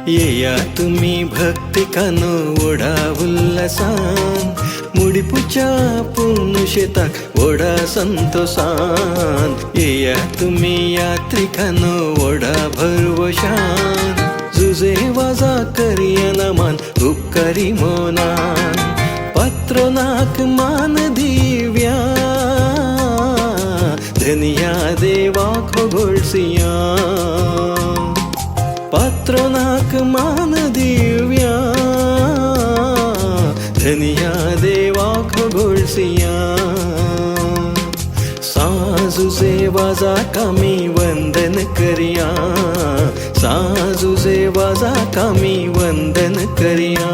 येया तुमी भक्तिकानो Voda उल्हासान, मुडीपुच्या पुनुशेताक Voda संतोषान. येया तुमी यात्रिकानो ओडा भरवशान, जुजे वाजा करिया नमान उपकारी मोनान. पत्रनाक मान दिव्या, धनिया देवाक होगोळसिया. पात्रनाक मान दिव्या, धनिया देवाक होगोळसिया. साजुजे वाजा कामी वंदन करिया, साजुजे वाजा कामी वंदन करिया.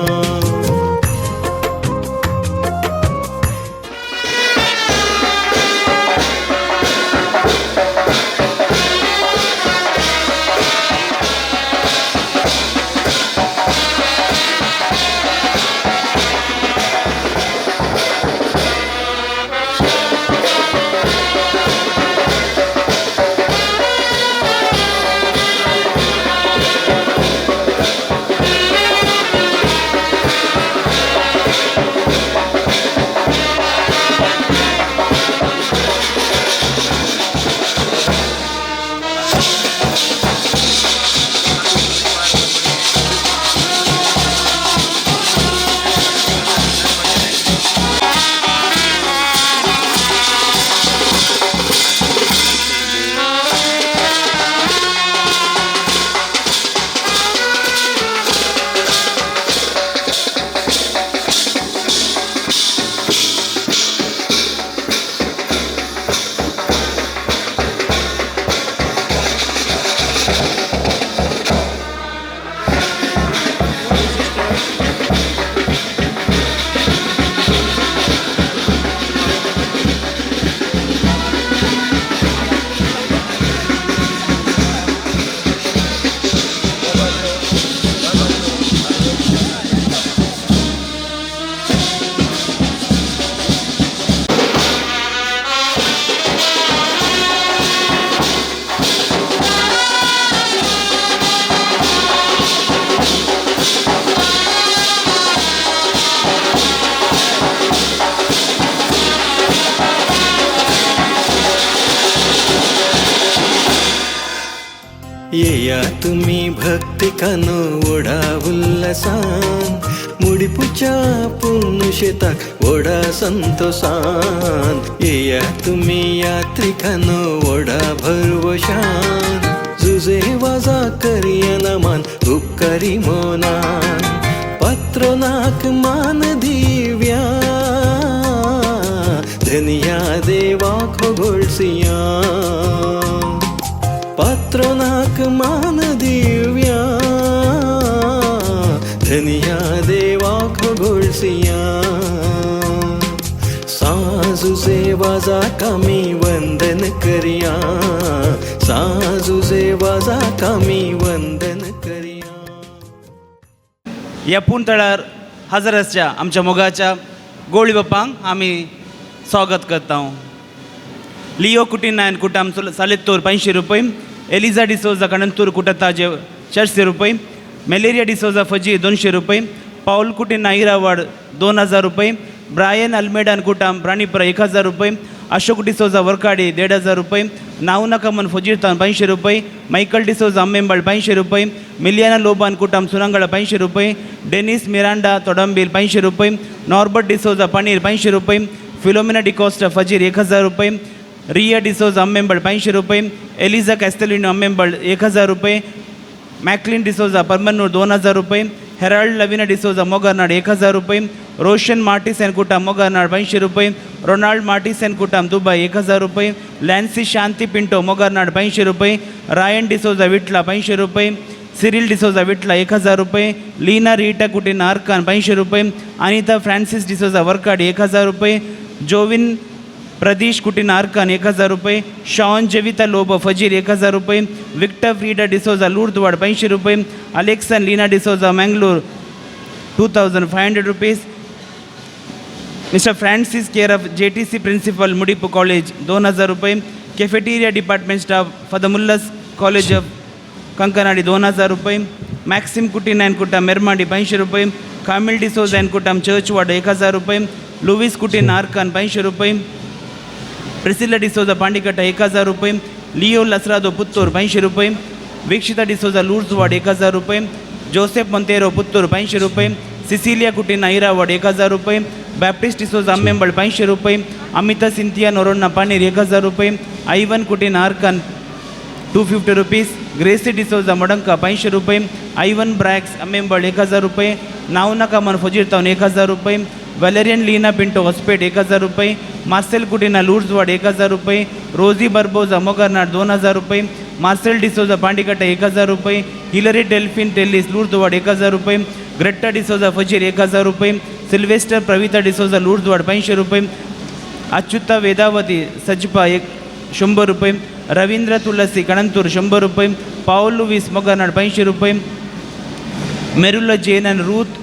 येया तुमी भक्तिकानो ओडा उल्हासान, मुडीपुच्या पुनुशेताक ओडा संतोषान. येया तुमी यात्रिकानो ओडा भरवशान, जुजे वाजा करिया नमान उपकारी मोनान. पत्रनाक मान दिव्या, धनिया देवाक होगोळसिया. पात्रनाक मान दिव्या, धनिया देवाक होगोळसिया. साजुजे वाजा कामी वंदन करिया, साजुजे वाजा कामी वंदन करिया. ह्या पूण तळार हजर आसच्या आमच्या मोगाच्या गोळी बापांक आमी स्वागत करता. लिओ कुटिनायन कुटाम सालेत्तूर 500 रुपये. एलिजा डिसोजा कणंतूर कुटताजे 400 रुपये. मलेरिया डिसोजा फजी 200 रुपये. पाऊल कुटिना इरावाड 2000 रुपये. ब्रायन अल्मेडान कुटाम प्राणीपुरा 1000 रुपये. अशोक डिसोजा वर्काडी 1500 रुपये. नावनकमन फजीरतान 500 रुपये. मायकल डिसोजा अम्मेंबळ 500 रुपये. मिलियाना लोबान कुटाम सुनंगळ 500 रुपये. डेनिस मिरांडा तोडंबील 500 रुपये. नॉर्बर्ट डिसोजा पनीर 500 रुपये. फिलोमिना डिकॉस्टा फजीर 1000 रुपये. रिया डिसोजा अम्मेंबळ 500 रुपये. एलिझा कॅस्टेलिनो अम्मेंबळ 1000 रुपये. मॅकलिन डिसोजा परमनूर 2000 रुपये. हेराल्ड लविना डिसोजा मोगरनाड 1000 रुपये. रोशन मार्टिस एन कुटाम मोगरनाड 500 रुपये. रोनाल्ड मार्टिस एन कुटाम दुबई 1000 रुपये. लॅन्सी शांती पिंटो मोगरनाड 500 रुपये. रायन डिसोजा विटला 500 रुपये. सिरिल डिसोजा विटला 1000 रुपये. लीना रीटा कुटीन आर्कान 500 रुपये. अनिता फ्रान्सिस डिसोजा वर्काडी 1000 रुपये. जोविन प्रदीश कुटीन आर्कान 1000 रुपये. शॉन जेविता लोबो फजीर 1000 रुपये. विक्टर फ्रीडा डिसोजा लूर्दवाड 500 रुपये. अलेक्सन Leena D'Souza Mangalore 2500 rupees. Mister Francis care of JTC principal Mudipu college 2000 रुपये. Cafeteria department staff Father Muller's college of Kankanady 2000 रुपये, मॅक्सिम कुटीन अँड कुटम मेरमाडी 500 रुपये, कामिल डिसोज अँड कुटम चर्चवाड 1000 रुपये, लुवीस कुटीन आर्कान 500 रुपये, प्रिसिल्ला डिसोजा पांडिकट्टा 1000 रुपये, लिओ लसरादो पुत्तूर 500 रुपये, वीक्षिता डिसोजा लूर्जवाड 1000 रुपये, जोसेफ मंतेरो पुत्तूर 500 रुपये, सिसिलिया कुटीन ऐरावाड 1000 रुपये, बॅप्टिस्ट डिसोजा अम्मेंबळ 500 रुपये, अमिता सिंथिया नोरोन्ना पानीर 1000 रुपये, आयवन कुटीन आर्कान 250 रुपीज, ग्रेसी डिसोजा मडंका 500 रुपये, आयवन ब्रॅक्स अम्मेंबळ 1000 रुपये, नावना कमान फजीर तावन 1000 रुपये, वेलेरियन लीना पिंटो हॉस्पेट 1000 रुपये, मार्सेल कुटीना लूर्जवाड 1000 रुपये, रोजी बर्बोजा मोगरनाड 2000 रुपये, मार्सेल डिसोजा पांडिकट्टा 1000 रुपये, हिलरी डेल्फिन टेल्लिस लूर्दवाड 1000 रुपये, ग्रेट्टा डिसोजा फजीर 1000 रुपये, सिल्वेस्टर प्रविता डिसोजा लूर्दवाड 500 रुपये, अच्युता वेदावती सजपा 100 रुपये, रवींद्र तुलसी कणंतूर 100 रुपये, पाऊल लुवीस मोगरनाड 500 रुपये, मेरुला Jane and Ruth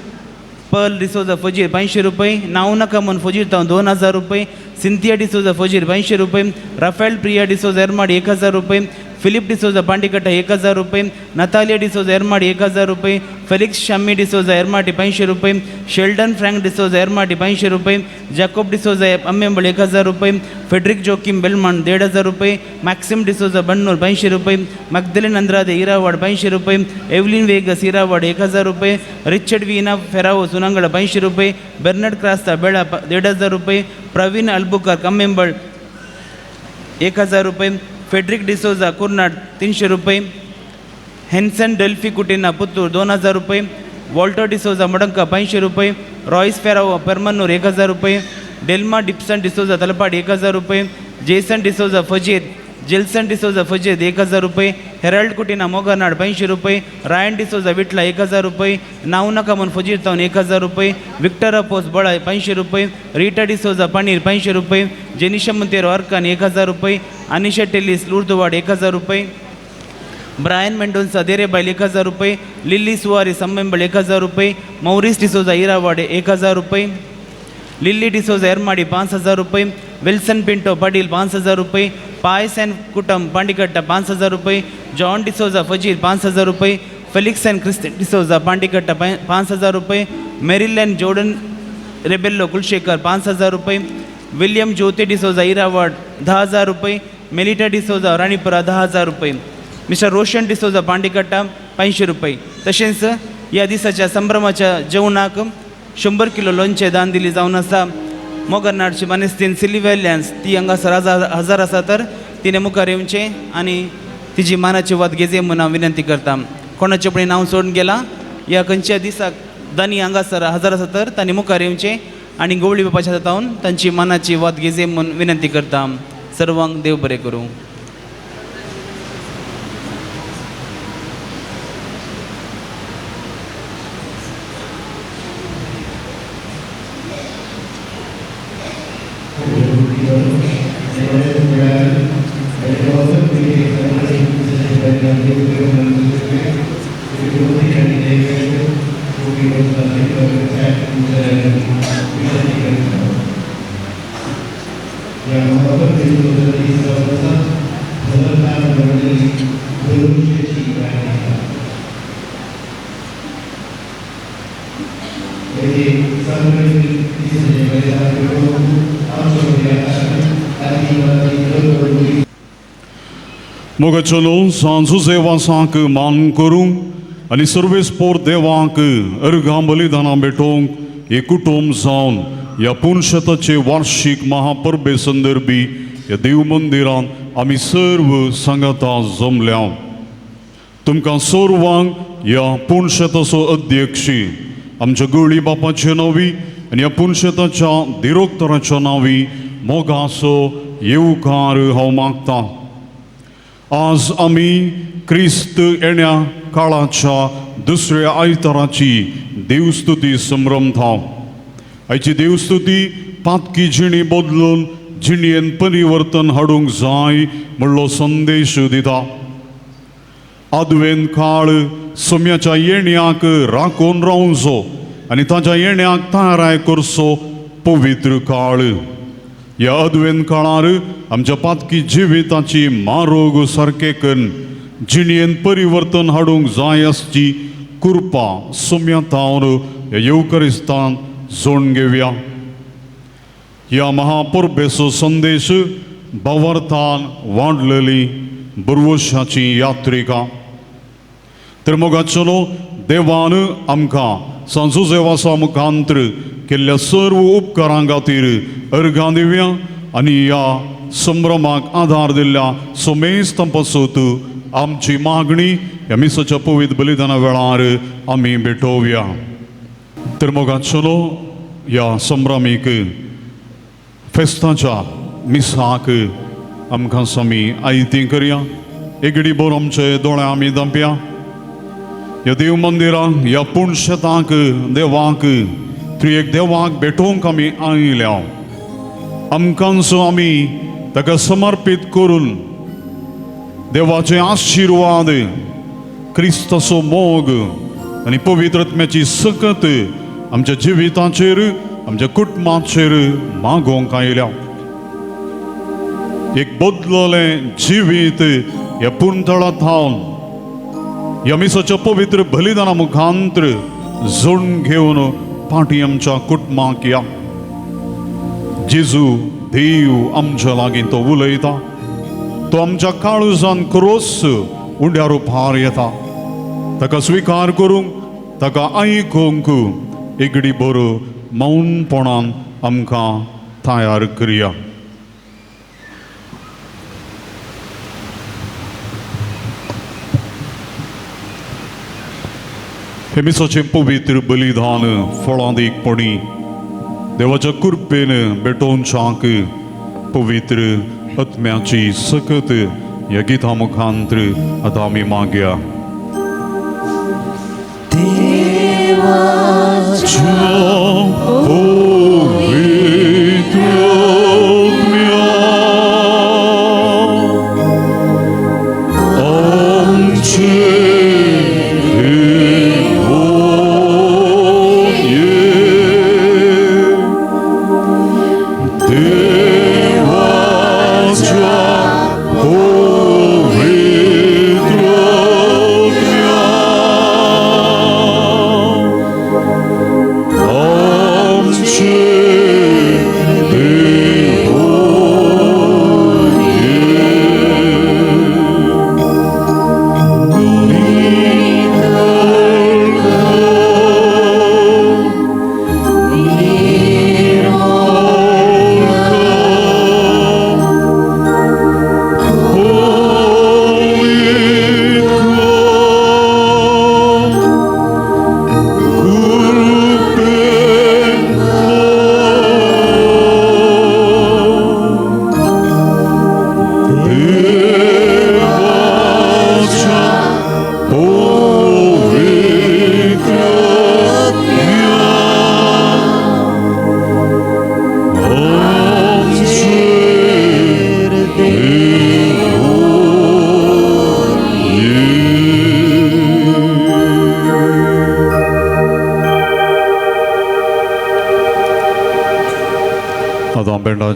Pearl D'Souza फजीर 500 रुपये, नावना कमन फजीर तावन 2000 रुपये, सिंथिया डिसोजा फजीर 500 रुपये, रफेल प्रिया डिसोजा एरमाडी 1000 रुपये, फिलिप डिसोजा पांडिकट्टा 1000 रुपये, नतालिया डिसोजा एरमाडी 1000 रुपये, फेलिक्स शम्मी डिसोजा एरमाटी 500 रुपये, शेल्डन फ्रँक डिसोजा एरमाटी 500 रुपये, जॅकोब डिसोजा अम्मेंबळ 1000 रुपये, फेड्रिक जोकिम बेलमाण 1500 रुपये, मॅक्सिम डिसोजा बन्नूर 500 रुपये, मॅग्दलिन अंद्रादे इरावाड 500 रुपये, एव्हलिन वेगस इरावाड 1000 रुपये, रिचर्ड वीना फेरावो सुनंगळ 500 रुपये, बेर्नड क्रास्ता बेळा 1500 रुपये, प्रवीण अल्बुकर कम्मेंबळ 1000 रुपये, फेड्रिक डिसोजा कुर्नाड 300 रुपये, हेन्सन डेल्फी कुटीना पुत्तूर 2000 रुपये, वॉल्टर डिसोजा मडंका 500 रुपये, रॉईस फेरावो परमन्नूर 1000 रुपये, डेल्मा डिप्सन डिसोजा तलपाडी 1000 रुपये, जेसन डिसोजा फजीर, जेल्सन डिसोजा फजीर 1000 रुपये, हेराल्ड कुटीना मोगरनाड 500 रुपये, रायन डिसोजा विटला 1000 रुपये, नावना कमन फजीर तावन 1000 रुपये, विक्टर अपोस बळा 500 रुपये, रीटा डिसोजा पनीर 500 रुपये, जेनिशा मंतेरो अर्कान 1000 रुपये, अनिशा टेलिस लुर्दवाड 1000 रुपये, ब्रायन मेंडोन्सा देरेबाईल 1000 रुपये, लिल्ली सुवारी सम्मेंबळ 1000 रुपये, मौरिस डिसोजा इरावाडे 1000 रुपये, लिल्ली डिसोजा एरमाडी 5000 रुपये, विल्सन पिंटो पाटील 5000 रुपये, पायस अँड कुटम पांडिकट्टा 5000 रुपये, जॉन डिसोजा फजीर 5000 रुपये, फेलिक्स अँड क्रिस्टन डिसोजा पांडिकट्टा 5000 रुपये, मेरिल अँड जोर्डन रेबेल्लो कुलशेखर 5000 रुपये, विल्यम ज्योती डिसोजा इरावाड 10,000 रुपये, मेलिटा डिसोजा राणीपुरा 10,000 रुपये, मिस्टर रोशन डिसोजा पांडिकट्टा 500 रुपये. तशेंच ह्या दिसाच्या संभ्रमाच्या जेवणाक 100 किलो लोणचें दान दिली जावन आसा. मोगरनाडची मानेस्तीन सिलिवेल्यांस ती हांगासर हजार आसा तर तिणें मुखार येवचें आनी तिजी मानाची वात घेजे म्हूण हांव विनंती करता. कोणाचें पळय नांव सोडून गेलां ह्या खंयच्या दिसाक दानी हांगासर हजर आसा तर तांणी मुखार येवचें आनी गवळी बापाच्या हातावन तांची मानाची वात घेजे म्हूण विनंती करता. सर्वांक देव बरें करूं. मोगाचो न्हू सांजुजे वासांक मान करूंक आनी सर्वेस्पोर देवांक अर्घां बलिदानां भेटोवंक हे कुटुंब जावन ह्या पुनशताचे वार्षीक महापरबे संदर्भी ह्या देव मंदिरांत आमी सर्व सांगाता जमल्या. तुमकां सर्वांक ह्या पुनशताचो अध्यक्ष आमच्या गवळी बापाचे नांवी आनी ह्या पुनशताच्या दिरोक्तराच्या नांवी मोगाचो येवकार हांव मागता. आज आमी क्रिस्त येण्या काळाच्या दुसऱ्या आयताराची देवस्तुती संभ्रमता. आयची देवस्तुती पातकी जिणी बदलून जिणेन परिवर्तन हाडूंक जाय म्हणलो संदेश दिता. आदवेन काळ सोम्याच्या येण्याक राखून रावचो आनी ताच्या येण्याक तयाराय करचो पवित्र काळ. ह्या अद्वेन काळार आमच्या पातकी जिविताची मारोग सारके करून जिणेंत परिवर्तन हाडूंक जाय आसची कृपा सुम्या तावन ह्या येवकरिस्तान जोड घेवया. ह्या महापरबेचो संदेश भावार्थान वाडलेली बरवशाची यात्रिका. तर मोगाचलो देवान आमकां सांजुजेवासा मुखांतर केल्ल्या सर्व उपकारां खातीर अर्घां दिवया आनी ह्या संभ्रमाक आदार दिल्ल्या सोमेस्तां पासत आमची मागणी ह्या मिसाच्या पवित्र बलिदाना वेळार आमी भेटोवया. तर मोगाचलो ह्या संभ्रमीक फेस्ताच्या मिसाक आमकां स्वामी आयती करया. एगडी बोर आमचे दोळे आमी दांपया. ह्या देव मंदिराक ह्या पुणशेताक देवाक त्रिएक देवाक भेटोवंक आमी आयल्या. आमकांचो आमी ताका समर्पीत करून देवाचे आशिर्वाद, क्रिस्ताचो मोग आनी पवित्र आत्म्याची सकत आमच्या जिविताचेर आमच्या कुटुंबाचेर मागोवंक आयल्या. एक बदललें जिवीत ह्या पुणतळा थावन ह्या मिसाच्या पवित्र बलिदाना मुखांतर जोड घेवन पाटी आमच्या कुटुंबाक या. जेजू देव आमच्या लागीं तो उलयता, तो आमच्या काळजान क्रोस उंड्या रुपार येता. ताका स्विकार करूंक ताका आयकूंक एगडी बरो मौनपणान आमकां तयार करया. हे मिसाचें पवित्र बलिदान फळादीकपणी देवाच्या कृपेन भेटोवच्याक पवित्र आत्म्याची सकत ह्या गिता मुखांतर आतां आमी मागया. पवित्र आत्म्या आमचे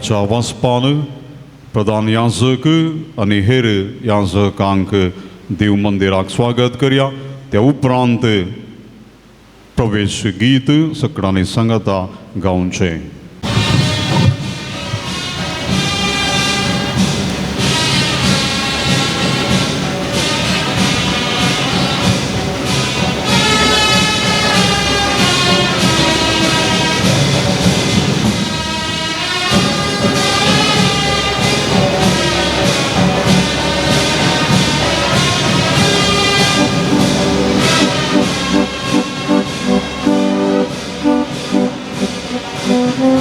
आतां वाचपान प्रधान याजक आनी हेर याजकांक देव मंदिराक स्वागत करया. त्या उपरांत प्रवेश गीत सगळ्यांनी सांगता गावचें. Thank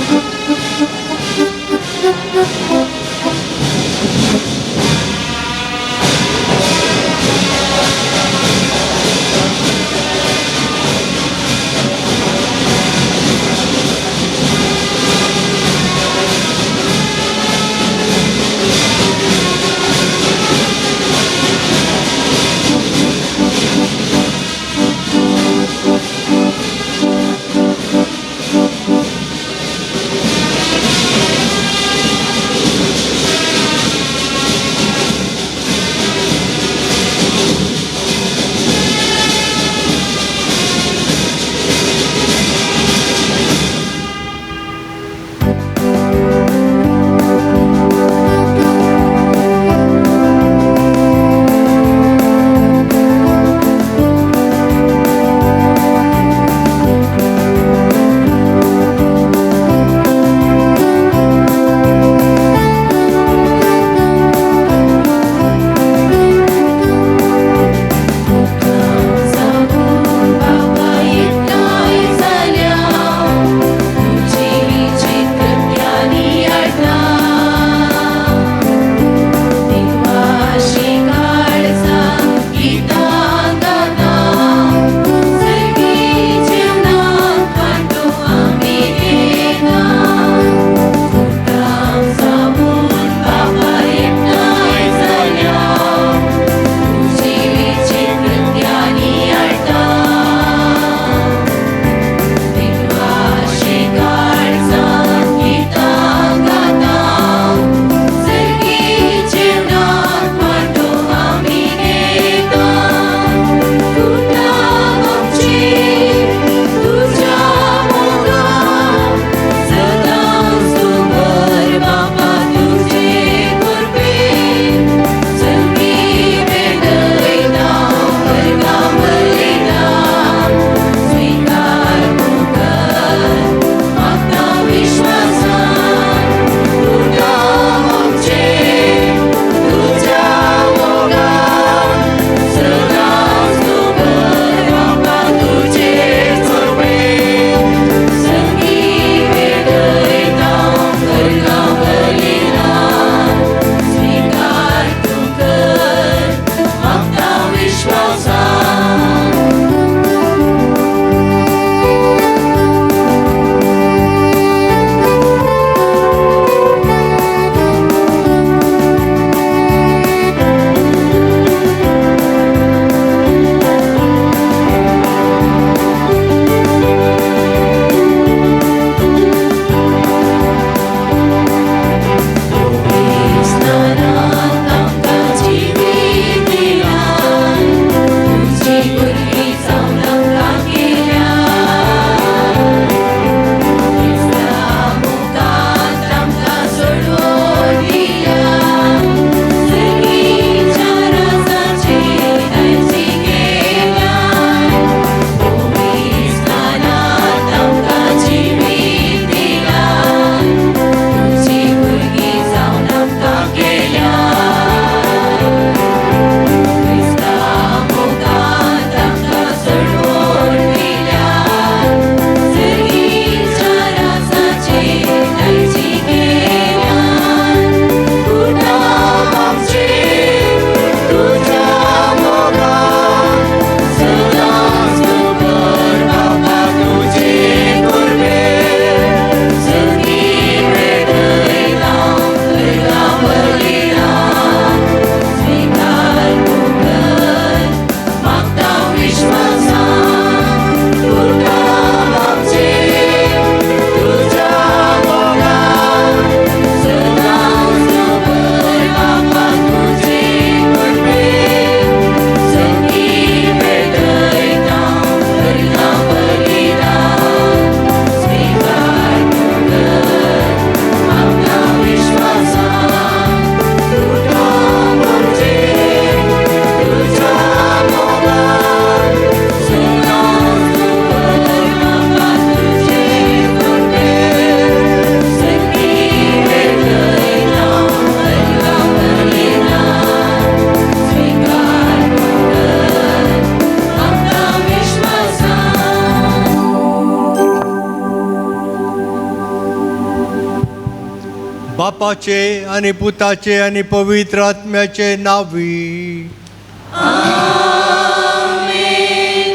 बापाचे आनी पुताचे आनी पवित्र आत्म्याचे नावी.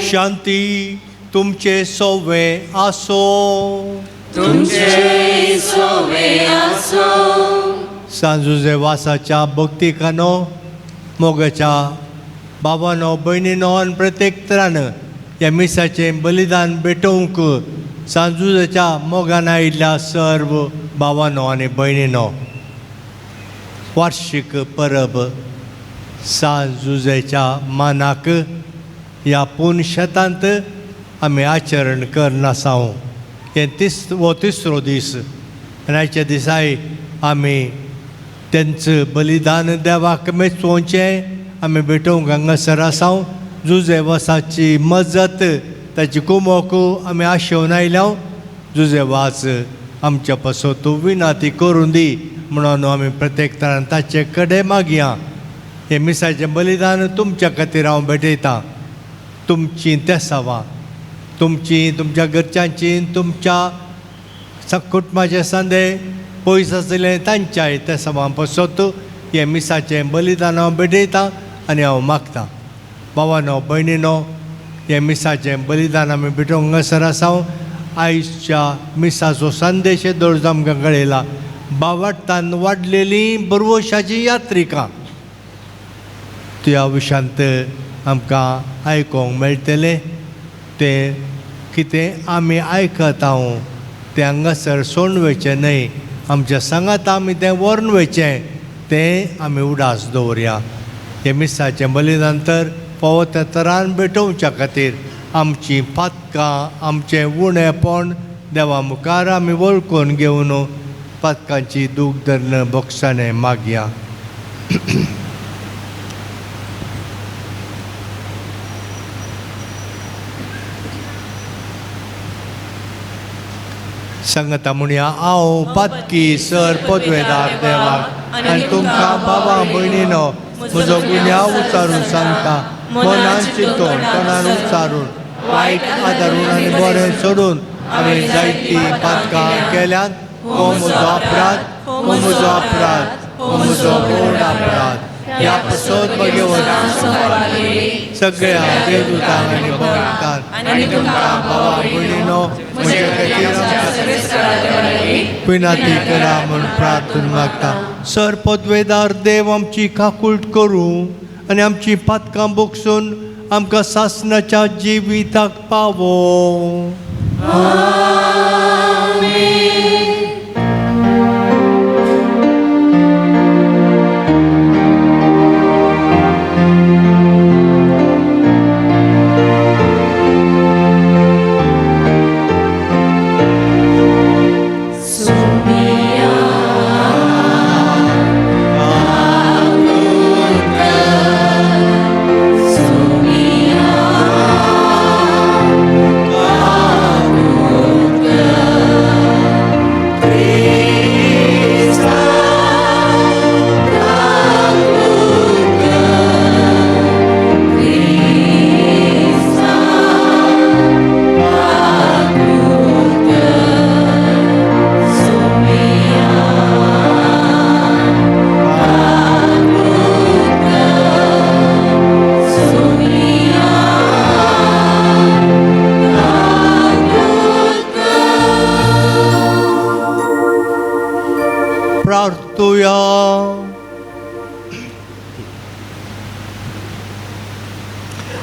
शांती तुमचे सोवे आसो. सांजुजे वासाच्या भक्तिकानो, मोगाच्या बाबानो, भयणीनो आनी प्रत्येक तरान ह्या मिसाचें बलिदान भेटोवंक सांजुजाच्या मोगान आयिल्ल्या सर्व बाबानो आनी भयणीनो, वार्षीक परब सांजुजेच्या मानाक ह्या पूर्ण शेतांत आमी आचरण करनासांव. हें हो तिसरो दीस आनी आयच्या दिसाय आमी तेंच बलिदान देवाक मेचोवचें आमी भेटोवंक हांगासर आसाव. जुजे वासाची मजत, ताची कुमोक आमी आशेवन आयल्या. जुजे वास आमच्या पासत तूं विनाती करून दी म्हणून आमी प्रत्येक तरान ताचे कडेन मागया. हें मिसाचें बलिदान तुमच्या खातीर हांव भेटयतां. तुमचीं तेसावां, तुमची, तुमच्या घरच्यांची, तुमच्या कुटुंबाचे सांदे पयस आसले तांच्याय तेसावां पासत हें मिसाचें बलिदान हांव भेटयतां आनी हांव मागतां. बाबानो, भयणीनो, हें मिसाचें बलिदान आमी भेटोवंक हांगासर आसाव. आयच्या मिसाचो संदेश दरज आमकां कळयला, बावाट्टान वाडलेली बरवशाची यात्रिकां. त्या विशांत आमकां आयकोंक मेळटलें. तें कितें आमी आयकता तें हांगासर सोडून वयचें न्हय, आमच्या सांगात आमी तें व्हरून वयचें, तें आमी उडास दवरया. हें मिसाचें बलिदान तर फावो त्या तरान भेटोवच्या खातीर आमचीं पातकां, आमचें उणेपण देवा मुखार आमी वळखून घेवन पातकांची दूख धरून बोगसाणें मागया. सांगता म्हणया, हांव पातकी सर पदवेदार देवाक आनी तुमकां बाबा भयणीनो म्हजो गुन्यांव उचारून सांगता. मनान चिंतून, तोंडान उच्चारून, वायट आदारून आनी बरें सोडून हांवें जायतीं पातकां केल्यांत. हो म्हजो अपराध, हो म्हजो अपराध, हो म्हजो व्हड अपराध. ह्या पासत भगवंत सगळ्या देवदूतांक आनी भक्तांक आनी तुमकां बाबा भयणीनो म्हजे खातीर विनंती करा म्हूण प्रार्थना मागता. सर पदवेदार देव आमची काकूट करूं आनी आमची पातकां बोगसून आमकां सासणाच्या जिविताक पावो.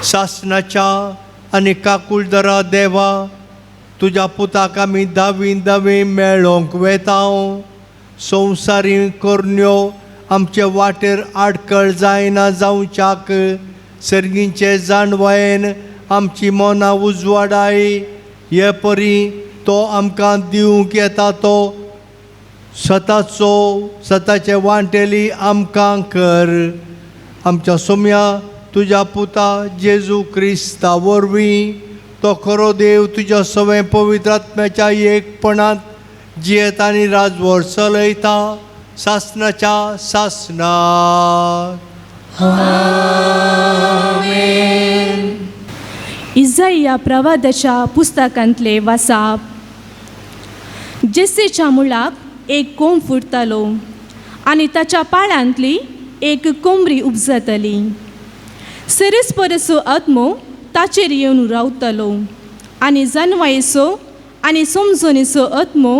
सासणाच्या आनी काकुळदरा देवा, तुज्या पुताक आमी दावी दावी मेळोंक वेता. संवसारी करण्यो आमचे वाटेर आडकळ जायना जावच्याक सर्गींचे जाणवायेन आमची मनां उजवाडाय. हे परी तो आमकां दिवंक येता तो सताचो सताचे वांटेली आमकां कर. आमच्या सोम्या तुज्या पुता जेजू क्रिस्ता वरवीं तो खरो देव तुज्या सवें पवित्र आत्म्याच्या एकपणांत जियेत आनी राजवट चलयता सासणाच्या सासणाक. इजाइया प्रवादाच्या पुस्तकांतले वासाप. जेसेच्या मुळाक एक कोंब फुटतालो आनी ताच्या पाळांतली एक कोमरी उपजतली. सिरिस्परसो आत्मो ताचेर येवन रावतालो आनी जनवायेचो आनी समजणेचो आत्मो,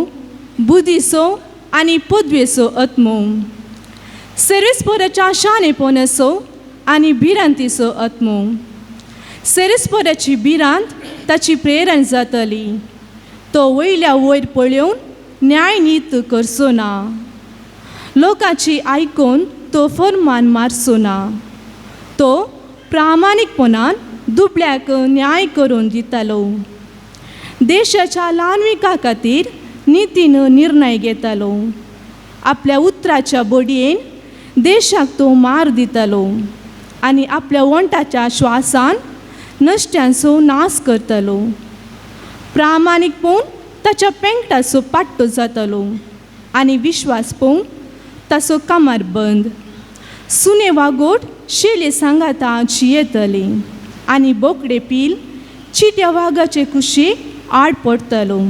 बुद्धीचो आनी पदवेचो आत्मो, सेरेस्पराच्या शाणेपणाचो आनी भिरांतीचो आत्मो. सेरेस्पराची भिरांत ताची प्रेरण जातली. तो वयल्या वयर पळोवन न्याय नीत करचो ना, लोकांची आयकून तो फरमान मारचो ना. तो प्रामाणीकपणान दुबळ्याक न्याय करून दितालो. देशाच्या ल्हानविका खातीर नितीन निर्णय घेतालो. आपल्या उतराच्या बडयेन देशाक तो मार दितालो आनी आपल्या वंटाच्या श्वासान नश्ट्यांचो नाश करतालो. प्रामाणीकपण ताच्या पेंकटाचो पाट्टो जातालो आनी विश्वास पळोवन ताचो कामार बंद. सुने वागोट शेले सांगाता जियेतली आनी बोकडे पील चिट्या वागाचे कुशीक आड पडटलो.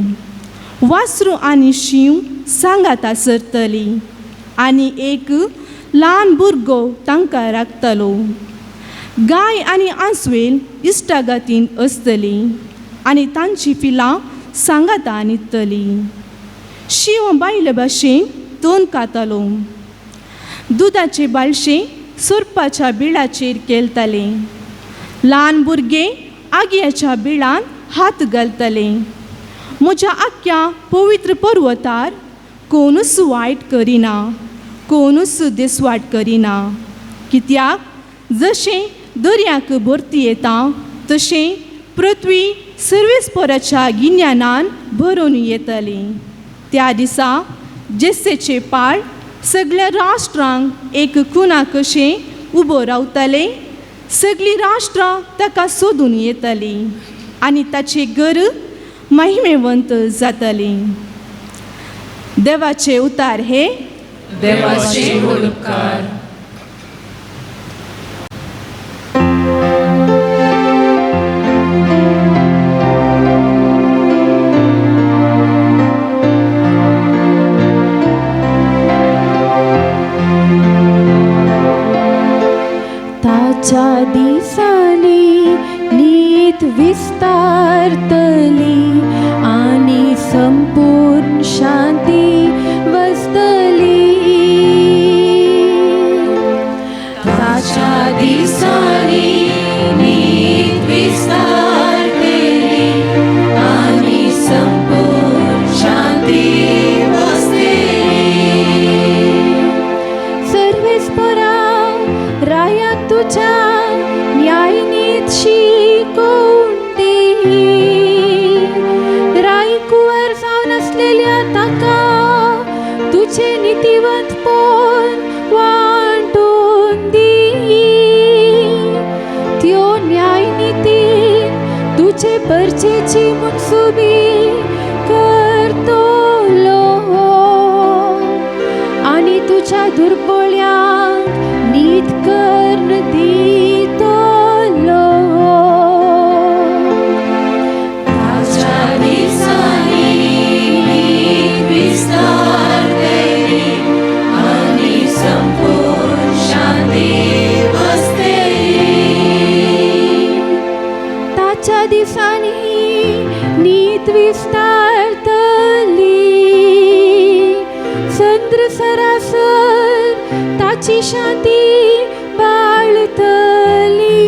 वासरू आनी शींव सांगाता सरतली आनी एक ल्हान भुरगो तांकां राखतलो. गाय आनी आंसवेल इश्टागतीन आसतली आनी तांची पिलां सांगाता न्हिदतली. शींव बायले भाशेन तण खातालो. दुदाचे बालशे सोरपाच्या बिळाचेर केलताले. ल्हान भुरगे आग्याच्या बिळान हात घालतले. म्हज्या आख्ख्या पवित्र पर्वतार कोणूच वायट करिना, कोणूच दिसवाट करिना. कित्याक जशें दर्याक भरती येता तशें पृथ्वी सर्वेस्पराच्या गिन्यानान भरून येतली. त्या दिसा जेस्सेचे पाळ सगळ्या राष्ट्रांक एक खुणा कशें उबो रावतले. सगळीं राष्ट्रां ताका सोदून येतलीं आनी ताचे घर महिमेवंत जातली. देवाचे उतार हे देवाचे व्हड उपकार. ताच्या दिसांनी नीत विस्तारतली आनी संपूर्ण शांती वसतली. ताच्या दिसांनी नीत विस्तारतली आनी संपूर्ण शांती वसतली. सर्वेस्परा राया तुझ्या न्यायनीत शिकोवन दी. राय कुंवर जावन आसलेल्या ताका तुझे नितीवंतपण वांटून दी. त्यो न्यायनितीन तुझे परचेची मुनसुबी करतलो आनी तुझ्या दुर्बळ्यांक नीत कर्न दितलो. ताच्या दिसांनी नीत विस्तारतली आनी संपूर्ण शांती वसतली. ताच्या दिसांनी नीत विस्तारतली. चंद्र सरासर ताची शांती बाळतली.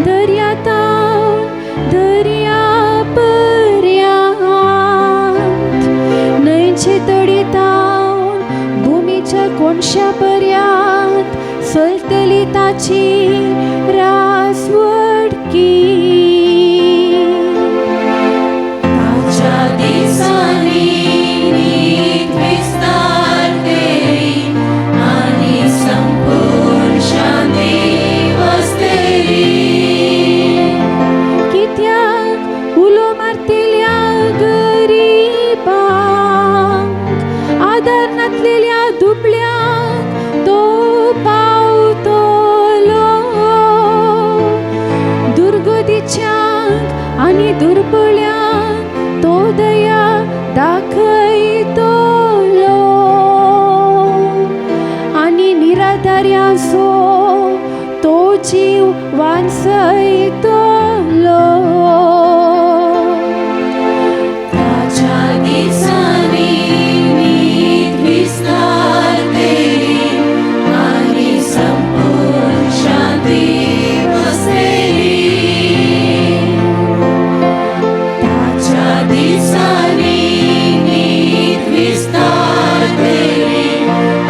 दर्या तावन दर्या पर्यांत न्हंयचे तडी तावन भुमीच्या कोनशा पर्यांत चलतली ताची रासवडकी. ताच्या दिसांनी नीत विस्तारतली आनी संपूर्ण शांती वसतली. कित्याक उलो मारतल्या गरिबांक आदार नातलेल्या दुबळ्यांक तो पावतलो. दुर्गतीच्यांक आनी दुर्बळ्यांक तो दया दाखयतलो. वसयतलो. ताच्या दिसांनी नीत विस्तारतली आनी संपूर्ण शांती वसतली. ताच्या दिसांनी नीत विस्तारतली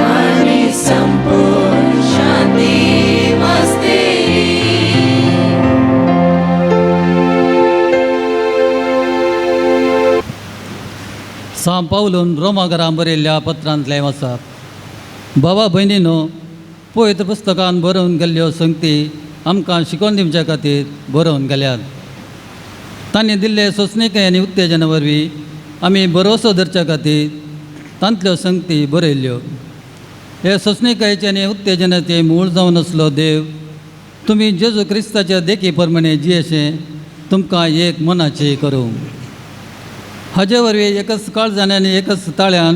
आनी संपूर्ण शांती वसतली. सां पावलून रोमाघरां बरयल्ल्या पत्रांतलें आसा. बाबा भयणीनो, पवित्र पुस्तकान बरोवन गेल्ल्यो संगती आमकां शिकोवन दिवचे खातीर बरोवन गेल्यात. तांणी दिल्ले सोंसणीकाय आनी उत्तेजना वरवीं आमी भरोसो धरच्या खातीर तांतल्यो संगती बरयल्ल्यो. हे सोंसणीकायेचें आनी उत्तेजनाचें मूळ जावन आसलो देव तुमी जेजू क्रिस्ताच्या देखी प्रमाणे जियेशें तुमकां एक मनाचें करूं. हाजे वरवीं एकच काळजान आनी एकच ताळ्यान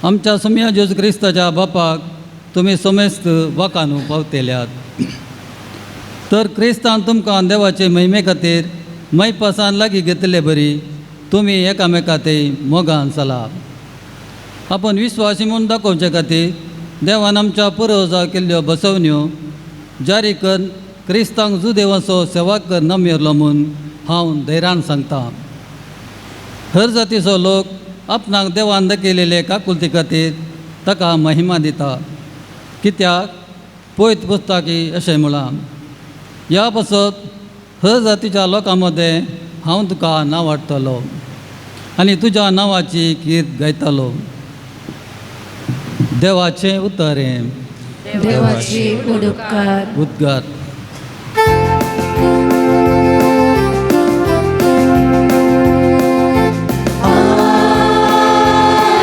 आमच्या सोम्या जेजू क्रिस्ताच्या बापाक तुमी समेस्त वाकानू पावतेल्यात. तर क्रिस्तान तुमकां देवाचे महिमे खातीर मैपासान लागीं घेतिल्ले बरी तुमी एकामेका ते मोगान चला. आपण विश्वासी म्हूण दाखोवचे खातीर देवान आमच्या पुर्वजा केल्ल्यो बसवण्यो जारी करून क्रिस्तांक जुदेवाचो सेवा कर नमेरलो म्हूण हांव धैर्यान सांगता. हर जातीचो लोक आपणाक देवान दाखयलेले काकुलती खातीर ताका महिमा दिता, कित्याक पयत पुस्तकी अशें म्हळां, ह्या पासत हर जातीच्या लोकां मदें हांव तुका नांवाडटलो आनी तुज्या नांवाची कीर्त गायतलो. देवाचें उतर हें. देवाची उपकार. उद्गार.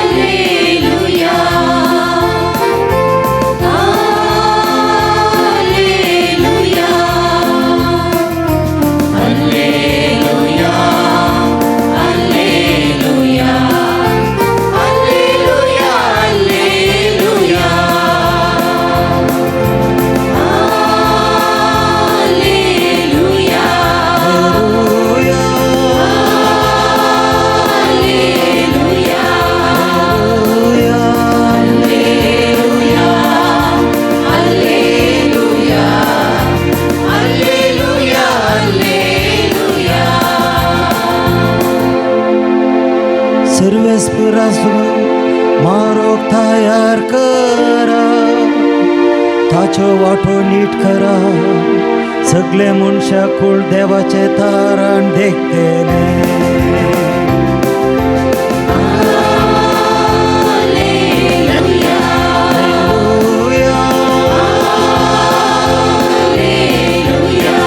Alleluia, Alleluia, Alleluia, Alleluia, Alleluia, Alleluia, Alleluia, Alleluia, Alleluia, Alleluia, Alleluia. सर्वेस्पुरासून मारोक तयार करा, ताचो वांटो नीट करा, सगळे मनशां कूळ देवाचें तारण देखतले. Alleluia, Alleluia, Alleluia,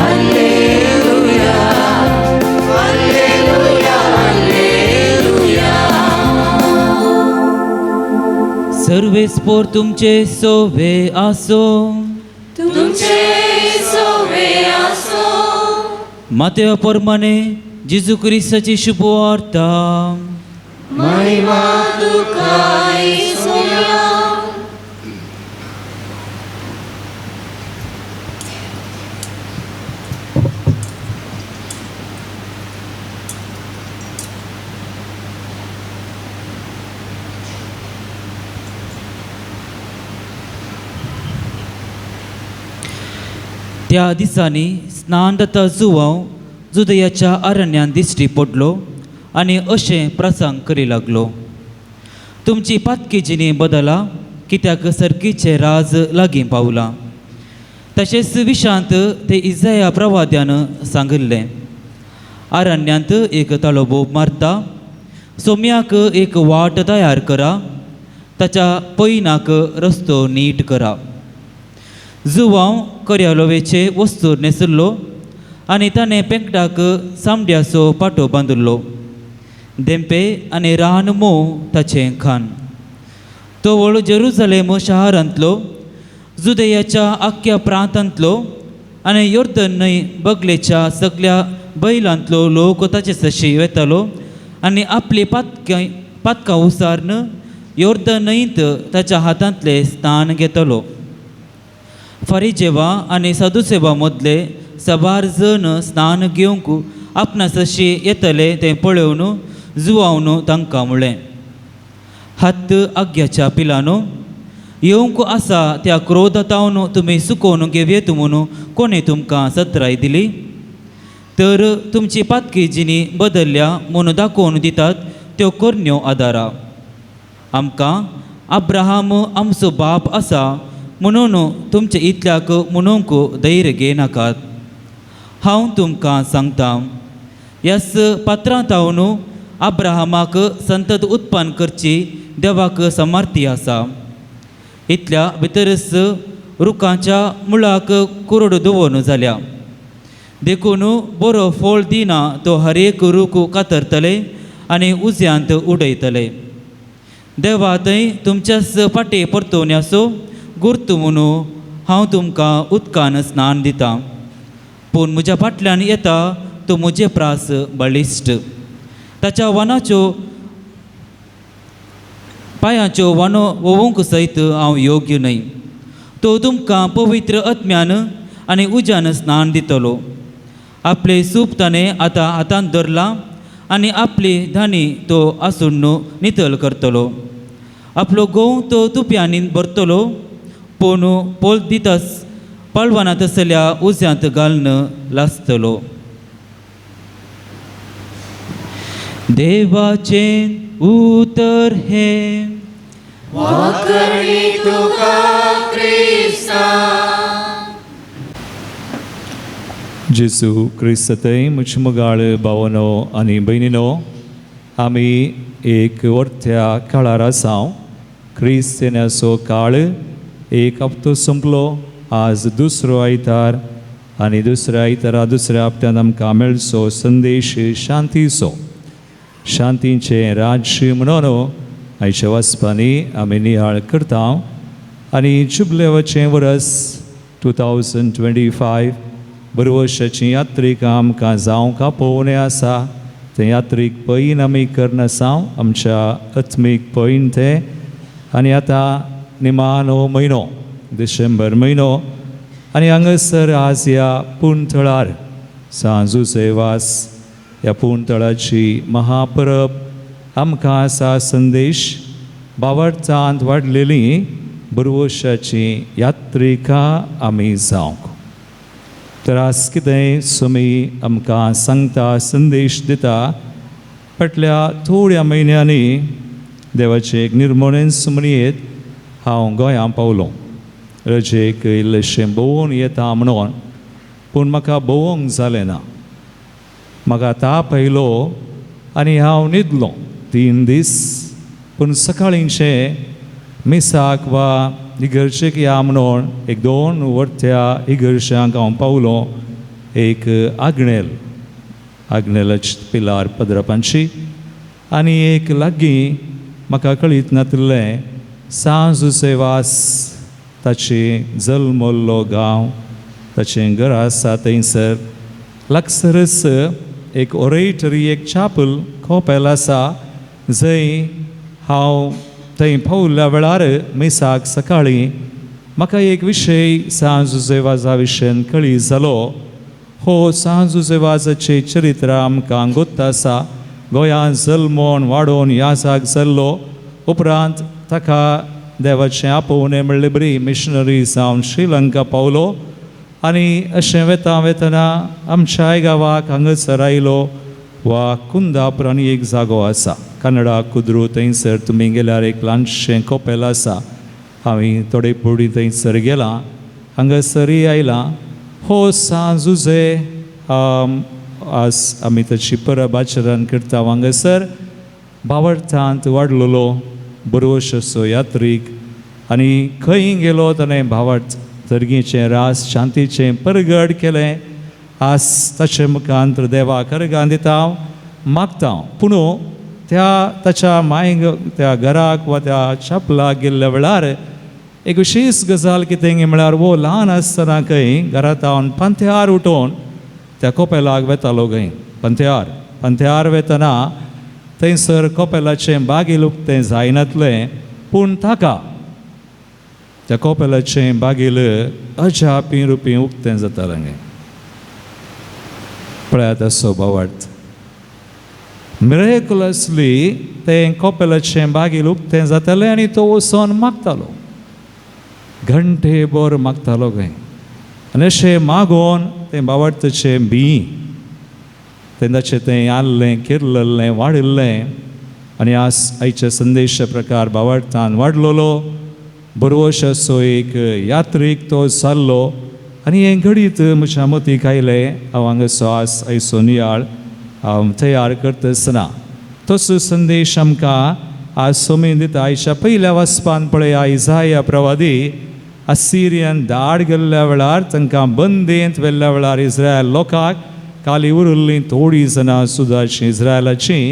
Alleluia, Alleluia, Alleluia. सर्वेस्पोर तुमचे सोवे आसो. तुमचे सोवे आसो. मातेव प्रमाणे जेजू क्रिस्ताची शुभवार्ता. महिमा तुका सोम्या. त्या दिसांनी स्नान जाता जुवांव जुदयाच्या अरण्यांत दिश्टी पडलो आनी अशें प्रसंग करी लागलो, तुमची पातकी जिणी बदला, कित्याक सर्कीचें राज लागीं पावलां. तशेंच विशांत ते इजाया प्रवाद्यान सांगिल्लें, अरण्यांत एक ताळो बोब मारता, सोम्याक एक वाट तयार करा, ताच्या पयनाक रस्तो नीट करा. जुवांव कर्यालोवेचे वस्तूर न्हेसिल्लो आनी ताणें पेंकटाक चामड्याचो पाटो बांदिल्लो. धेंपे आनी रान मोव ताचें खाण. तवळ जेरुजलेम शहरांतलो, जुदयाच्या आख्ख्या प्रांतांतलो आनी योर्दन न्हंय बगलेच्या सगल्या बैलांतलो लोक ताचे सशी वेतालो आनी आपली पातकां उसारून योर्दन न्हंयत ताच्या हातांतलें स्थान घेतलो. फारीजेवा आनी सदुसेवा मदले सबार जण स्नान घेवंक आपणा सशी येतले तें पळोवन जुवावन तांकां म्हणलें, हात आग्याच्या पिलानो, येवंक आसा त्या क्रोधातावन तुमी सुकोवन घेवयेत म्हणून कोणें तुमकां सत्राय दिली? तर तुमची पातकी जिणी बदलल्या म्हणून दाखोवन दितात त्यो करण्यो आदारा. आमकां अब्राहम आमचो बाप आसा म्हणून तुमचे इतल्याक म्हणूंक धैर्य घेयनाकात. हांव तुमकां सांगता, ह्याच पात्रांतावन अब्राहमाक संतत उत्पन्न करची देवाक समर्थी आसा. इतल्या भितरच रुखाच्या मुळाक कुरड दवरून जाल्या, देखून बरो फळ दिना तो हर एक रूख कातरतले आनी उज्यांत उडयतले. देवा थंय तुमच्याच फाटी परतोवण्याचो गुर्त म्हणून हांव तुमकां उदकान स्नान दितां, पूण म्हज्या फाटल्यान येता तो म्हजे प्रास बळिश्ट. ताच्या वनाच्यो पांयांच्यो वानो वोवूंक सयत हांव योग्य न्हय. तो तुमकां पवित्र आत्म्यान आनी उज्यान स्नान दितलो. आपले सूप ताणें आतां हातांत धरलां आनी आपली धानी तो आसून नितळ करतलो. आपलो गोंव तो तुप्यांनी भरतलो, पूण पोल दितास पालवाना तसल्या उज्यांत घालून लासतलो. देवाचें उतर हें. वाकरणी तुका क्रिस्ता. जेजू क्रिस्तय म्हज्या मोगाळ भावनो आनी भयणीनो, आमी एक वरत्या काळार आसा. क्रिस्त येण्याचो काळ एक हप्तो सोंपलो, आज दुसरो आयतार आनी दुसऱ्या आयतारा दुसऱ्या हप्त्यान आमकां मेळचो संदेश शांतीचो, शांतीचें राज्य म्हणून आयच्या वाचपांनी आमी नियाळ करता. आनी जुबलेवाचें वर्स 2025 बरवर्शाची यात्रीक आमकां जावंक आपोवणें आसा. तें यात्रीक पयन आमी करनासा, आमच्या आत्मीक पयन तें. आनी आतां निमानो म्हयनो, डिसेंबर म्हयनो, आनी हांगासर आज ह्या पुणथळार सांजुसेवास ह्या पुणथळाची महापरब आमकां आसा संदेश बावडचांत वाडलेली बरवशाची यात्रिका आमी जावंक. तर आज कितें सुमी आमकां सांगता, संदेश दिता. फाटल्या थोड्या म्हयन्यांनी देवाचें एक निर्मणेंच म्हणयेत हांव गोंयां पावलो. रजेक इल्लेशें भोंवून येता म्हणून, पूण म्हाका भोंवूंक जालें ना. म्हाका ताप आयलो आनी हांव न्हिदलो 3 दीस. पूण सकाळींचें मिसाक वा इगर्जेक या म्हणून एक 2 वरत्या इगर्ज्यांक हांव पावलो. एक आग्नेल, आग्नेलाची पिलार पदरापांची, आनी एक लागीं म्हाका कळीत नातिल्लें सांजुसेवास ताची जल्मल्लो गांव, ताचें घर आसा थंयसर लागसरच एक ओरेटरी, एक चापल कोपेल आसा, जंय हांव थंय पावल्या वेळार मिसाक सकाळीं म्हाका एक विशय सांजुसेवाजा विशयान कळी जालो. हो सांजुसेवाजाचें चरित्र आमकां गोत्त आसा. गोंयांत जल्मोन वाडोवन ह्या जाग जाल्लो, उपरांत ताका देवाचें आपोवणें म्हणलें बरी मिशनरी जावन श्रीलंका पावलो. आनी अशें वेता वेतना आमच्याय गांवाक हांगासर आयलो वा कुंदापूर आनी एक जागो आसा कन्नडा कुद्रू, थंयसर तुमी गेल्यार एक ल्हानशें कोपेल आसा. हांवें थोडे पयलीं थंयसर गेलां, हांगासरय आयलां. हो सांजुजे आज आमी ताची परब आचरण करता. हांगासर भावार्थांत वाडलेलो बरोवशसो यात्रीक, आनी खंय गेलो ताणें भावार्थ दर्गीचें रास शांतीचें परगट केलें. आज ताचे मुखांत देवाक अर्गां दिता हांव, मागता. पूण त्या ताच्या माय त्या घराक वा त्या छापलाक गेल्ल्या वेळार एक विशेश गजाल कितें म्हळ्यार वो ल्हान आसतना खंय घरांत हांव पांथ्यार उठोवन त्या कोपेलाक वेतालो खंय पांथ्यार, पांथ्यार वेतना थंयसर कपेलाचें बागील उक्तें जायनातलें पूण ताका त्या कपेलाचें बागील अजापी रुपी उक्तें जातालें. पळयात असो भावार्थ मिरेकुलसली तें कपेलाचें बागील उक्तें जातालें आनी तो वचोन मागतालो, घंटेभर मागतालो खंय. आनी अशें मागोन तें भावार्थाचें बी तें ताचें तें आल्लें किर्लल्लें वाडिल्लें आनी आज आयच्या संदेशा प्रकार भावार्थान वाडलोलो बरवशाचो एक यात्रीक तो जाल्लो. आनी हें घडीत म्हज्या मतीक आयलें हांव हांगासो आज आयचो नियाळ हांव तयार करता आसतना तसो संदेश आमकां आज सोमीन दिता. आयच्या पयल्या वाचपान पळया इजाया प्रवादी असिरियन दाड गेल्ल्या वेळार तांकां बंदेंत व्हेल्ल्या वेळार इस्रायल लोकांक काली उरिल्लीं थोडीं जाणां सुदाचीं इस्रायलाचीं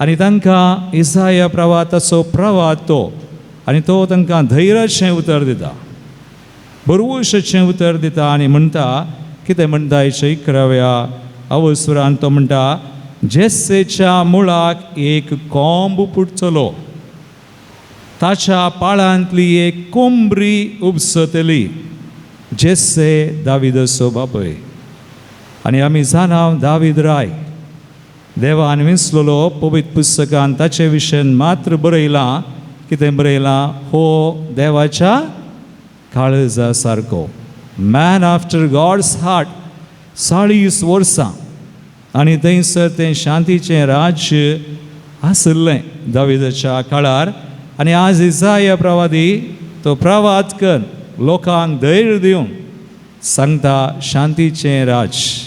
आनी तांकां इजाया प्रवाताचो प्रवाद तो आनी तो तांकां धैर्याचें उतर दिता, बरवशाचें उतर दिता आनी म्हणटा कितें म्हणटा आयच्या 11व्या अवसरान तो म्हणटा जेस्सेच्या मुळाक एक कोंब पुटचलो, ताच्या पाळांतली एक कोंबरी उपसतली. जेस्से दाविदाचो बापूय आनी आमी जाणा दावीद राय देवान विंचलोलो. पवित्र पुस्तकान ताचे विशयन मात्र बरयलां, कितें बरयलां, हो देवाच्या काळजा सारको, मॅन आफ्टर गॉड्स हार्ट. 40 वर्सां आनी थंयसर तें शांतीचें राज्य आशिल्लें दाविदाच्या काळार. आनी आज इजाया प्रवादी तो प्रवाद कर लोकांक धैर्य दिवन सांगता शांतीचें राज्य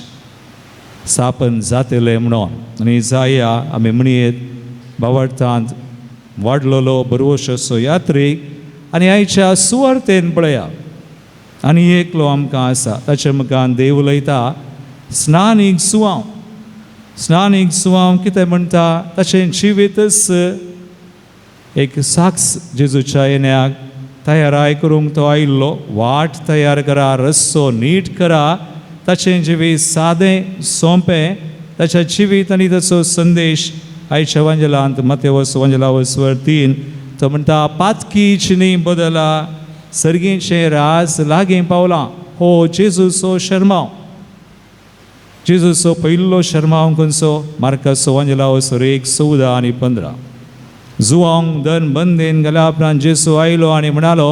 स्थापन जातलें म्हणून. आनी इजाया आमी म्हणयेत भावार्थांत वाडलोलो बरवशाचो यात्रीक. आनी आयच्या सुवार्तेन पळया आनी एकलो आमकां आसा ताच्या मुखान देव उलयता स्नानीक सुवांव. स्नानीक सुवांव कितें म्हणटा ताचें जिवीतच एक साक्ष जेजूच्या येण्याक तयाराय करूंक तो आयिल्लो. वाट तयार करा, रस्तो नीट करा. ताचें जिवीत सादें सोंपें, ताच्या जिवीत आनी ताचो संदेश आयच्या वंजलांत मतेवस वंजलावस्वर 3 तो म्हणटा पातकी चिनी बदला सर्गीचें राज लागीं पावलां. हो जेजूचो शर्मांव, जेजूचो पयलो शर्मांव खंयचो, मार्काचो वंजलावस्वर 1:14 आनी 15. जुवांक दन बंदेन गेल्या उपरांत जेजू आयलो आनी म्हणालो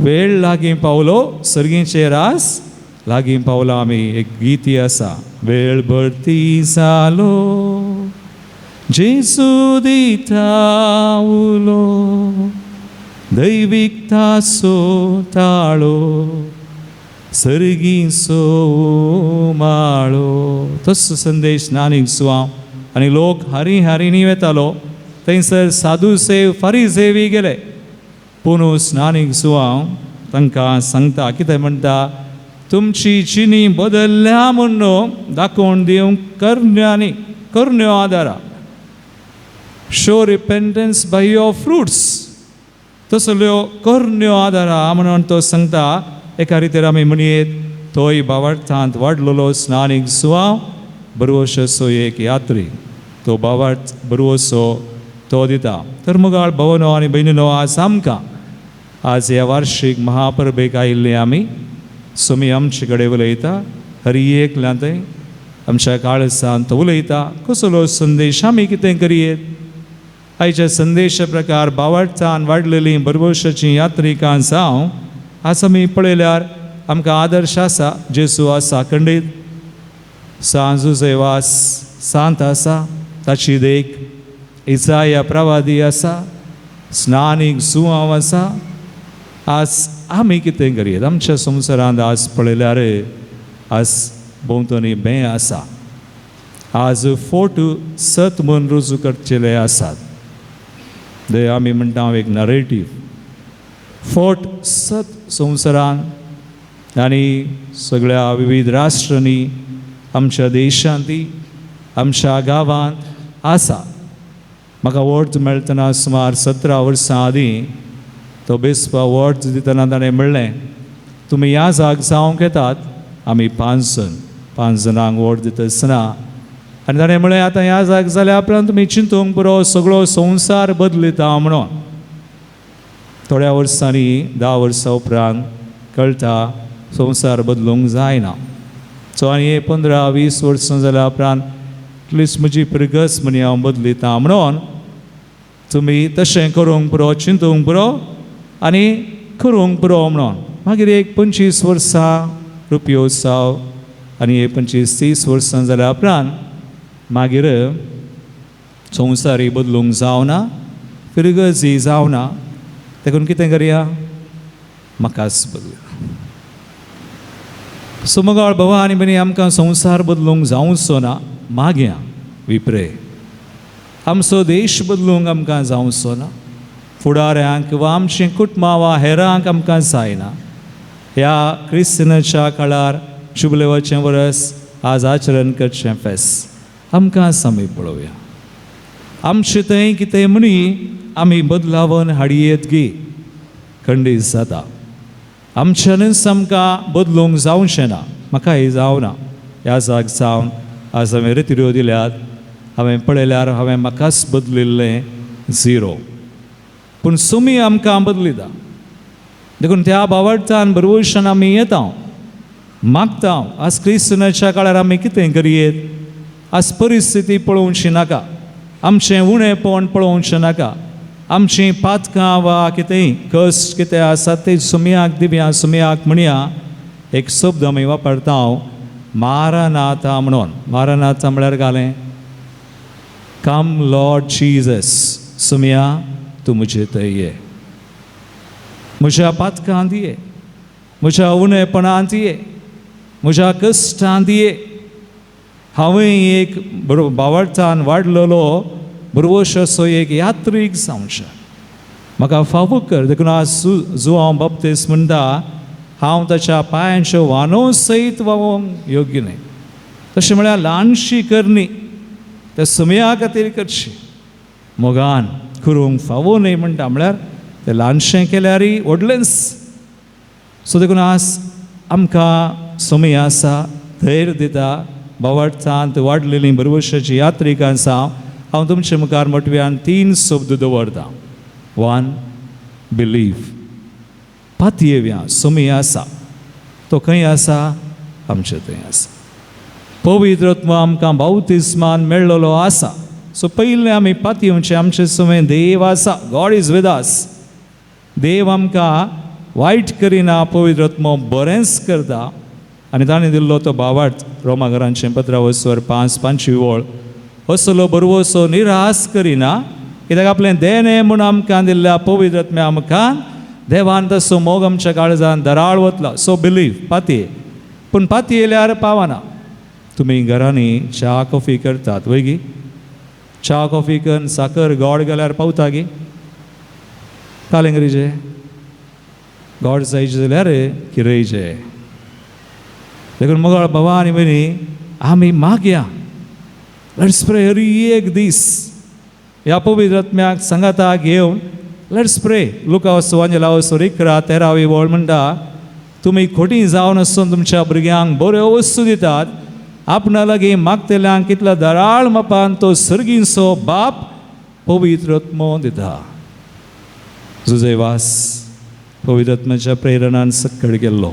वेळ लागीं पावलो, सर्गीचें राज लागीं पावलां. आमी एक गीती आसा, वेळ भरती जालो जेजू दिता उलो, दैवीक तासो ताळो सर्गीचो माळो. तसो संदेश नानीक सुवांव आनी लोक हारी हारीनी वेतालो. थंयसर साधू सेव फारीसेवी गेले पूण स्नानीक सुवांव तांकां सांगता कितें म्हणटा तुमची चिनी बदलल्या म्हणून दाखोवन दिवंक करण्यांनी करण्यो आदारा. Show repentance by your fruits. तसल्यो करण्यो आदारा म्हणून तो सांगता. एका रितीर आमी म्हणयेत तोय भावार्थांत वाडलोलो स्नानीक सुवांव बरवशाचो एक यात्री तो भावार्थ बरवसो तो दिता. तर मुगाळ भवनो आनी भयणीनो आज आमकां आज ह्या वार्षीक महापरबेक आयिल्ले आमी सोमी आमचे कडेन उलयता, हरी एकल्यान थंय आमच्या काळजांत तो उलयता. कसलो संदेश आमी कितें करयेत आयच्या संदेशा प्रकार भावार्थान वाडलेलीं बरवशाचीं यात्रिकां जावं आज आमी पळयल्यार आमकां आदर्श आसा जेजू आसा खंडीत, सांजुजेवास सांत आसा ताची देख, इजाया प्रवादी आसा, स्नानीक जुवांव आसा. आज आमी कितें करयेत आमच्या संवसारांत आज पळयल्यार आज भोंवतणी बें आसा, आज फोट सत म्हूण रुजू करचेले आसात. दे आमी म्हणटा एक नरेटीव फोट सत संवसारांत आनी सगळ्या विविध राष्ट्रांनी आमच्या देशांत आमच्या गांवांत आसा. म्हाका वोट मेळटना सुमार 17 वर्सां आदीं तो बेसपा वोट दितना ताणें म्हणलें तुमी ह्या जाग जावंक येतात, आमी 5 जण, 5 जाणांक वोट दिता आसतना आनी ताणें म्हळें आतां ह्या जाग जाल्या उपरांत तुमी चिंतूंक पुरो, सगळो संवसार बदलिता म्हणून. थोड्या वर्सांनी 10 वर्सां उपरांत कळटा संवसार बदलूंक जायना. सो आनी हे 15-20 वर्सां जाल्या उपरांत एटलिस्ट म्हजी प्रगस म्हणी हांव बदलिता म्हणून तुमी तशें करूंक पुरो, चिंतूंक पुरो आनी करूंक पुरो म्हणून. मागीर एक 25 वर्सां रुपयोत्सव आनी एक 25-30 वर्सां जाल्या उपरांत मागीर संवसारी बदलूंक जावना, फिरगजी जावना. देखून कितें करया, म्हाकाच बदलया. सो मोगाळ भावा आनी भयणी, आमकां संवसार बदलूंक जावचो ना, मागया विप्रे. आमचो देश बदलूंक आमकां जावचो ना, फुडाऱ्यांक वा आमचीं कुटुंबां वा हेरांक आमकां जायना. ह्या क्रिस्तीनाच्या काळार जुबलेवाचें वरस आज आचरण करचें फेस आमकां आमी पळोवया. आमचे थंय कितें म्हणी आमी बदलावन हाडयेत गी खंडीत जाता. आमच्यानूच आमकां बदलूंक जावचें ना, म्हाकाय जावना. ह्या जाग जावन आज हांवें रितिऱ्यो दिल्यात, हांवें पळयल्यार हांवें म्हाकाच बदलिल्लें 0, पूण सुमी आमकां बदलिता. देखून त्या बावडतान बरवशान आमी येता, मागता. आज क्रिस्तीनाच्या काळार आमी कितें करयेत, आज परिस्थिती पळोवची नाका, आमचें उणेपण पळोवचें नाका, आमचीं पातकां वा कितेंय कश्ट कितें आसा ते सुमयाक दिवया, सुमयाक म्हणया. एक शब्द आमी वापरता मारानाथा म्हणून. मारानाथा म्हळ्यार घालें कम लॉर्ड जीजस, सुमया तूं म्हजे थंय ये, म्हज्या पातकांत ये, म्हज्या उणेपणांत ये, म्हज्या कश्टांत ये. हांवें एक बरो बावडतान वाडलेलो बरवश असो एक यात्रीक जावचें, म्हाका फावो कर. देखून आज जुआंव बाप्तीस म्हणटा, हांव ताच्या पांयांच्यो वानो सयत वावोंक योग्य न्हय. तशें म्हळ्यार ल्हानशी करणी त्या सुमया खातीर करची, मोगान करूंक फावो न्हय म्हणटा, म्हळ्यार तें ल्हानशें केल्यारय व्हडलेंच. सो देखून आज आमकां समय आसा, धैर्य दिता. बावडतांत वाडलेली बरवशाची यात्रिकां आसा. हांव तुमचे मुखार मोटव्यान 3 शब्द दवरतां. 1 बिलीव, पातयेव्या समय आसा. तो खंय आसा? आमचे थंय आसा. पवित्र आत्मो आमकां बावतिस्मान मेळ्ळलो आसा. सो पयलें आमी पातयेवचें, आमचे समय देव आसा, गॉड is with us. देव आमकां वायट करिना, पवित्र आत्मो बरेंच करता. आनी ताणें दिल्लो तो भावार्थ रोमाघरांचें पत्रावस्वर 5-5 वळ असलो बरवसो निराश करिना, कित्याक आपलें देणें म्हूण आमकां दिल्ल्या पवित्र आत्म्या आमकां देवान तसो मोग आमच्या काळजान दराळ वतला. So believe, पातये. पूण पातयेल्यार पावना. तुमी घरांनी च्या कॉफी करतात वय गी? च्या कॉफी करून साकर गोड गेल्यार पावता गी? कालेंगरीचे गोड जायचे जाल्यार किरयचे. देखून मोगाळ भावा आनी भयणी, आमी मागया, let's pray हर एक दीस ह्या पवित्र आत्म्याक सांगाता घेवन let's pray. लुका सुवांजेला 11-13 वळ म्हणटा, तुमी खोटी जावन आसून तुमच्या भुरग्यांक बऱ्यो वस्तू दितात, आपणा लागीं मागतल्यांक कितल्या दराळ मापान तो सर्गींचो बाप पवित्र आत्मो दिता. जुजेवास पवित्र आत्म्याच्या प्रेरणान सक्कड गेल्लो,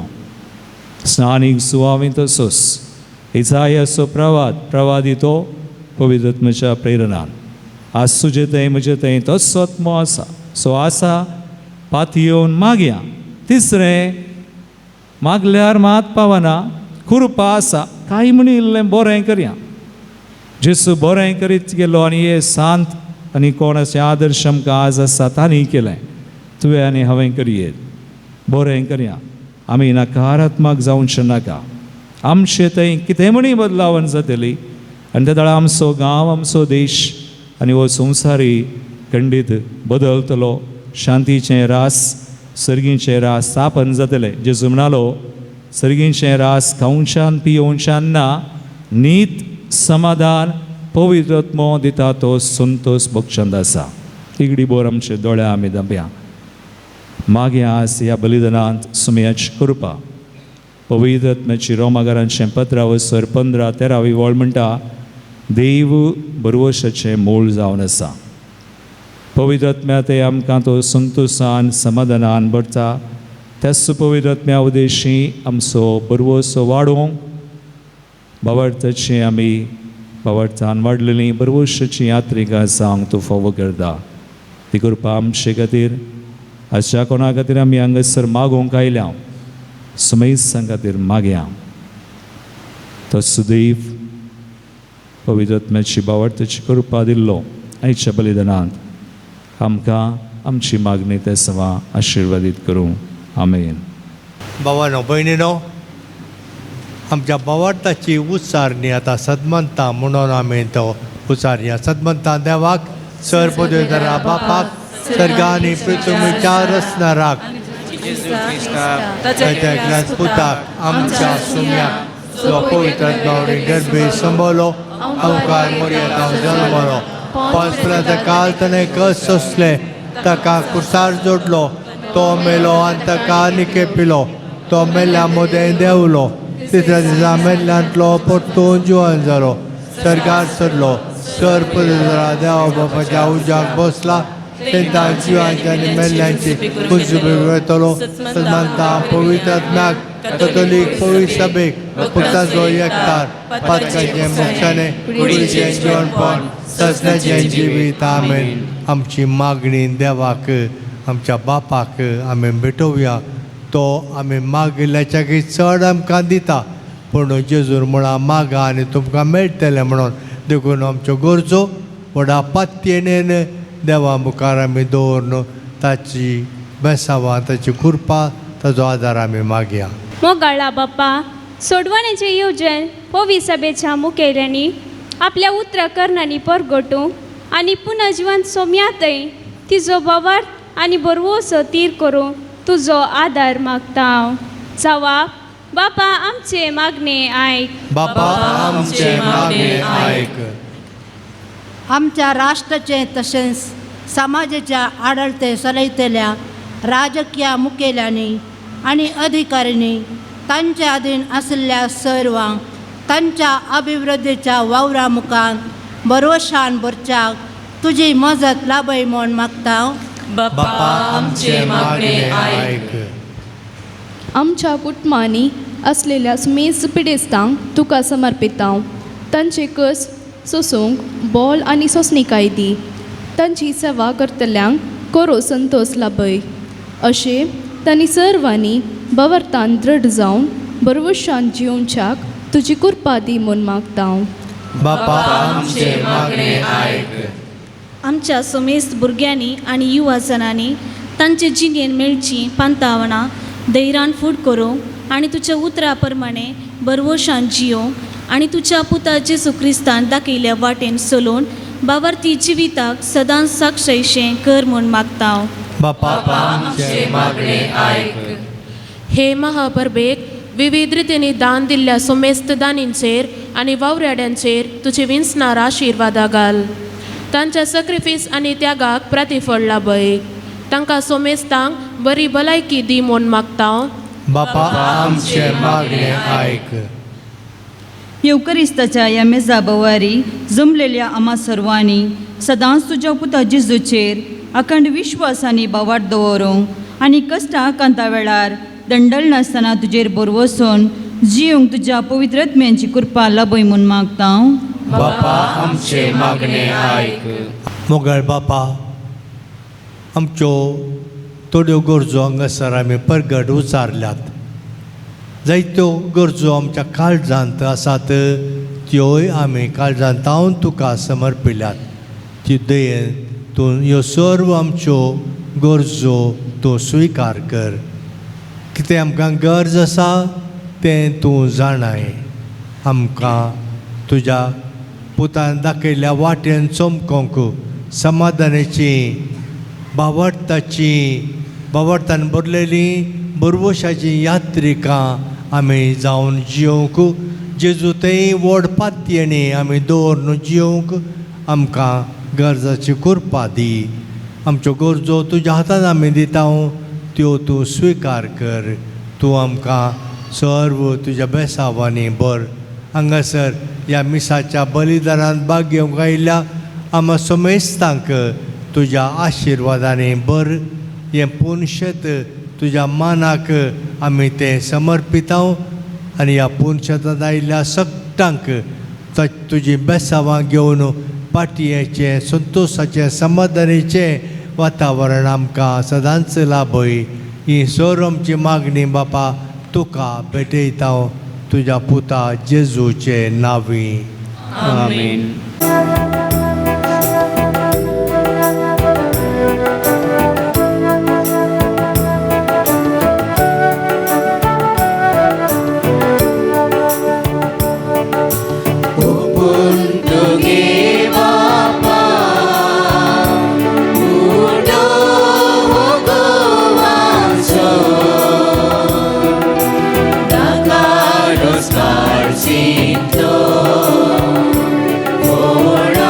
स्नानीक सुवावी तसोच, इजायाचो प्रवाद प्रवादी तो पवित्र आत्म्याच्या प्रेरणान. आज तुजे थंय म्हजे थंय तोच आत्मो आसा. सो आसा पातयेवन मागया. तिसरें, मागल्यार मात पावना, कृपा आसा, कांय म्हणी इल्लें बरें करया. जेसू बरें करीत गेलो आनी हे सांत आनी कोण अशें आदर्श आमकां आज आसा तांणी केलें, तुवें आनी हांवें करयेत. बरें करया, आमी नकारात्मक जावचें नाका. आमचे थंय कितें म्हणी बदलावण जातली आनी त्या वेळार आमचो गांव, आमचो देश आनी हो संवसारी खंडीत बदलतलो. शांतीचें रास, सर्गीचें रास स्थापन जातलें. जेजू म्हणालो, सर्गीचें रास खावच्यान पियोवच्यान ना, नीत समाधान पवित्र आत्मो दिता तो संतोष भोगचंद आसा. तिगडी बोर आमचे दोळे आमी धांपया. मागीर आज ह्या बलिदानांत सुमयाची कृपा पवित्र आत्म्याची. रोमाघरांचें पत्रावसर 15-13 वळ म्हणटा, देव बरवशाचें मूळ जावन आसा. पवित्र आत्म्या ते आमकां तो संतोशान समाधानान भरता. त्याच पवित्र आत्म्या उदेशी आमचो बरवसो वाडोवंक बावडताची आमी बावडतान वाडलेली बरवशाची यात्रिका जावंक तूं फावो करता. ती कृपा आमचे खातीर आजच्या कोणा खातीर आमी हांगासर मागोवंक आयल्या सुमेसां खातीर मागया. तो सुदैव पवित्र आत्म्याची बावडताची कृपा दिल्लो आयच्या बलिदानांत आमकां आमची मागणी ते सवा आशिर्वादीत करूं. आमेन. भावानो भयणीनो, आमच्या बावडताची उच्चारणी आतां सदमंता म्हणून आमी तो उच्चारया. सदमंता देवाक सर पदवेधरा बापाक सर्गा आनी पृथ्वीच्या रचणाराक ताच्या पुताक आमच्या सुम्याक जो पवित्र आत्म्यावरी गर्भी संबलो अवकार मोरयेंत जल्मलो पांच काल ताणें कस सोंसले ताका कुर्सार जोडलो तो मेलो आनी ताका निकेपिलो तो मेल्ल्या मदें देंवलो तिसऱ्या दिसा मेल्ल्यांतलो परतून जिवन जालो सर्गार सरलो सर पदरा देवा बापाच्या उज्याक बसला तेंकां जिवांची आनी मेल्ल्यांची कुजबी वतलो सन्मानता पवित्र आत्म्याक कथोलीक पवित्र सभेक पुताचो एकतार पातकाचें मोक्षाणें कुडीचें जिवनपण सजण्याचें जिवीत. आमेन. आमची मागणी देवाक आमच्या बापाक आमी भेटोवया. तो आमी मागिल्ल्याच्याकय चड आमकां दिता पूण जेजूर म्हळां मागा आनी तुमकां मेळटलें म्हणून. देखून आमच्यो गरजो व्हडा पातयेन देवा मुखार आमी दवरून ताची बेसांवां ताची कृपा ताचो आदार आमी मागया. मोगाळा बाप्पा, सोडवण्याचें येवजण पवी सभेच्या मुखेल्यांनी आपल्या उतरां करणांनी परगटूंक आनी पुनर्जिवन सोम्यातय तिजो भावार्थ आनी बरवसो तीर करूंक तुजो आदार मागता हांव. जावा बापा आमचे मागणे आयक. बापा आमचे मागणे आयक. आमच्या राष्ट्राचें तशेंच समाजाच्या आडळते चलयतल्या राजकीय मुखेल्यांनी आनी अधिकाऱ्यांनी तांचे अधीन आशिल्ल्या सर्वांक तांच्या अभिवृद्धीच्या वावरा मुखार भरवशान भरच्याक तुजी मजत लाभय म्हूण मागता. बापा आमचे मागणे आयक. आमच्या कुटुंबांनी आसलेल्या सुमेज पिडेस्तांक तुका समर्पितांव. तांचे कस सोसूंक बोल आनी सोंसणीकाय दी. तांची सेवा करतल्यांक कोरो संतोश लाभय. अशें तांणी सर्वांनी बवरतान दृढ जावन बरवशान जिवच्याक तुजी कृपा दी म्हूण मागता. बापा आमचे मागणे आयक. आमच्या सुमेस्त भुरग्यांनी आनी युवा जणांनी तांचे जिणेन मेळची पांतावणां धैर्यान फूड करूंक आनी तुज्या उतरा प्रमाणे बरवशान जियोंक आनी तुज्या पुता जेजू क्रिस्तान दाखयल्या वाटेन चलोवन बावरती जिविताक सदांच साक्षयशें कर म्हूण मागता. बापा आमचे मागणे आयक. हे महापरबेक विविध रितींनी दान दिल्ल्या सुमेस्त दानींचेर आनी वावराड्यांचेर तुजी विंचणार आशिर्वादा घाल. तांच्या सॅक्रिफीस आनी त्यागाक प्रतिफळ लाभय. तांकां सोमेस्तांक बरी भलायकी दी म्हूण मागता. बापा आमचे मागणे आयक. येवकरिस्ताच्या ह्या मेजा बवारी जमलेल्या आमा सर्वांनी सदांच तुज्या पुता जेजूचेर अखंड विश्वास आनी भावार्थ दवरूंक आनी कश्टां कांता वेळार दंडल नासतना तुजेर बरवसून जिवंक तुज्या पवित्र आत्म्यांची कृपा लाभय म्हूण मागता. बापा आमचे मागणे आयक. मोगाळ बापा, आमच्यो थोड्यो गरजो हांगासर आमी परगट उचारल्यात. जायत्यो गरजो आमच्या काळजांत आसात त्योय आमी काळजांत हांव तुका समर्पिल्यात. ती दयेन तूं ह्यो सर्व आमच्यो गरजो तूं स्विकार कर. कितें आमकां गरज आसा तें तूं जाणाय. आमकां तुज्या पुतान दाखयल्ल्या वाटेन चमकोंक समाधानाची बावडताची बावडतान भरलेली बरवशाची यात्रिकां आमी जावन जिवंक जेजू थंय व्हड पातयेणी आमी दवरून जिवंक आमकां गरजाची कृपा दी. आमच्यो गरजो तुज्या हातान आमी दिता त्यो तूं स्विकार कर. तूं आमकां सर्व तुज्या बेसांवांनी भर. हांगासर ह्या मिसाच्या बलिदानान भाग घेवंक आयिल्ल्या आमा समेस्तांक तुज्या आशिर्वादांनी बर. हें पुनशेत तुज्या मानाक आमी तें समर्पितांव आनी ह्या पुनशेतांत आयिल्ल्या सगटांक तुजी बेसावां घेवन पाटयेचें संतोशाचें समाधानीचें वातावरण आमकां सदांच लाभय. ही सोर आमची मागणी बापा तुका भेटयता तुज्या पुता जेजूचे नांवी. आमेन. Oh,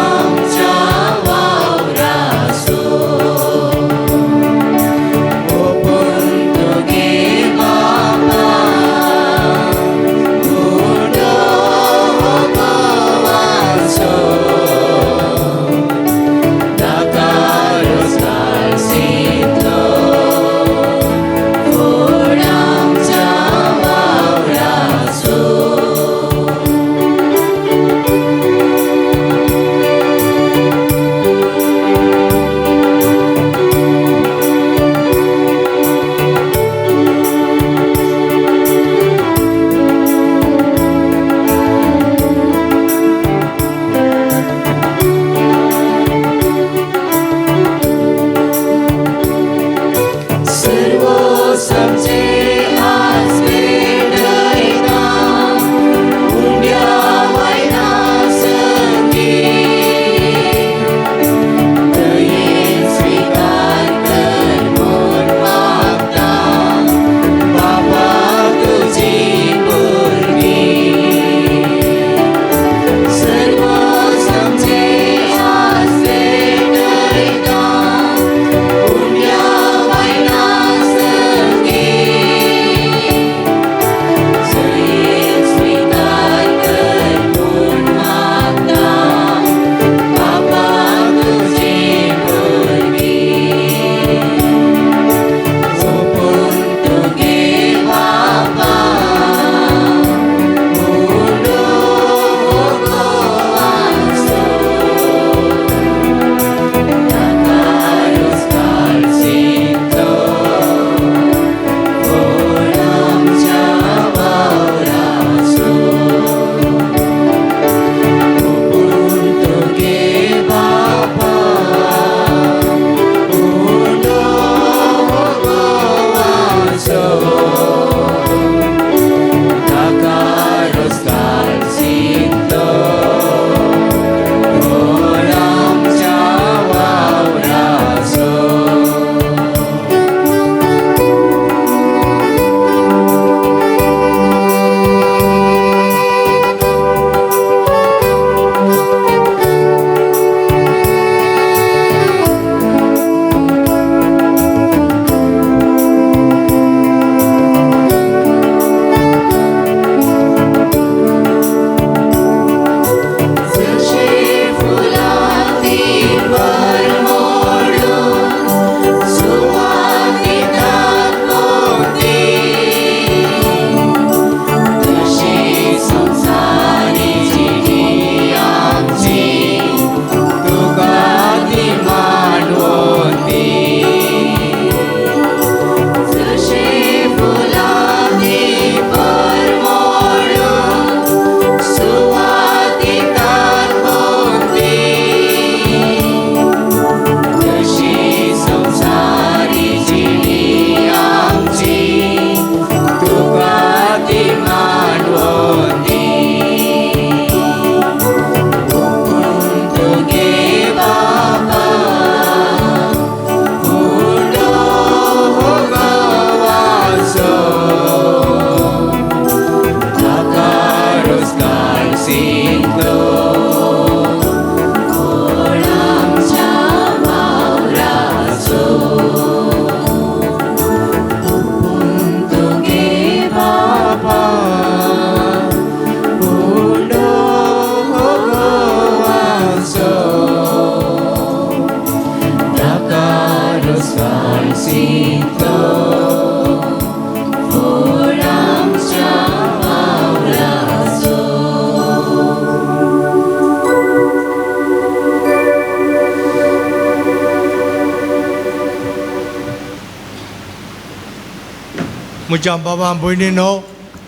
म्हज्या बाबा भयणीनो,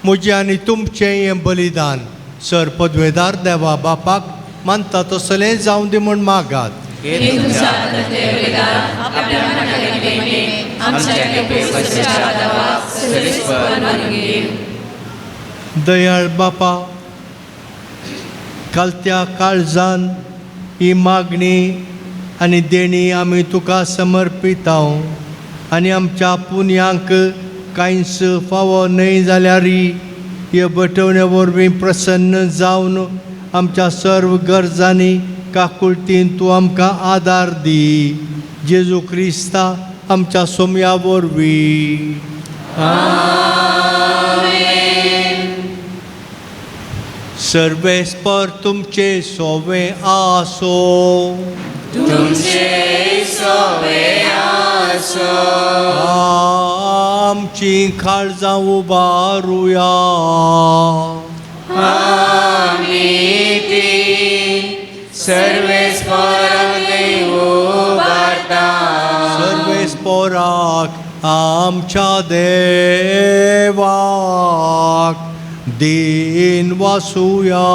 म्हजें आनी तुमचें हें बलिदान सर पदवेदार देवा बापाक मानता तसलें जावं दी म्हूण मागात. दयाळ बापा, कालत्या काळजान ही मागणी आनी देणी आमी तुका समर्पिताव आनी आमच्या पुण्यांक कांयच फावो न्हय जाल्यारय हे बटवणे वरवीं प्रसन्न जावन आमच्या सर्व गरजांनी काकुळतीन तूं आमकां आदार दी. जेजू क्रिस्ता आमच्या सोम्या वरवीं. सर्वेस्पर तुमचे सोवे आसो. तुमचे सोवे आसो. आमची काळजां उबारुया. आमी ती सर्वेस्पराक उबारता. सर्वेस्पराक आमच्या देवाक दीन वासुया.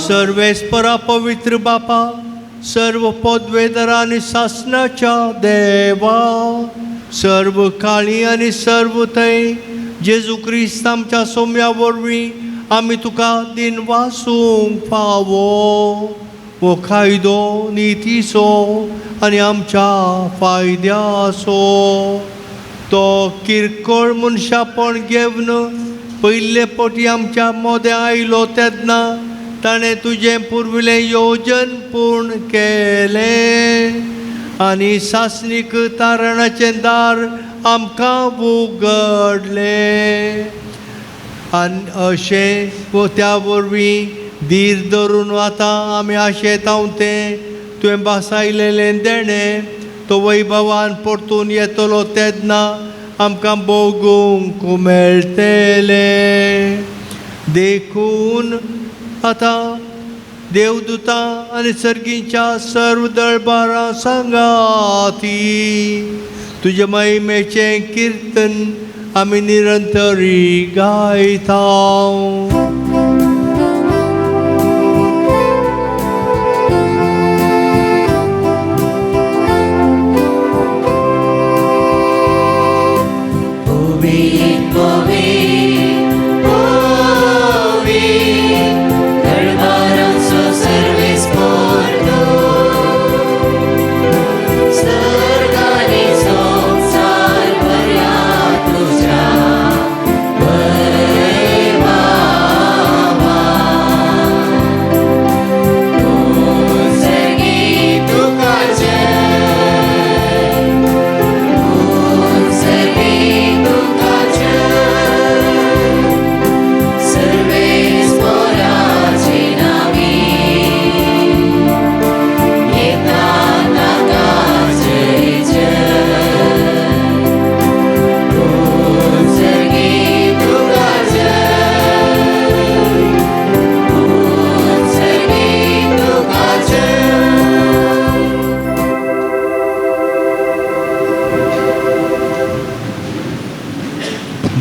सर्वेस्परा पवित्र बापा, सर्व पदवेदरा आनी सासनाच्या देवा, सर्व काळी आनी सर्व थंय जेजू क्रिस्त आमच्या सोम्या वरवीं आमी तुका दीन वासूंक फावो. हो कायदो नितीचो आनी आमच्या फायद्याचो. तो किरकोळ मनशापण घेवन पयले पटी आमच्या मोदें आयलो तेन्ना ताणें तुजें पुर्विल्लें योजन पूर्ण केलें आनी सासणीक तारणाचें दार आमकां उगडलें. आनी अशें त्या वरवीं धीर धरून आतां आमी आशेतांव तें तुवें भासायलेलें देणें तो वैभवान परतून येतलो तेन्ना आमकां भोगूंक मेळटलें. देखून आतां देवदूतां आनी सर्गीच्या सर्व दळबारां सांगाती तुजे महिमेचें किर्तन आमी निरंतरी गायता.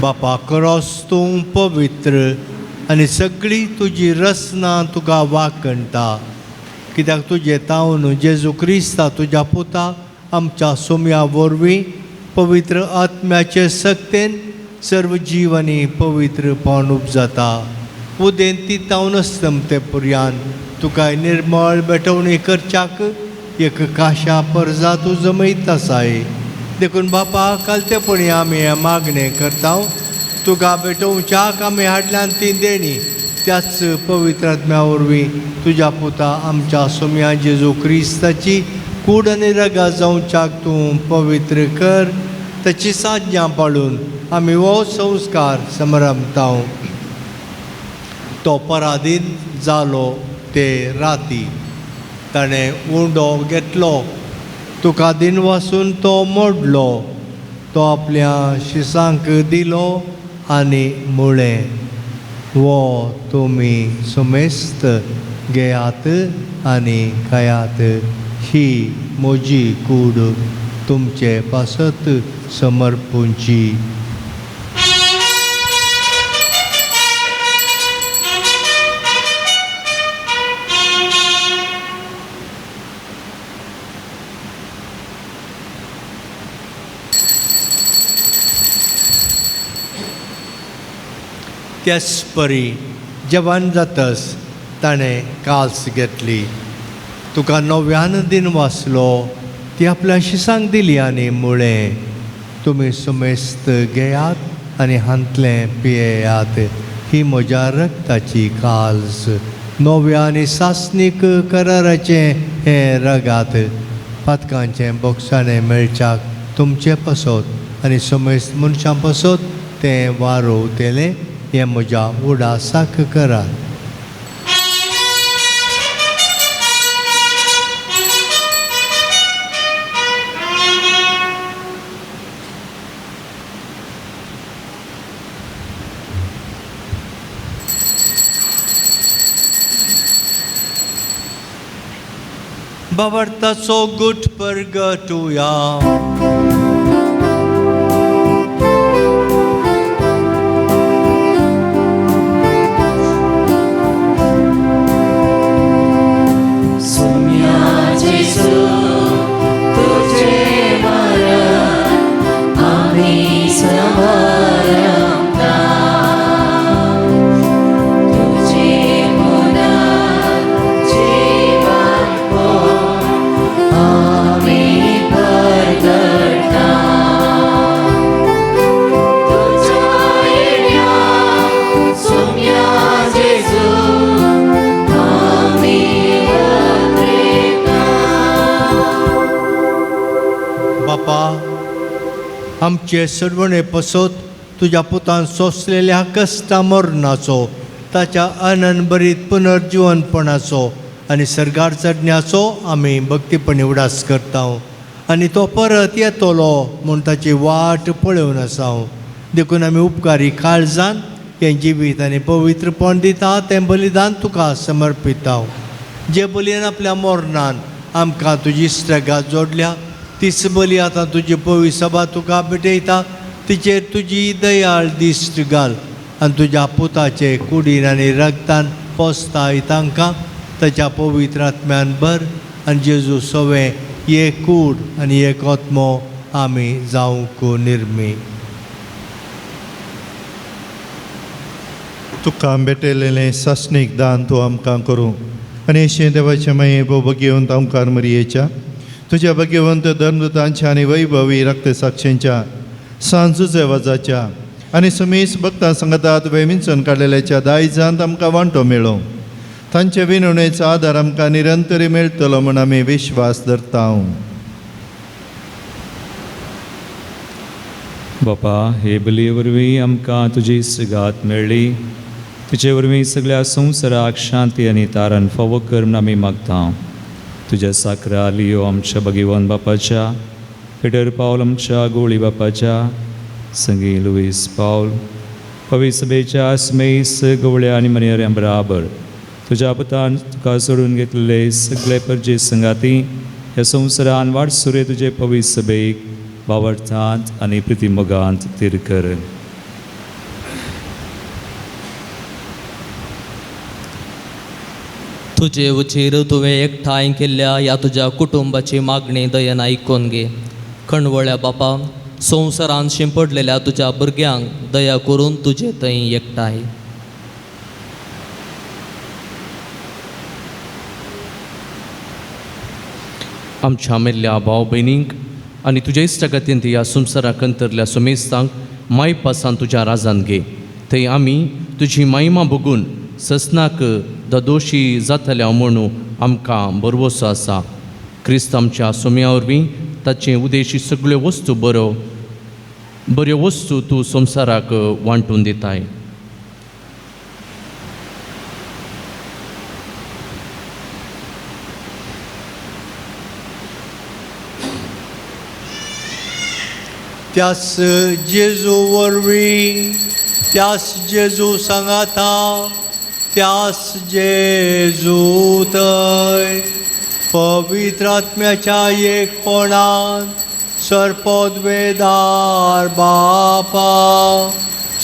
बापा, क्रॉस तूं पवित्र आनी सगळी तुजी रचना तुका वाकणटा, कित्याक तुजें तावन जेजू क्रिस्ता तुज्या पुता आमच्या सोम्या वरवीं पवित्र आत्म्याचे सक्तेन सर्व जिवांनी पवित्रपण उपजाता. उदेंती तावन अस्तमते पुर्यान तुका निर्मळ भेटवणी करच्याक एक काशा परजा तूं जमयत आसाय. देखून बापा, कालतेपणी आमी हें मागणें करता, तुका भेटोवच्याक आमी हाडल्यान ती देणी त्याच पवित्र आत्म्या वरवीं तुज्या पुता आमच्या सोम्या जेजू क्रिस्ताची कूड आनी रगा जावच्याक तूं पवित्र कर. ताची साज्ञा पाळून आमी हो संस्कार समरमताव. तो पराधीन जालो ते राती ताणें उंडो घेतलो, तुका दिनवासून तो मोडलो, तो आपल्या शिसांक दिलो आनी म्हळें, वो तुमी सुमेस्त घेयात आनी खायात. ही म्हजी कूड तुमचे पासत समर्पूंची. त्याच परी जवान जातस ताणें काल्स घेतली. तुका नव्यान दिन वाचलो ती आपल्या शिसांक दिली आनी म्हळें, तुमी सुमेस्त घेयात आनी हांतलें पियेयात. ही म्हज्या रक्ताची काल्स, नव्या आनी सासणीक कराराचें हें रगात. पातकांचें बोगसाणें मेळच्याक तुमचें पसत आनी सुमेस्त मनशां पसत तें वारोवतेलें. हें म्हज्या उडासाक करात. बाबर्ताचो गुट परगटुया. आमचे सरवणे पसत तुज्या पुतान सोंसलेल्या कश्टा मरणाचो, ताच्या आनंदभरीत पुनर्जिवनपणाचो आनी सर्गार चडण्याचो आमी भक्तीपणी उडास करता आनी तो परत येतलो म्हूण ताची वाट पळोवन आसा. देखून आमी उपकारी काळजान हें जिवीत आनी पवित्रपण दिता तें बलिदान तुका समर्पिता. जे बलयेन आपल्या मरणान आमकां तुजी स्ट्रगात जोडल्या तीच बली आतां तुजी पवी सभा तुका भेटयता. तिचेर तुजी दयाळ दिश्ट घाल आनी तुज्या पुताचे कुडीन आनी रगतान पोसताय तांकां ताच्या पवित्र आत्म्यान भर आनी जेजू सवें एक कूड आनी एक आत्मो आमी जावंक निर्मी. तुका भेटयलेलें सासणीक दान तूं आमकां करूं आनी अशें देवाचें माये भोव आमकार मरयेच्या तुज्या भगवंत धर्मदूतांच्या आनी वैभवी रक्तसाक्षींच्या सांजुचे वजाच्या आनी सुमीस भक्तां सांगातात वेविंचून काडलेल्याच्या दायजांत आमकां वांटो मेळो. तांचे विनवणेचो आदार आमकां निरंतरी मेळटलो म्हूण आमी विश्वास धरता. बापा, हे बलये वरवीं आमकां तुजी सुगात मेळ्ळी. तुजे वरवीं सगळ्या संवसाराक शांती आनी तारण फावो कर म्हूण आमी मागता. तुज्या साकरा लियो आमच्या भगवान बापाच्या, पिटर पावल आमच्या गोळी बापाच्या, संगी लुईस पावल पवी सभेच्या स्मेस गवळ्या आनी मनेऱ्यां बराबर तुज्या पुतान तुका सोडून घेतलेले सगळे परजे संगाती ह्या संवसारान वाटसुरे तुजे पवी सभेक बावडटांत आनी प्रितीमोगांत तीर कर. तुजे उचेर तुवें एकठांय केल्ल्या ह्या तुज्या कुटुंबाची मागणी दयेन आयकून घे. खणवळ्या बापा, संवसारान शिंपडलेल्या तुज्या भुरग्यांक दया करून तुजे थंय एकठांय. आमच्या मेल्ल्या भाव भयणींक आनी तुज्या इश्टागतीन ह्या संवसाराक अंतरल्या सुमेस्तांक मायपासान तुज्या राजान घे. थंय आमी तुजी महिमा भोगून ससनाक ददोशी जातल्या म्हणून आमकां भरवसो आसा. क्रिस्त आमच्या सोम्या वरवीं ताचे उदेशी सगळ्यो वस्तू बऱ्यो वस्तू तूं संवसाराक वांटून दिताय. त्यास जेजू वरवीं, त्यास जेजू सांगाता, त्यास जेजू थंय पवित्र आत्म्याच्या एकपणान सर्पोद्वेदार बापा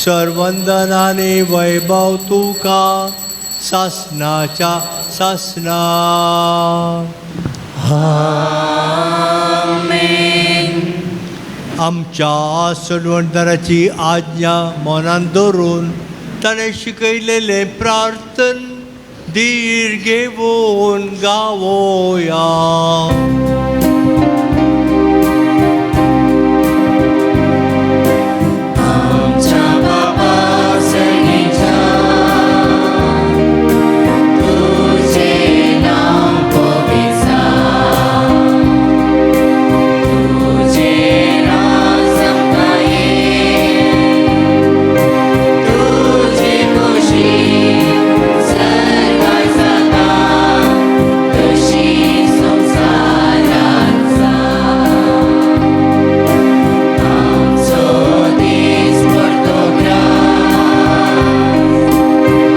सर्वंदनाने वैभव तुका सासनाच्या सासना. आमेन. आमच्या सोडवणदाराची आज्ञा मनान दवरून ताणें शिकयलेलें प्रार्थन धीर घेवन गावोया. आमच्या बापा सणीच्या तुझे नाव पवित्र, तुझे राज आमकां ये, तुजी खुशी सर्गार जाता तशी संवसारांत जा. आमचो दीस पडतो ग्रास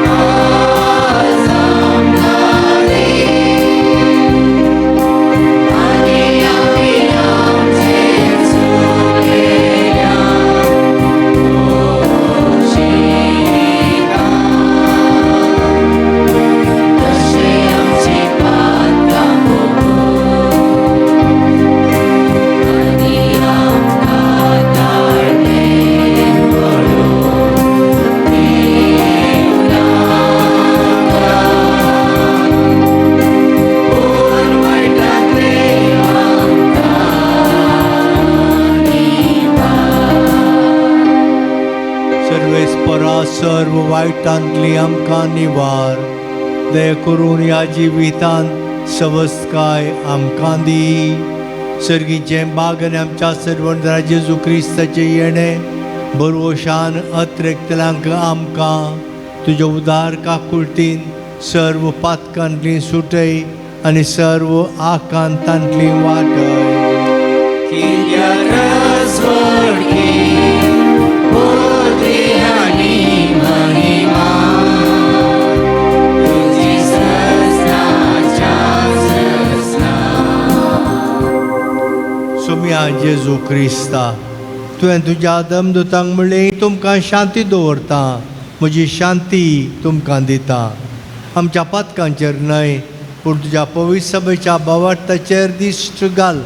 आज आमकां दी, आनी आमी आमचे चुकलेल्यांक भोगशिता, तशें आमची पातकां भोगूं आनी आमकां ताळमेळ पडूं दिवं नाका, पूण वायटांतलें आमकां निवार. सर्वेस्परा सर्व वायटांतली आमकां निवार, दया करून ह्या जिवितांत सवस्तकाय आमकां दी. सर्गीचें बाग आनी आमच्या सर्वंतरा जेजू क्रिस्ताचें येणें बरवशान अत्रेकतल्यांक आमकां तुज्या उदार काकुळटीन सर्व पातकांतली सुटय आनी सर्व आकांतांतली वाटय. कित्याक राजवडकी बुद्धी आनी महिमा तुजी सजनाच्या सजना. सोम्या जेजू क्रिस्ता, तुवें तुज्या दमदुतांक म्हणलें तुमकां शांती दवरता, म्हजी शांती तुमकां दिता. आमच्या पातकांचेर न्हय पूण तुज्या पवित्र सभेच्या भावार्थाचेर दिश्ट घाल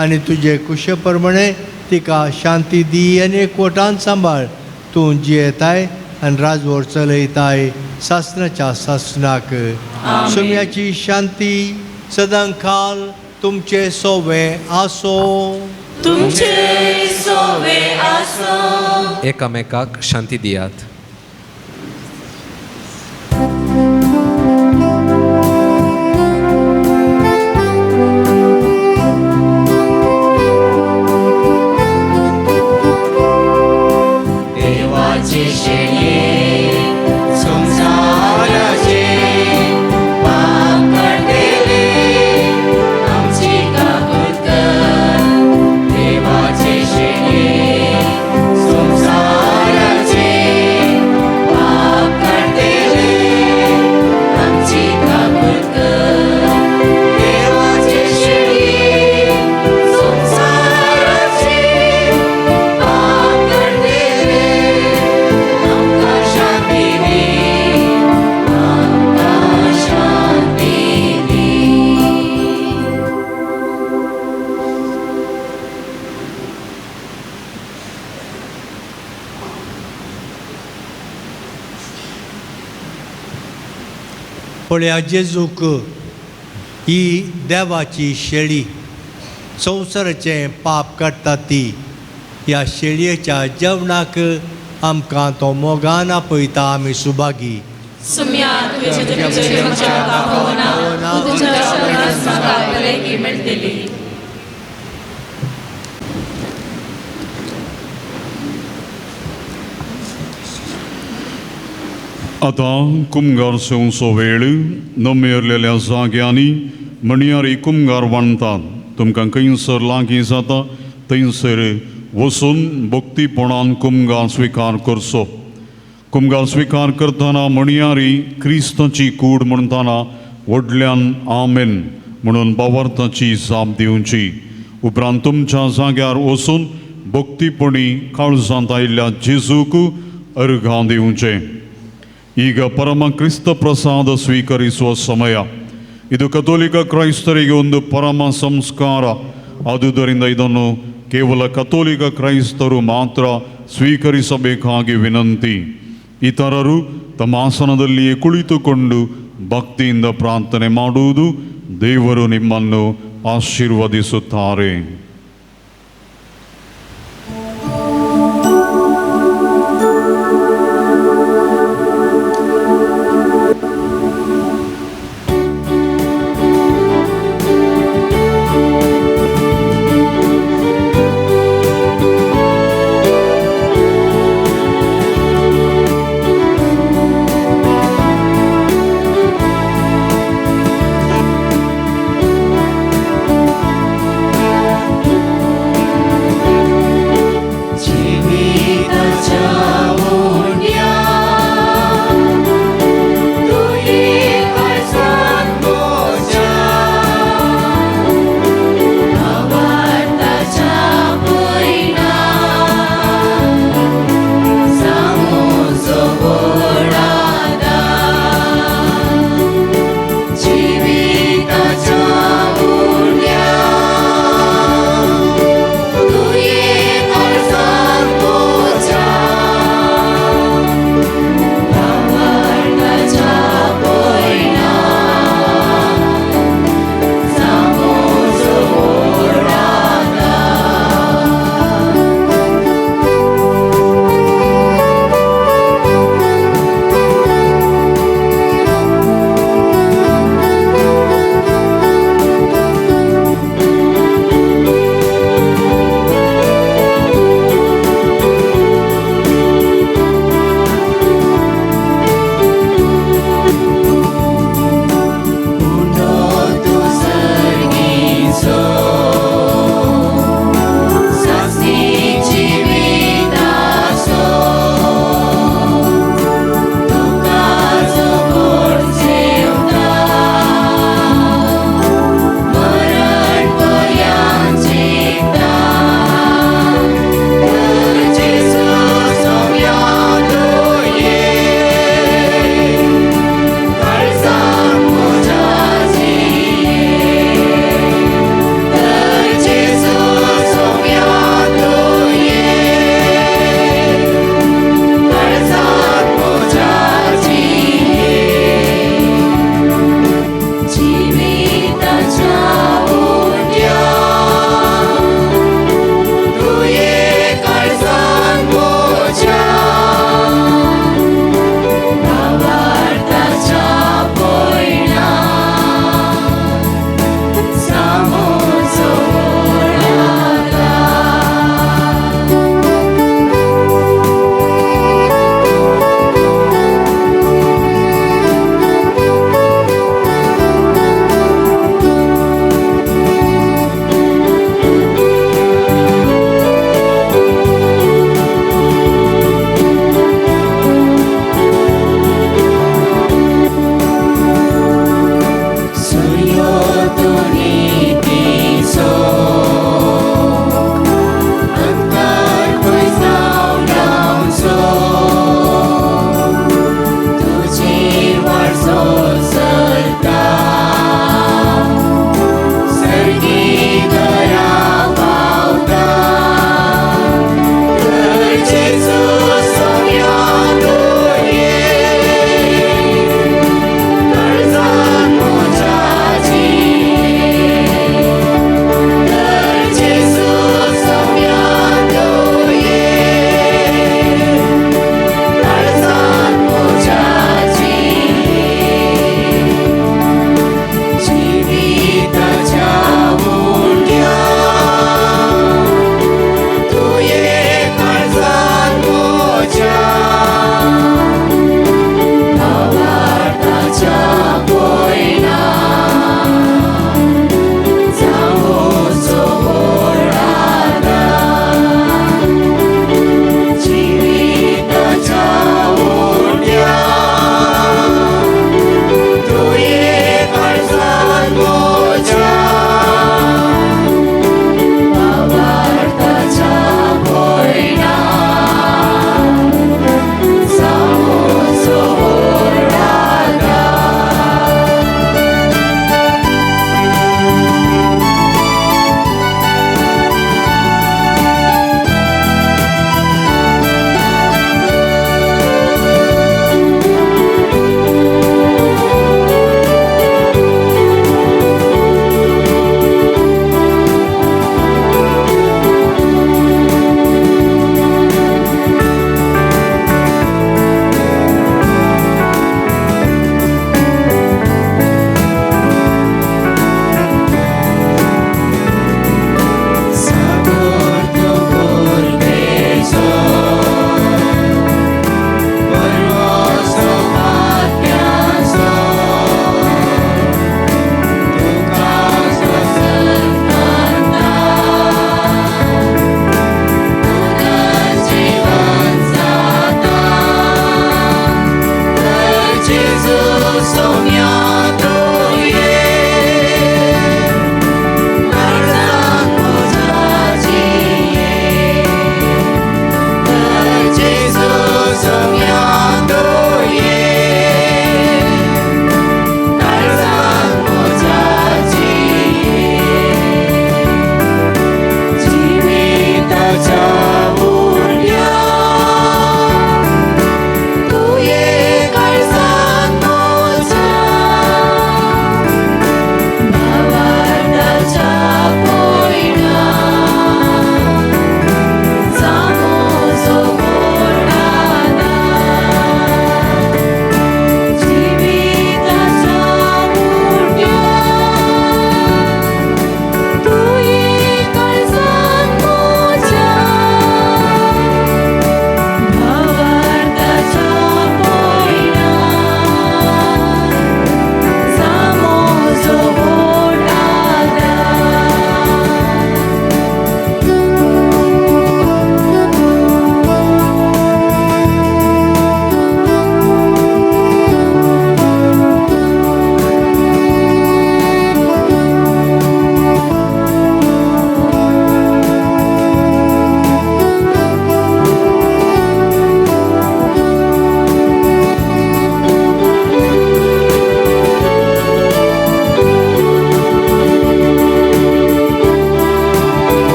आनी तुजे कुशे प्रमाणे तिका शांती दी आनी एकवटान सांबाळ. तूं जियेताय आनी राजवट चलयताय सासनाच्या सासनाक. सोम्याची शांती सदांकाल तुमचे सोवे आसो. तुमचे सोवे आसो. एकामेकाक शांती दियात. देवाचे शेणये संवसाराचे पाप काडटले आमची काकूत कर. देवाचे शेणये संवसाराचे पाप काडटले आमची काकूत कर. देवाचे शेणये संवसाराचे पाप काडटले आमकां शांती दी, आमकां शांती दी. पळया जेजूक ही देवाची शेळी संवसाराचें पाप काडटा ती. ह्या शेळयेच्या जेवणाक आमकां तो मोगान आपयता. आमी सुभागी. सुम्या तुवें जेजूच्या दाखोवना, तुज्या शब्दांत म्हाका भलायकी मेळटली. आतां कुमगार सेवचो वेळ. नमेरलेल्या जाग्यांनी म्हणयारी कुमगार बांदतात. तुमकां खंयसर लागीं जाता थंयसर वचून भक्तीपणान कुमगार स्विकार करचो. कुमगार स्विकार करतना म्हणयारी क्रिस्ताची कूड म्हणटना व्हडल्यान आमेन म्हणून भावार्थाची जाप दिवची. उपरांत तुमच्या जाग्यार वचून भक्तीपणी काळजांत आयिल्ल्या जेजूक अर्घां दिवचें. ಈಗ ಪರಮ ಕ್ರಿಸ್ತ ಪ್ರಸಾದ ಸ್ವೀಕರಿಸುವ ಸಮಯ ಇದು. ಕಥೋಲಿಕ ಕ್ರೈಸ್ತರಿಗೆ ಒಂದು ಪರಮ ಸಂಸ್ಕಾರ. ಆದುದರಿಂದ ಇದನ್ನು ಕೇವಲ ಕಥೋಲಿಕ ಕ್ರೈಸ್ತರು ಮಾತ್ರ ಸ್ವೀಕರಿಸಬೇಕಾಗಿ ವಿನಂತಿ. ಇತರರು ತಮ್ಮ ಆಸನದಲ್ಲಿಯೇ ಕುಳಿತುಕೊಂಡು ಭಕ್ತಿಯಿಂದ ಪ್ರಾರ್ಥನೆ ಮಾಡುವುದು. ದೇವರು ನಿಮ್ಮನ್ನು ಆಶೀರ್ವದಿಸುತ್ತಾರೆ.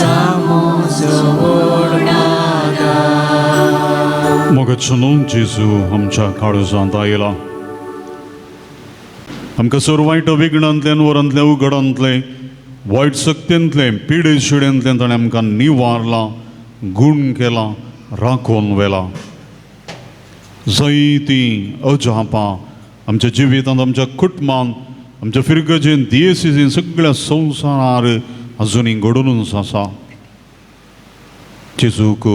आसा म्हजो व्हड आदार. मोगाचो जेजू आमच्या काळजांत आयला, आमकां सर वायट विघ्नांतल्यान वरांतलें उगडांतलें वायट सक्तेंतलें पिडे शिडेंतलें ताणें आमकां निवारलां, गूण केलां, राखून व्हेलां. जायतीं अजापां आमच्या जिवितांत, आमच्या कुटुंबान, आमच्या फिरगजेन, दियेसीन, सगळ्या संवसारार अजुनूय घडोवनूच आसा. जेजूक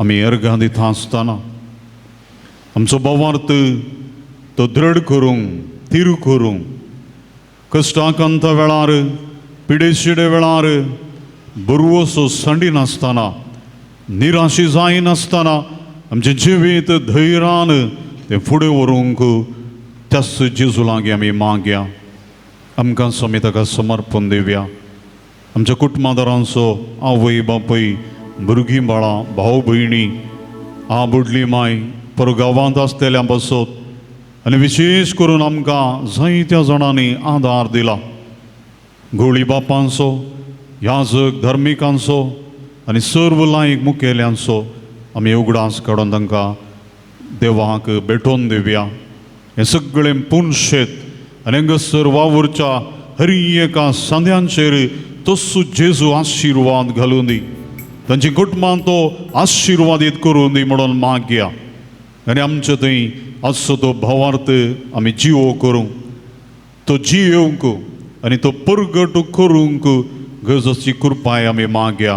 आमी अर्गां दिता आसतना आमचो भावार्थ तो दृढ करूंक, तीर करूंक, कश्टाकांता वेळार, पिडेशिडे वेळार बरवसो सांडिनासतना, निराशी जायनासतना आमचें जिवीत धैर्यान तें फुडें व्हरूंक त्याच जेजू लागीं आमी मागया. आमकां स्वामी ताका समर्पण दिवया. आमच्या कुटुंबादारांचो आवय बापूय, भुरगीं बाळां, भाव भयणी, आबुडली माय, परगांवांत आसतल्या पासत आनी विशेश करून आमकां जायत्या जाणांनी आदार दिला. गोळी बापांचो, याजक धर्मिकांचो आनी सर्व लायक मुखेल्यांचो आमी उगडास काडून तांकां देवाक भेटोवन दिवया. हें सगळें पुनशेत आनी हांगासर वावुरच्या हरी एका सांद्यांचेर तस्सो जेजू आशिर्वाद घालूं दी, तांची कुटुंबां तो आशिर्वादीत करूं दी म्हणून मागया. आनी आमचे थंय आसचो तो भावार्थ आमी जिवो करूंक, तो जियेवंक आनी तो परगट करूंक गरजाची कृपाय आमी मागया.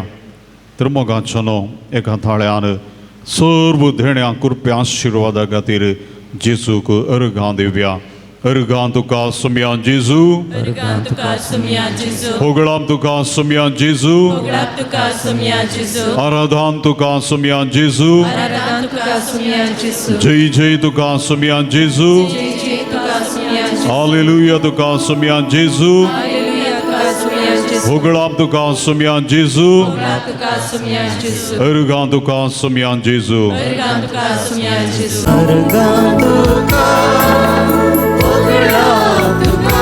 तर मोगाचो न्हू एका थाळ्यान सर्व देण्या कृपया आशिर्वादा खातीर जेजूक अर्गां दिवया. अर्गां तुका सुमया जेजू, अर्गां तुका सुमया जेजू, होगळां तुका सुमया जेजू, होगळां तुका सुमया जेजू, आराधान तुका सुमया जेजू, आराधान तुका सुमया जेजू, जय जय तुका सुमया जेजू, जय जय तुका सुमया जेजू, हालेलुया तुका सुमया जेजू, हालेलुया तुका सुमया जेजू, होगळां तुका सुमया जेजू, होगळां तुका सुमया जेजू, अर्गां तुका सुमया जेजू. अर्गां तुका सुमया जेजू. अर्गां तुका होगळां तुका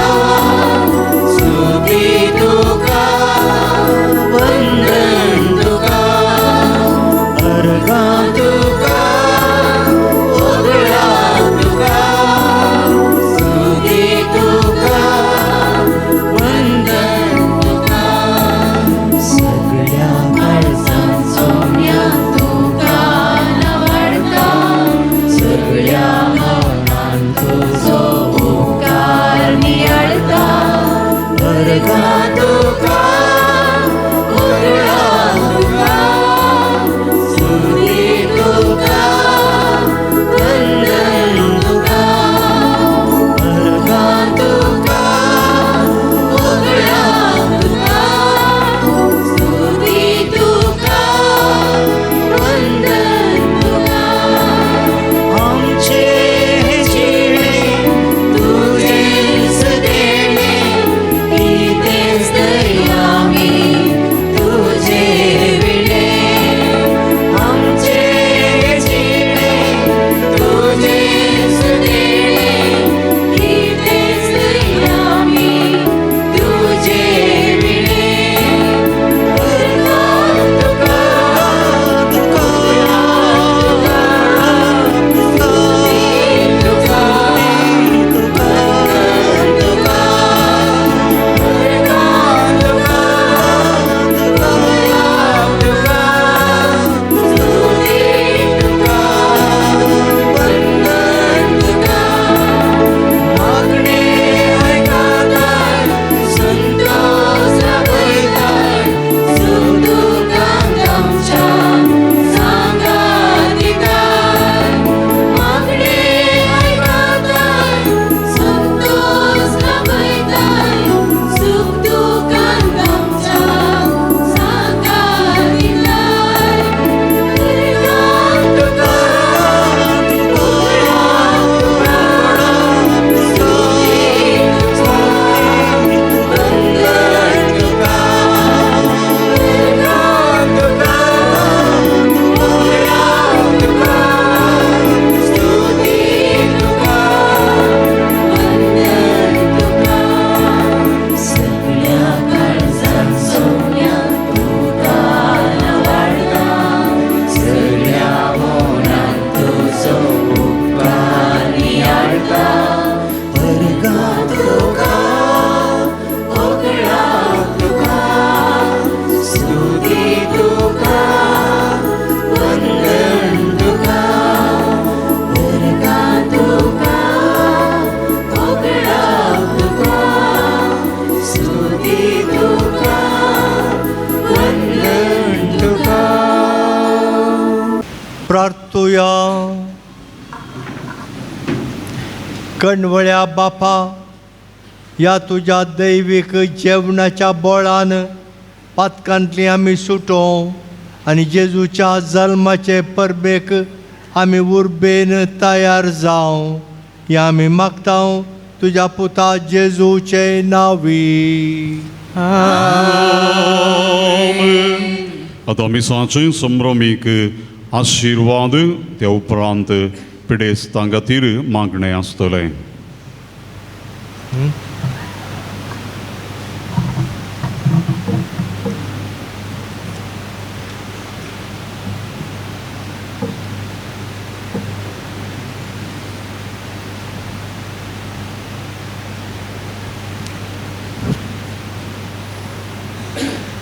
स्तुती तुका वंदन तुका. अर्गां तुका होगळां तुका स्तुती तुका वंदन तुका. सगळ्या काळजान सोम्या तुका नावाडता, सगळ्या मनान तुजो उपकार नियाळता. अर्गां तुका कणवळ्या बापा, ह्या तुज्या दैवीक जेवणाच्या बळान पातकांतली आमी सुटों आनी जेजूच्या जल्माचे परबेक आमी उर्बेन तयार जावं हें आमी मागता तुज्या पुता जेजूचे नांवी. आतां मिसाचे संभ्रमीक आशिर्वाद, त्या उपरांत पिडेस्तां खातीर मागणें आसतलें.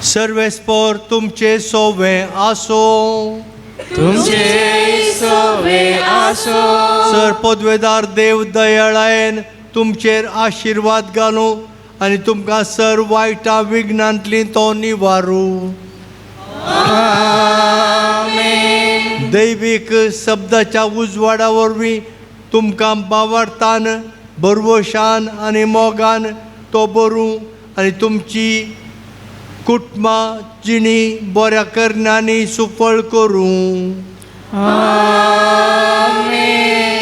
सर्वेस्पोर तुमचे सोवे आसो, तुमचे सोवे आसो. सर पदवेदार देव दयाळायेन तुमचेर आशिर्वाद घालूं आनी तुमकां सर वायटा विघ्नांतली तो निवारू. दैवीक शब्दाच्या उजवाडा वरवीं तुमकां बावडतान बरवशान आनी मोगान तो बरूं आनी तुमची कुटुंबां जिणी बऱ्या करण्यांनी सुफळ करूं.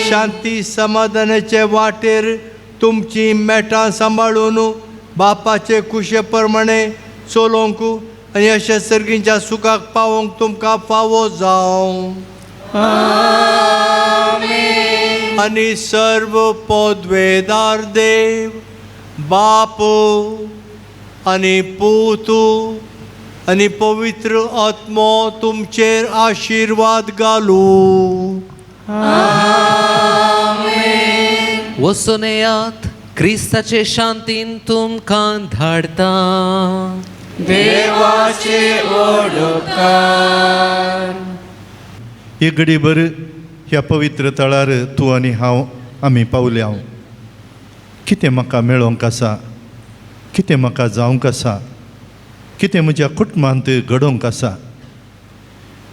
शांती समाधानाचे वाटेर तुमची मेटां सांबाळून बापाचे कुशे प्रमाणे चलोवंक आनी अशा सर्गींच्या सुखाक पावोवंक तुमकां फावो जावं. आनी सर्व पदवेदार देव बाप आनी पूत आनी पवित्र आत्मो तुमचेर आशिर्वाद घालूं. वचून येयात, क्रिस्ताचे शांतीन तुमकां धाडता. देवाचे ओडकार. एक घडीभर ह्या पवित्र तळार तूं आनी हांव आमी पावल्या. कितें म्हाका मेळोवंक आसा, कितें म्हाका जावंक आसा, कितें म्हज्या कुटुंबांत घडोवंक आसा.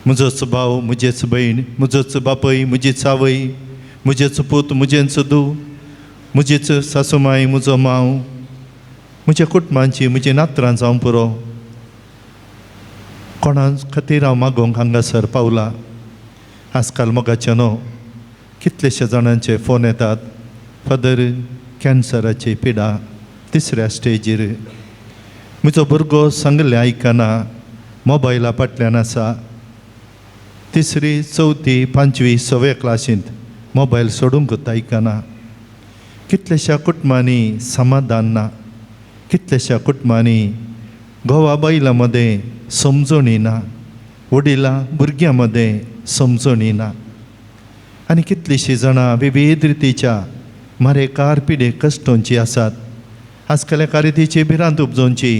म्हजोच भाव, म्हजेच भयण, म्हजोच बापय, म्हजीच आवय, म्हजेच पूत, म्हजेंच धूव, म्हजीच सासूमाय, म्हजो मांव, म्हज्या कुटुंबांची, म्हजी नातरां जावं पुरो. कोणा खातीर हांव मागोवंक हांगासर पावला. आजकाल मोगाचे न्हू कितलेशे जाणांचे फोन येतात, फादर कॅन्सराची पिडा तिसऱ्या स्टेजीर, म्हजो भुरगो सांगलें आयकना, मोबायला फाटल्यान आसा. तिसरी, चवथी, पांचवी, सव्या क्लासींत मोबायल सोडूंक आयकना. कितल्याश्या कुटुंबांनी समाधान ना, कितल्याश्या कुटुंबांनी घोवा बायलां मदें समजणी ना, वडिलां भुरग्यां मदें समजणी ना. आनी कितलींशीं जाणां विविध रितीच्या मारेकार पिडे कश्टोंची आसात. आजकाल एका रितीची भिरांत उपजोवची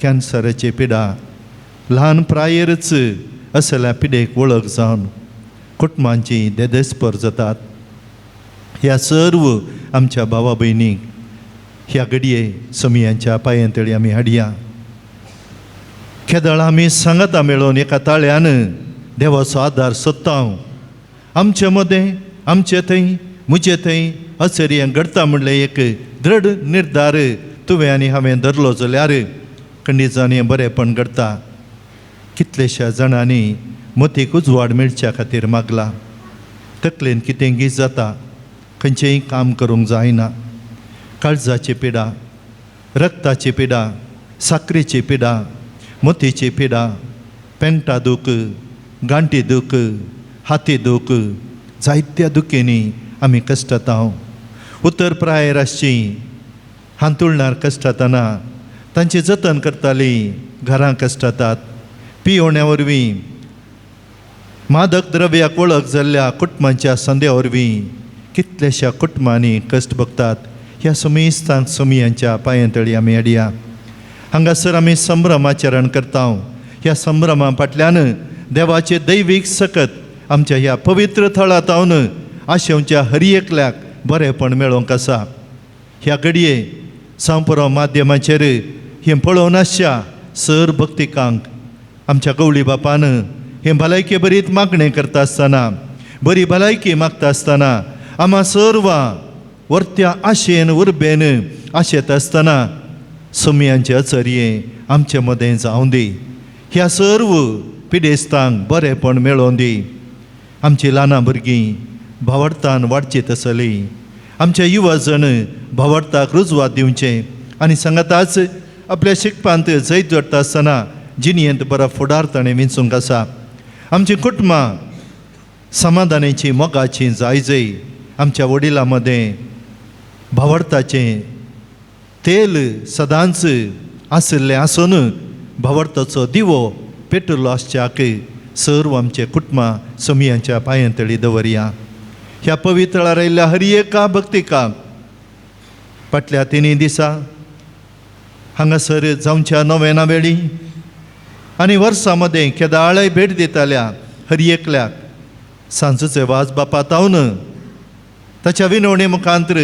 कॅन्सराची पिडा ल्हान प्रायेरच असल्या पिडेक वळख जावन कुटुंबांची देदेस्पर जातात. ह्या सर्व आमच्या भावा भयणीक ह्या घडये समयांच्या पांयांतळी आमी हाडया. केदळ आमी सांगाता मेळोवन एका ताळ्यान देवाचो आदार सोदता. आमचे मदें, आमचे थंय, म्हजे थंय अचर्य घडता म्हणलें एक दृढ निर्धार तुवें आनी हांवें धरलो जाल्यार खंडीत हें बरेंपण घडता. कितलेश्या जाणांनी मतीक उजवाड मेळच्या खातीर मागला. तकलेन कितें गीत जाता, खंयचेंय काम करूंक जायना. काळजाची पिडा, रक्ताची पिडा, साकरेची पिडा, मोतीची पिडा, पेंटा दूख, गांठी दूख, हाती दूख, जायत्या दुखींनी आमी कश्टता. उतर प्रायेर आसची हांतुळणार कश्टतना तांचें जतन करतालीं, घरां कश्टतात. पियोण्या वरवीं, मादक द्रव्याक वळख जाल्ल्या कुटुंबांच्या संद्या वरवीं कितल्याश्या कुटुंबांनी कश्ट भोगतात. ह्या समेस्तांक समियांच्या पांयांतळी आमी हाडया. हांगासर आमी संभ्रम आचरण करता. ह्या संभ्रमा फाटल्यान देवाचे दैवीक सकत आमच्या ह्या पवित्र थळांत हांव आशेवच्या हर एकल्याक बरेंपण मेळोवंक आसा. ह्या घडये सांपुरो माध्यमाचेर हें पळोवन आसच्या सर भक्तिकांक आमच्या गवळी बापान हें भलायके बरीत मागणें करता आसतना, बरी भलायकी मागता आसतना आमा सर्वां वरत्या आशेन उर्बेन आशेत आसतना सोमयांचे अचर्ये आमचे मदें जावं दी. ह्या सर्व पिडेस्तांक बरेंपण मेळोवन दी. आमची ल्हानां भुरगीं भावार्थान वाडची तसली आमचे युवा जण भावार्थाक रुजवात दिवचें आनी सांगाताच आपल्या शिकपांत जैत जोडटा आसतना जिणयेंत बरो फुडार ताणें विंचूंक आसा. आमची कुटुंबां समाधानाची मोगाची जाय जय आमच्या वडिलां मदें भावार्थाचें तेल सदांच आशिल्लें आसून भावार्थाचो दिवो पेटुल्लो आसच्याक सर्व आमचे कुटुंबां सोमयांच्या पांयां तळी दवरया. ह्या पवित्रळार आयिल्ल्या हर एका भक्तिकाक फाटल्या तिनूय दिसा हांगासर जावच्या नोवेना वेळी आनी वर्सां मदें केदाळय भेट दिताल्या हर एकल्याक सांजचे वाज बापा तावन ताच्या विनवणे मुखांतर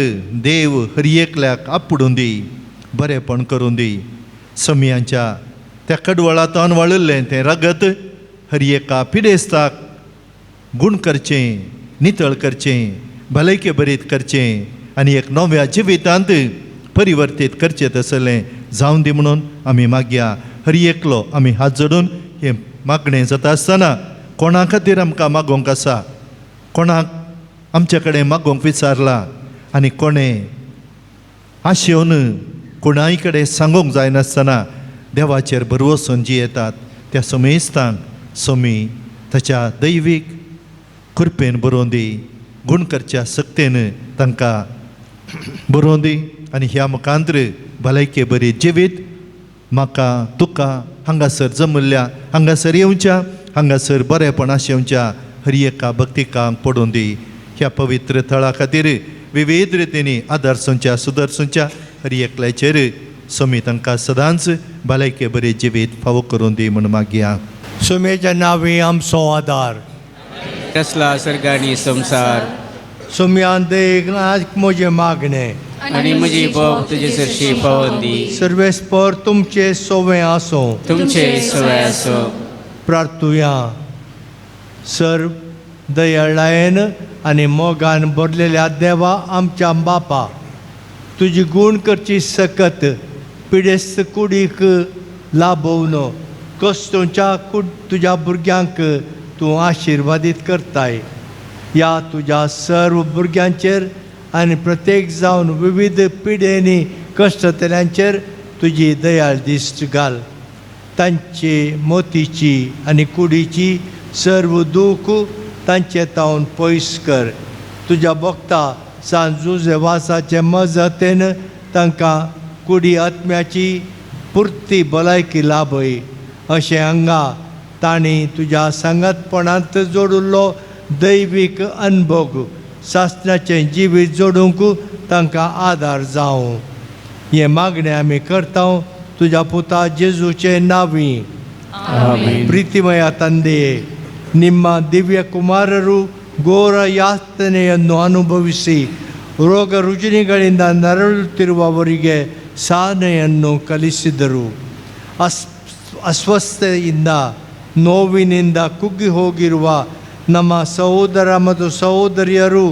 देव हर एकल्याक आपडून दी, बरेंपण करून दी. सोमयांच्या त्या कडवळांत वळिल्लें तें रगत हर एका पिडेस्ताक गूण करचें, नितळ करचें, भलायके बरीत करचें आनी एक नव्या जिवितांत परिवर्तीत करचें तसलें जावं दी म्हणून आमी मागया. हर एकलो आमी हात जोडून हें मागणें जाता आसतना कोणा खातीर आमकां मागोवंक आसा, कोणाक आमचे कडेन मागोवंक विचारलां आनी कोणें आशेवन कोणाय कडेन सांगूंक जायनासतना देवाचेर भरवसून जियेतात त्या समेस्तांक सोमी ताच्या दैवीक कृपेन बरोवन दी, गूण करच्या सक्तेन तांकां बरोवन दी आनी ह्या मुखांतर भलायके बरी जिवीत म्हाका तुका हांगासर जमल्ल्या हांगासर येवच्या हांगासर बरेंपण आशेवच्या हर एका भक्तिकांक पडून दी. ह्या पवित्र थळा खातीर विविध रितींनी आदर्शोंच्या सुदर्शोंच्या हर एकल्याचेर सोमी तांकां सदांच भलायके बरी जिवीत फावो करून दी म्हूण मागया. सोमेच्या नांवी आमचो आदार कसला सर्गानी संसार सोम्यान देख म्हजें मागणें आनी म्हजी बोब तुजे सरशी पावोन दी. सर्वेस्पर तुमचे सोवे आसूं. तुमचे सोवे आसूं. प्रार्थुया. सर दयाळायेन आनी मोगान भरलेल्या देवा आमच्या बापा, तुजी गूण करची सकत पिडेस्त कुडीक लाभोवन कश्टोंच्या तुज्या भुरग्यांक तूं आशिर्वादीत करताय. ह्या तुज्या सर्व भुरग्यांचेर आनी प्रत्येक जावन विविध पिडेनी कश्टतल्यांचेर तुजी दयाळ दिश्ट घाल. तांचे मोतीची आनी कुडीची सर्व दूख तांचे तावन पयस कर. तुज्या भक्ता सांजुजेवासाचे मजतेन तांकां कुडी आत्म्याची पुर्ती भलायकी लाभय. अशें हांगा तांणी तुज्या सांगातपणांत जोडिल्लो दैवीक अनभोग सासणाचें जिवीत जोडूंक तांकां आदार जावं. हें मागणें आमी करता तुज्या पुता जेजूचे नांवी. ಪ್ರೀತಿಮಯ ತಂದೆಯೇ, ನಿಮ್ಮ ದಿವ್ಯ ಕುಮಾರರು ಘೋರ ಯಾತನೆಯನ್ನು ಅನುಭವಿಸಿ ರೋಗ ರುಜಿನಗಳಿಂದ ನರಳುತ್ತಿರುವವರಿಗೆ ಸಹನೆಯನ್ನು ಕಲಿಸಿದರು. ಅಸ್ವಸ್ಥತೆಯಿಂದ ನೋವಿನಿಂದ ಕುಗ್ಗಿ ಹೋಗಿರುವ ನಮ್ಮ ಸಹೋದರ ಮತ್ತು ಸಹೋದರಿಯರು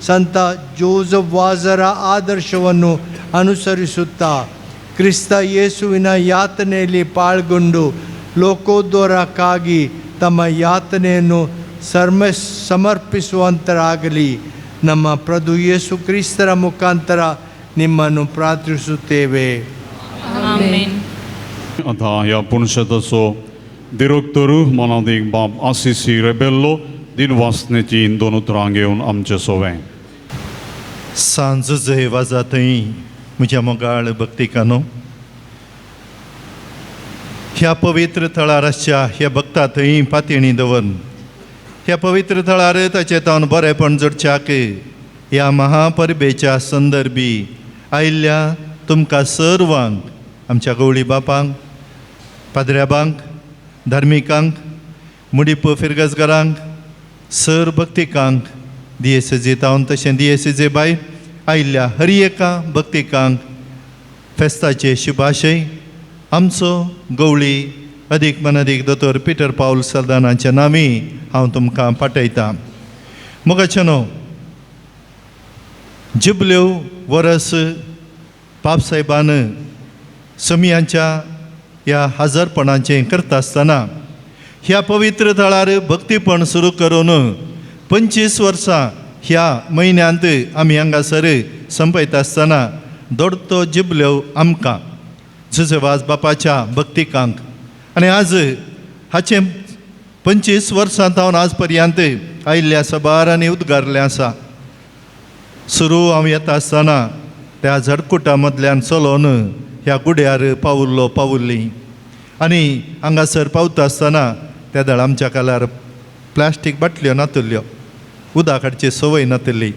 ಸಂತ ಜೋಸೆಫ್ ವಾಜರ ಆದರ್ಶವನ್ನು ಅನುಸರಿಸುತ್ತಾ ಕ್ರಿಸ್ತ ಯೇಸುವಿನ ಯಾತನೆಯಲ್ಲಿ ಪಾಲ್ಗೊಂಡು ಲೋಕೋದ್ಧಾರಕ್ಕಾಗಿ ತಮ್ಮ ಯಾತನೆಯನ್ನು ಸಮರ್ಪಿಸುವಂತರಾಗಲಿ. ನಮ್ಮ ಪ್ರಭು ಯೇಸು ಕ್ರಿಸ್ತರ ಮುಖಾಂತರ ನಿಮ್ಮನ್ನು ಪ್ರಾರ್ಥಿಸುತ್ತೇವೆ. ಆಮೆನ್. आतां ह्या पुणशेताचो दिरोक्तर मनादीक बाब आसिसी रेबेल्लो दिनवासनेची दोन उतरां घेवन आमचें सोवें. सांज जय वाजा थंय म्हज्या मोगाळ भक्तिकानो, ह्या पवित्र थळार आसच्या ह्या भक्ता थंय पातयणी दवरून ह्या पवित्र थळार ताचें तावन बरेंपण जोडच्याक ह्या महापरबेच्या संदर्भी आयिल्ल्या तुमकां सर्वांक, आमच्या गवळी बापांक, पाद्र्याबांक, धार्मिकांक, मुडीप फिरगजगारांक, सर भक्तिकांक, दियेसेजे तावन तशें दियेसेजे बाय आयिल्ल्या हर एका भक्तिकांक फेस्ताचे शुभाशय आमचो गवळी अदीक मनादीक दोतोर पिटर पावल सलदानाच्या नांवी हांव तुमकां पाठयतां. मोगाचें न्हू जिबल्यो वरस पापसाहेबान समियांच्या ह्या हजारपणाचें करता आसतना ह्या पवित्र थळार भक्तीपण सुरू करून 25 वर्सां ह्या म्हयन्यांत आमी हांगासर संपयता आसतना दोडतो जिबल्यो आमकां जुजेवाज बापाच्या भक्तिकांक. आनी आज हाचें 25 वर्सां जावन आज पर्यंत आयिल्ल्या सबार आनी उद्गारलें आसा. सुरू हांव येता आसतना त्या झडकुटा मदल्यान चलोवन ह्या गुड्यार पावुल्लो पावुल्ली आनी हांगासर पावता आसतना त्या दळ आमच्या कालार प्लास्टीक बाटल्यो नातुल्ल्यो, उदक हाडची संवय नातिल्ली.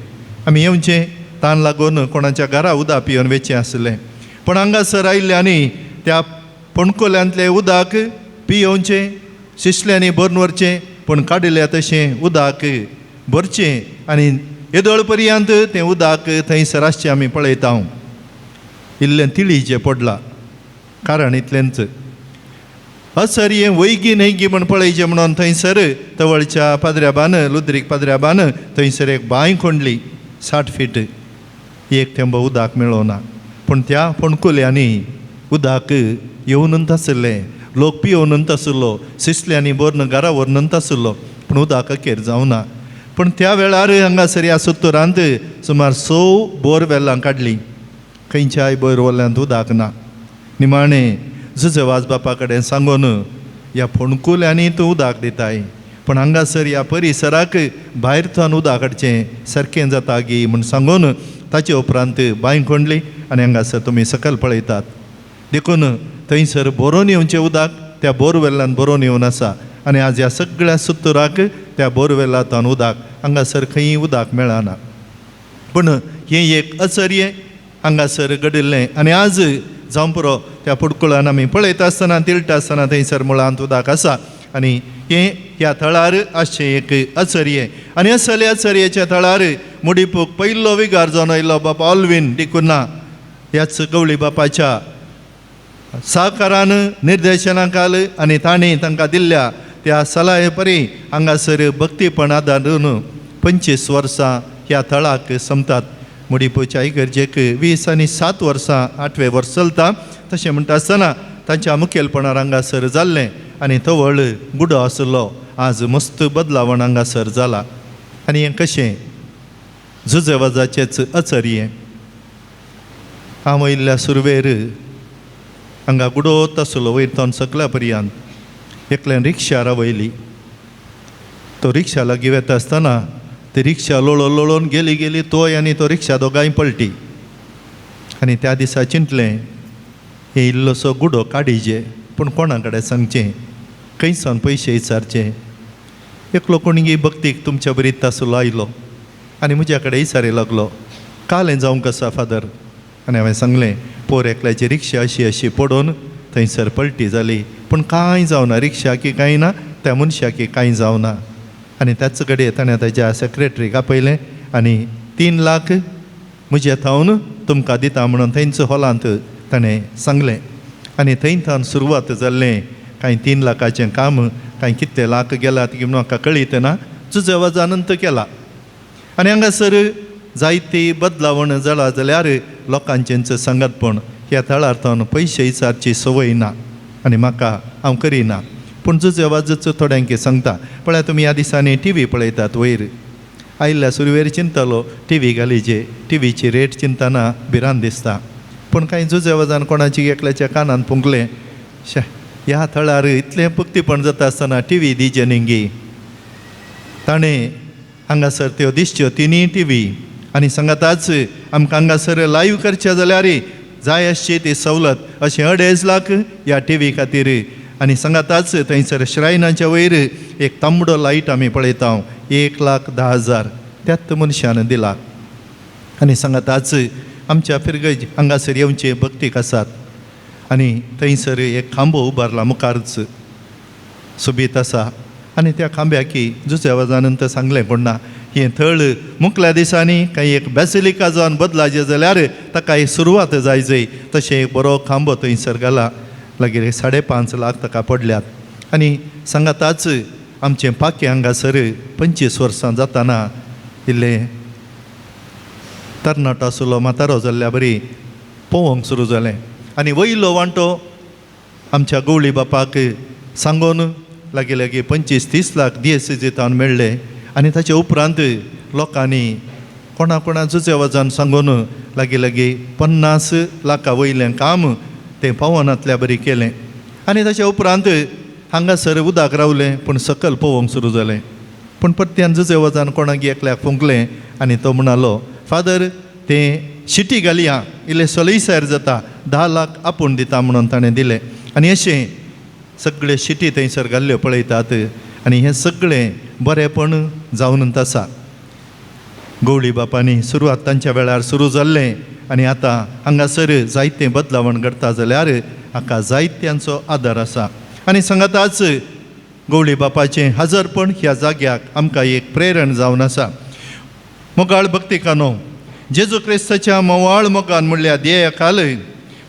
आमी येवचें तान लागून कोणाच्या घरा उदक पिवन वेचें आसलें, पूण हांगासर आयिल्लें आनी त्या पणकोल्यांतलें उदक पियोवचें, शिसल्यांनी भरून व्हरचें, पूण काडिल्लें तशें उदक भरचें आनी येदोळ पर्यंत तें उदक थंयसर आसचें आमी पळयता. इल्लें तिळीचें पडलां कारण इतलेंच असर हें वैगी न्हयगी म्हण पळयचें म्हणून थंयसर तवळच्या पाद्र्याबान लुद्रीक पाद्र्याबान थंयसर एक बांय खोंडली 60 फीट, एक थेंबो उदक मेळोना. पूण त्या फोंडकुल्यांनी उदक येवनूच आशिल्लें, लोक पियोवनूच आशिल्लो, सिसल्यांनी भरून घरा व्हरून आशिल्लो, पूण उदक अखेर जावना. पूण त्या वेळार हांगासर ह्या सुत्तुरांत सुमार 6 बोरवेलां काडलीं, खंयच्याय बोरवेलांत उदक ना. निमाणें जुजेवाज बापा कडेन सांगून ह्या फोंडकुल्यांनी तूं उदक दिताय, पूण हांगासर ह्या परिसराक भायर थंय उदक हाडचें सारकें जाता गी म्हूण सांगून ताचे उपरांत बांय खोंडली आनी हांगासर तुमी सकयल पळयतात. देखून थंयसर भरोवन येवचें उदक त्या बोरवेलान भरोवन येवन आसा आनी आज ह्या सगळ्या सुत्तुराक त्या बोरवेलांतल्यान उदक हांगासर खंयी उदक मेळना. पूण हें एक अचर्य हांगासर घडिल्लें आनी आज जावं पुरो त्या पुडकुळान आमी पळयता आसतना तिळटा आसतना थंयसर मुळांत उदक आसा आनी हें ह्या थळार आसचें एक अचर्य. आनी असल्या अचर्येच्या थळार मुडीपूक पयलो विगार जावन आयिल्लो बापा ऑल्वीन डिकुन्हा ह्याच गवळी बापाच्या सहकारान निर्देशनाकाल आनी तांणी तांकां दिल्ल्या त्या सलाहे परी हांगासर भक्तीपण आदारून 25 वर्सां ह्या थळाक संपतात. मुडीपूच्या इगर्जेक 20 आनी 7 वर्सां 8वें वर्स चलता. तशें म्हणटा आसतना तांच्या मुखेलपणार हांगासर जाल्लें आनी तवळ गुडो आशिल्लो आज मस्त बदलावण हांगासर जाला. आनी हें कशें जुजेवाजाचेच अचर्य. हांव आयिल्ल्या सुरवेर हांगा गुडोत आसलो वयर थंय सगल्या पर्यंत एकल्यान रिक्षा रावयली. तो रिक्षा लागीं वेता आसतना ती रिक्षा लोळोन लोळोन गेली गेली तोय आनी तो रिक्षा दोगांय पलटी. आनी त्या दिसा चिंतलें हे इल्लोसो गुडो काडिजे, पूण कोणा कडेन सांगचें, खंय सावन पयशे विचारचे. एकलो कोणगी भक्तीक तुमच्या बरीत आसलो आयलो आनी म्हज्या कडेन विचारी लागलो, काल हें जावंक आसा फादर. आनी हांवें सांगलें पोर एकल्याची रिक्षा अशी अशी पडून थंयसर पलटी जाली, पूण कांय जावना, रिक्षाकी कांय ना, त्या मनशाकी कांय जावना. आनी त्याच कडेन ताणें ताज्या सेक्रेटरीक आपयलें आनी 3 लाख म्हजे थावन तुमकां दिता म्हणून थंयच हॉलांत ताणें सांगलें. आनी थंय थावन सुरवात जाल्लें. कांय 3 लाखाचें काम कांय कितले लाख गेलात की म्हणून म्हाका कळीत ना, जुजेवाजानंत केला. आनी हांगासर जायती बदलावण जाला जाल्यार लोकांचेंच सांगतपण ह्या थळार थावन पयशे विचारची संवय ना आनी म्हाका हांव करिना. पूण जुजेवाजच थोड्यांक सांगता, पळया तुमी ह्या दिसांनी टी व्ही पळयतात, वयर आयिल्ल्या सुरवेर चिंतलो टी व्ही घालीचे, टी व्हीची रेट चिंतना भिरांत दिसता. पूण कांय जुजेवाजान कोणाची एकल्याच्या कानान पुंकलें, शे ह्या थळार इतलें पुक्तीपण जाता आसतना टी व्ही दिजे न्ही. ताणें हांगासर त्यो दिसच्यो तिनूय टी व्ही आनी सांगाताच आमकां हांगासर लायव्ह करचें जाल्यार जाय आसची ती सवलत अशें 2.5 लाख ह्या टी व्ही खातीर. आनी सांगाताच थंयसर श्रायनाच्या वयर एक तांबडो लायट आमी पळयता, 1,10,000 त्याच मनशान दिला. आनी सांगाताच आमच्या फिरगज हांगासर येवचे भक्तीक आसात आनी थंयसर एक खांबो उबारला मुखारच सोबीत आसा आनी त्या खांब्याकी जुजेवाजानंत सांगलें कोण ना हें थळ मुखल्या दिसांनी कांय एक बॅसिलिका जावन बदलाचें जाल्यार ताका एक सुरवात जाय जय, तशें एक बरो खांबो थंयसर घाला. मागीर 5.5 लाख ताका पडल्यात. आनी सांगाताच आमचें पाखें हांगासर 25 वर्सां जाताना इल्लें तरणाटो आसलो म्हातारो जाल्ल्या बरी पोवंक सुरू जालें आनी वयलो वांटो आमच्या गवळी बापाक सांगून लागीं लागीं 25-30 लाख दियेसेजीतान मेळ्ळे आनी ताचे उपरांत लोकांनी कोणा कोणा जुजेवाजान सांगून लागीं लागीं 50 लाखा वयलें काम तें पावनातल्या बरी केलें आनी ताच्या उपरांत हांगासर उदक रावलें पूण सकल पोवंक सुरू जालें. पूण परत्यान जुजेवाजान कोणाक एकल्याक फुंकलें आनी तो म्हणालो फादर तें शिटी घालया इल्लें सोलयसार जाता 10 लाख आपूण दिता म्हणून ताणें दिलें आनी अशें सगळे शिटी थंयसर घाल्ल्यो पळयतात आनी हें सगळें बरेंपण जावन आसा. गवळी बापांनी सुरवात तांच्या वेळार सुरू जाल्लें आनी आतां हांगासर जायतें बदलावण घडटा जाल्यार हाका जायत्यांचो आदार आसा आनी सांगाताच गवळी बापाचें हजरपण ह्या जाग्याक आमकां एक प्रेरण जावन आसा. मोगाळ भक्तिकानो जेजू क्रिस्ताच्या मोवाळ मोगान म्हणल्यार ध्येया खाल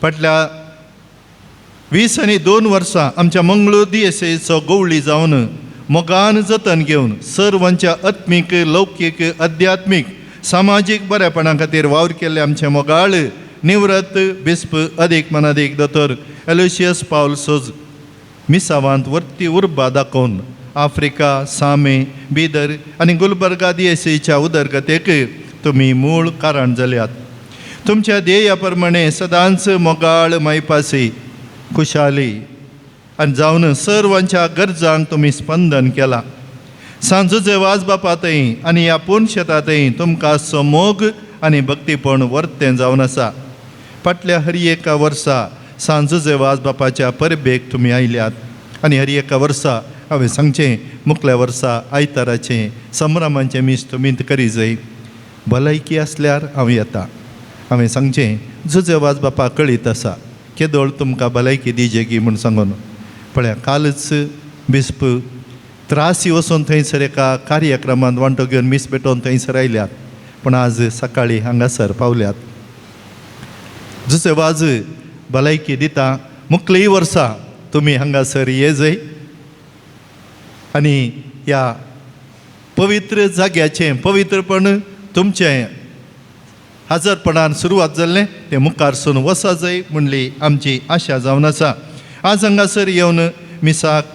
फाटल्या 22 वर्सां आमच्या मंगळूर दियेसेचो गवळी जावन मोगान जतन घेवन सर्वांच्या आत्मीक लौकीक अध्यात्मीक सामाजीक बरेपणा खातीर वावर केल्ले आमचे मोगाळ निवृत्त बिस्प अदीक मनादीक दोतोर एलोशियस पावल सोज मिसावांत वर्ती उर्बा दाखोवन आफ्रिका सामे बिदर आनी गुलबर्गा दियेसेच्या उदरगतेक तुमी मूळ कारण जाल्यात. तुमच्या ध्येया प्रमाणे सदांच मोगाळ मायपासी खुशाली आनी जावन सर्वांच्या गरजांक तुमी स्पंदन केलां. सांजूचे वाज बापातय आनी ह्या पूर्ण शेतांतय तुमकां समोग आनी भक्तीपण वर्तें जावन आसा. फाटल्या हर एका वर्सा सांजूचे वाज बापाच्या परबेक तुमी आयल्यात आनी हर एका वर्सा हांवें सांगचें मुखल्या वर्सा आयताराचें संभ्रमांचें मीस तुमी करी जाय. भलायकी आसल्यार हांव येता. हांवें सांगचें जुजे वाज बापा कळीत आसा केदोळ तुमकां भलायकी दिजेगी म्हूण सांगून पळया कालच बिस्प त्रासी वचून थंयसर एका कार्यक्रमांत वांटो घेवन मीस पेटोवन थंयसर आयल्यात पूण आज सकाळीं हांगासर पावल्यात. जुजे वाज भलायकी दिता मुखलीय वर्सा तुमी हांगासर ये जाय आनी ह्या पवित्र जाग्याचें पवित्रपण तुमचें हजरपणान सुरवात जाल्लें तें मुखार सून वसा जाय म्हणली आमची आशा जावन आसा. आज हांगासर येवन मिसाक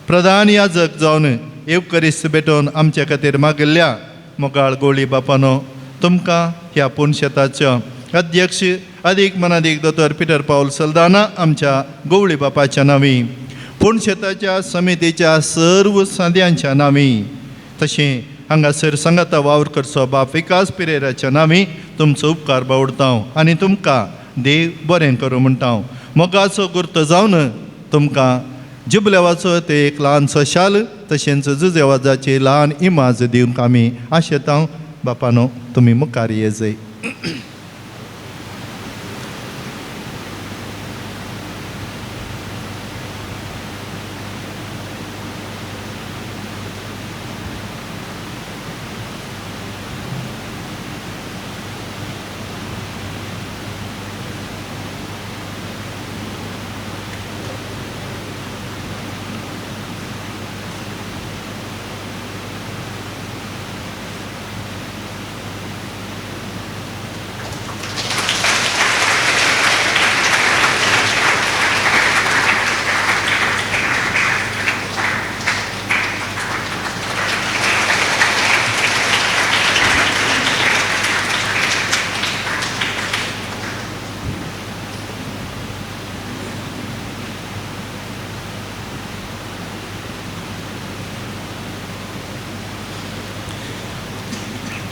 प्रधान याजक जावन येवकरिस्त भेटोवन आमच्या खातीर मागिल्ल्या मोगाळ गोळी बापानो तुमकां ह्या पुनशेताचो अध्यक्ष अदीक मनादीक दोतोर पिटर पावल सल्दाना आमच्या गोवळी बापाच्या नांवी पुनशेताच्या समितीच्या सर्व सांद्यांच्या नांवी तशें हांगासर सांगाता वावर करचो बाप विकास पिरेराच्या नांवी तुमचो उपकार बावडता हांव आनी तुमकां देव बरें करूं म्हणटा हांव. मोगाचो गुर्त जावन तुमकां जिबलेवाचो ते एक ल्हानसो शाल तशेंच जुजेवाजाची ल्हान इमाज दिवंक आमी आशेता. बापानो तुमी मुखार ये जाय.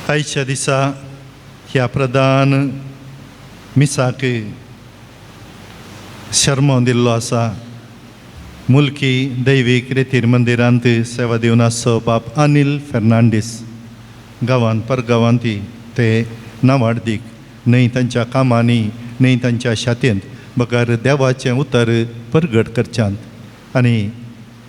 आयच्या दिसा ह्या प्रधान मिसाक शर्मो दिल्लो आसा. मुल्की दैवीक रेतीर मंदिरांत सेवा दिवन आसचो बाप अनिल फेर्नांडीस गांवांत परगांवांत ते नावाडदीक न्हय तांच्या कामांनी न्हय तांच्या शातेंत बगर देवाचें उतर परगट करच्यांत आनी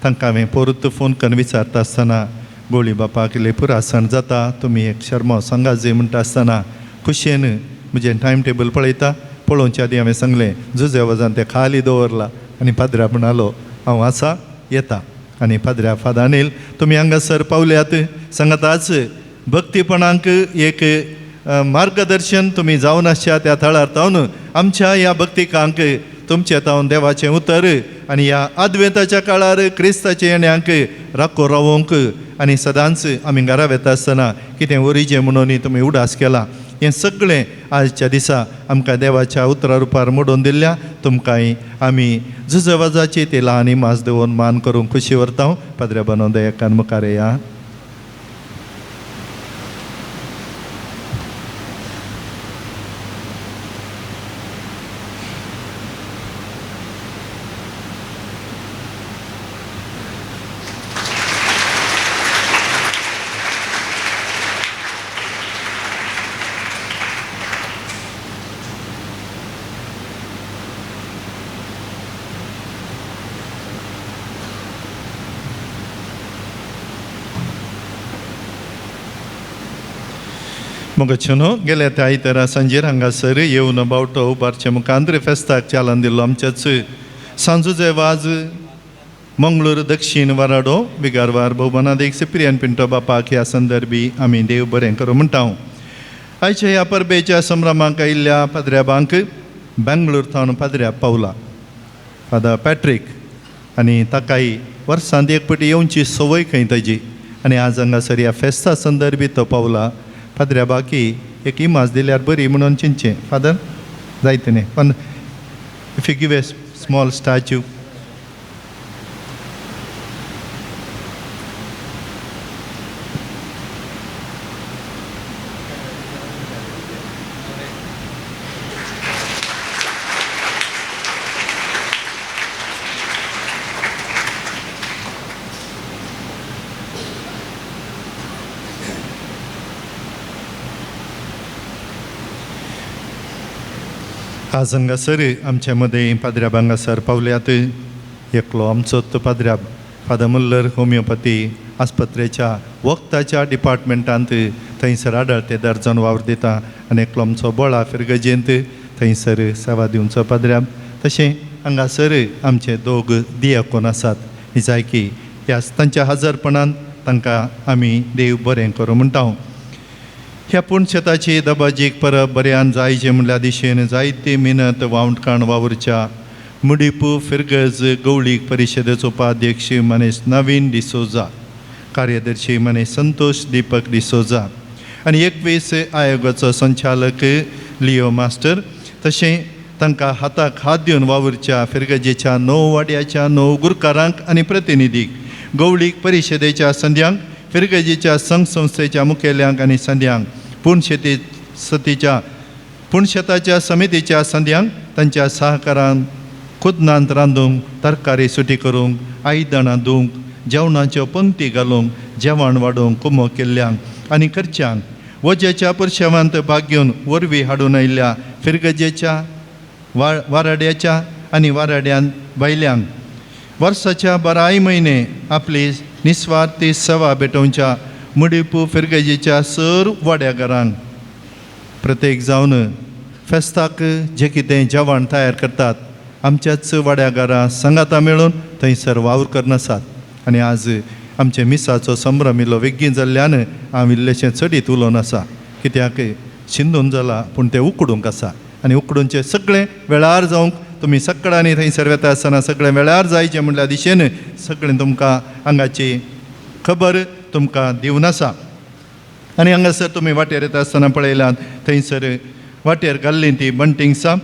तांकां हांवें परत फोन करून विचारता आसतना गोळी बापाक इल्लें पुरासण जाता तुमी एक शर्मा सांगा जे म्हणटा आसतना खुशयेन म्हजें टायम टेबल पळयता पळोवच्या आदी हांवें सांगलें जुजे वजान तें खाली दवरला आनी पाद्र्या म्हणालो हांव आसा येता आनी पाद्र्या फादर अनिल तुमी हांगासर पावल्यात सांगाताच भक्तीपणाक एक मार्गदर्शन तुमी जावन आसच्या त्या थळार तावन आमच्या ह्या भक्तिकांक तुमचे तावन देवाचें उतर आनी ह्या आद्वेंताच्या काळार क्रिस्ताचे येण्यांक राखो रावोंक आनी सदांच आमी घरा वेता आसतना कितें वरीचें म्हणून तुमी उडास केला. हें सगळें आजच्या दिसा आमकां देवाच्या उतरा रुपार मोडून दिल्ल्या तुमकांय आमी झुजवाजाची ती ल्हान इमाज दवरून मान करूंक खुशी व्हरता. पाद्र्या बनोवन दयाकान मुखार या. मोगाचेनो गेल्या त्या आयतारा सांजेर हांगासर येवन बावटो उबारचे मुखांत फेस्ताक चालन दिल्लो आमच्याच सांजुजे वाज मंगळूर दक्षीण वाराडो विगारवार भोवमानादीक सिप्रियन पिंटो बापाक ह्या संदर्भी आमी देव बरें करूं म्हणटा. आयच्या ह्या परबेच्या संभ्रमाक आयिल्ल्या पाद्र्याबांक बेंगलोर थावन पाद्र्या पावला फादर पॅट्रीक आनी ताकाय वर्सांत एक पटी येवची संवय खंय ताजी आनी आज हांगासर ह्या फेस्ता संदर्भी तो पावला. पाद्र्या बाकी एक इमाज दिल्यार बरी म्हणून चिंतचें फादर जायत न्ही पण if you give a small statue. आज हांगासर आमचे मदें पाद्र्याब हांगासर पावल्यात. एकलो आमचो तो पाद्र्याब फादर मुल्लर होमियोपॅथी आस्पत्रेच्या वखदाच्या डिपार्टमेंटांत थंयसर आडळते दर्जन वावर दिता आनी एकलो आमचो बोळा फिरगजेंत थंयसर सेवा दिवचो पाद्र्याब. तशें हांगासर आमचे दोग दियाकोन आसात निजायकी ह्या तांच्या हजरपणान तांकां आमी देव बरें करूं म्हणटा. ह्या पुणशेताची दबाजीक परब बऱ्यान जायचे म्हणल्या दिशेन जायती मिनत वावंटकाण वावुरच्या मुडीपू फिरगज गवळीक परिशदेचो उपाध्यक्ष मनेश नवीन डिसोजा, कार्यदर्शी मनेश संतोष दीपक डिसोजा आनी 21 आयोगाचो संचालक लियो मास्टर, तशें तांकां हाताक हात दिवन वावुरच्या फिरगजेच्या 9 वाड्याच्या 9 गुरकारांक आनी प्रतिनिधीक गवळीक परिशदेच्या संद्यांक फिरगजेच्या संघ संस्थेच्या मुखेल्यांक आनी संद्यांक पुणशेती सतीच्या पुणशेताच्या समितीच्या संद्यांक तांच्या सहकारान खुदनांत रांदूंक, तरकारी सुटी करूंक, आयदनां धुवंक, जेवणाच्यो पंक्ती घालूंक, जेवण वाडोवंक कुमो केल्ल्यांक आनी खर्च्यांक वजेच्या पुरशेवांत भाग घेवन वरवीं हाडून आयिल्ल्या फिरगजेच्या वाराड्याच्या आनी वाराड्यान भायल्यांक वर्साच्या 12 म्हयने आपली निस्वार्थी सेवा भेटोवच्या मुडीपू फिरगजेच्या सर वाड्याघरांक प्रत्येक जावन फेस्ताक जे कितें जेवण तयार करतात आमच्याच वाड्याघरां सांगाता मेळून थंयसर वावर करनासात. आनी आज आमचे मिसाचो संभ्रम इल्लो वेगीन जाल्ल्यान हांव इल्लेशें चडीत उलोवन आसा कित्याक शिंदून जाला पूण तें उकडूंक आसा आनी उकडूनचें सगळें वेळार जावंक तुमी सगळ्यांनी थंयसर वेता आसतना सगळें वेळार जायचें म्हणल्या दिशेन सगळें तुमकां हांगाची खबर तुमकां दिवन आसा. आनी हांगासर तुमी वाटेर येता आसतना पळयलात थंयसर वाटेर घाल्ली ती बंटिंग्सां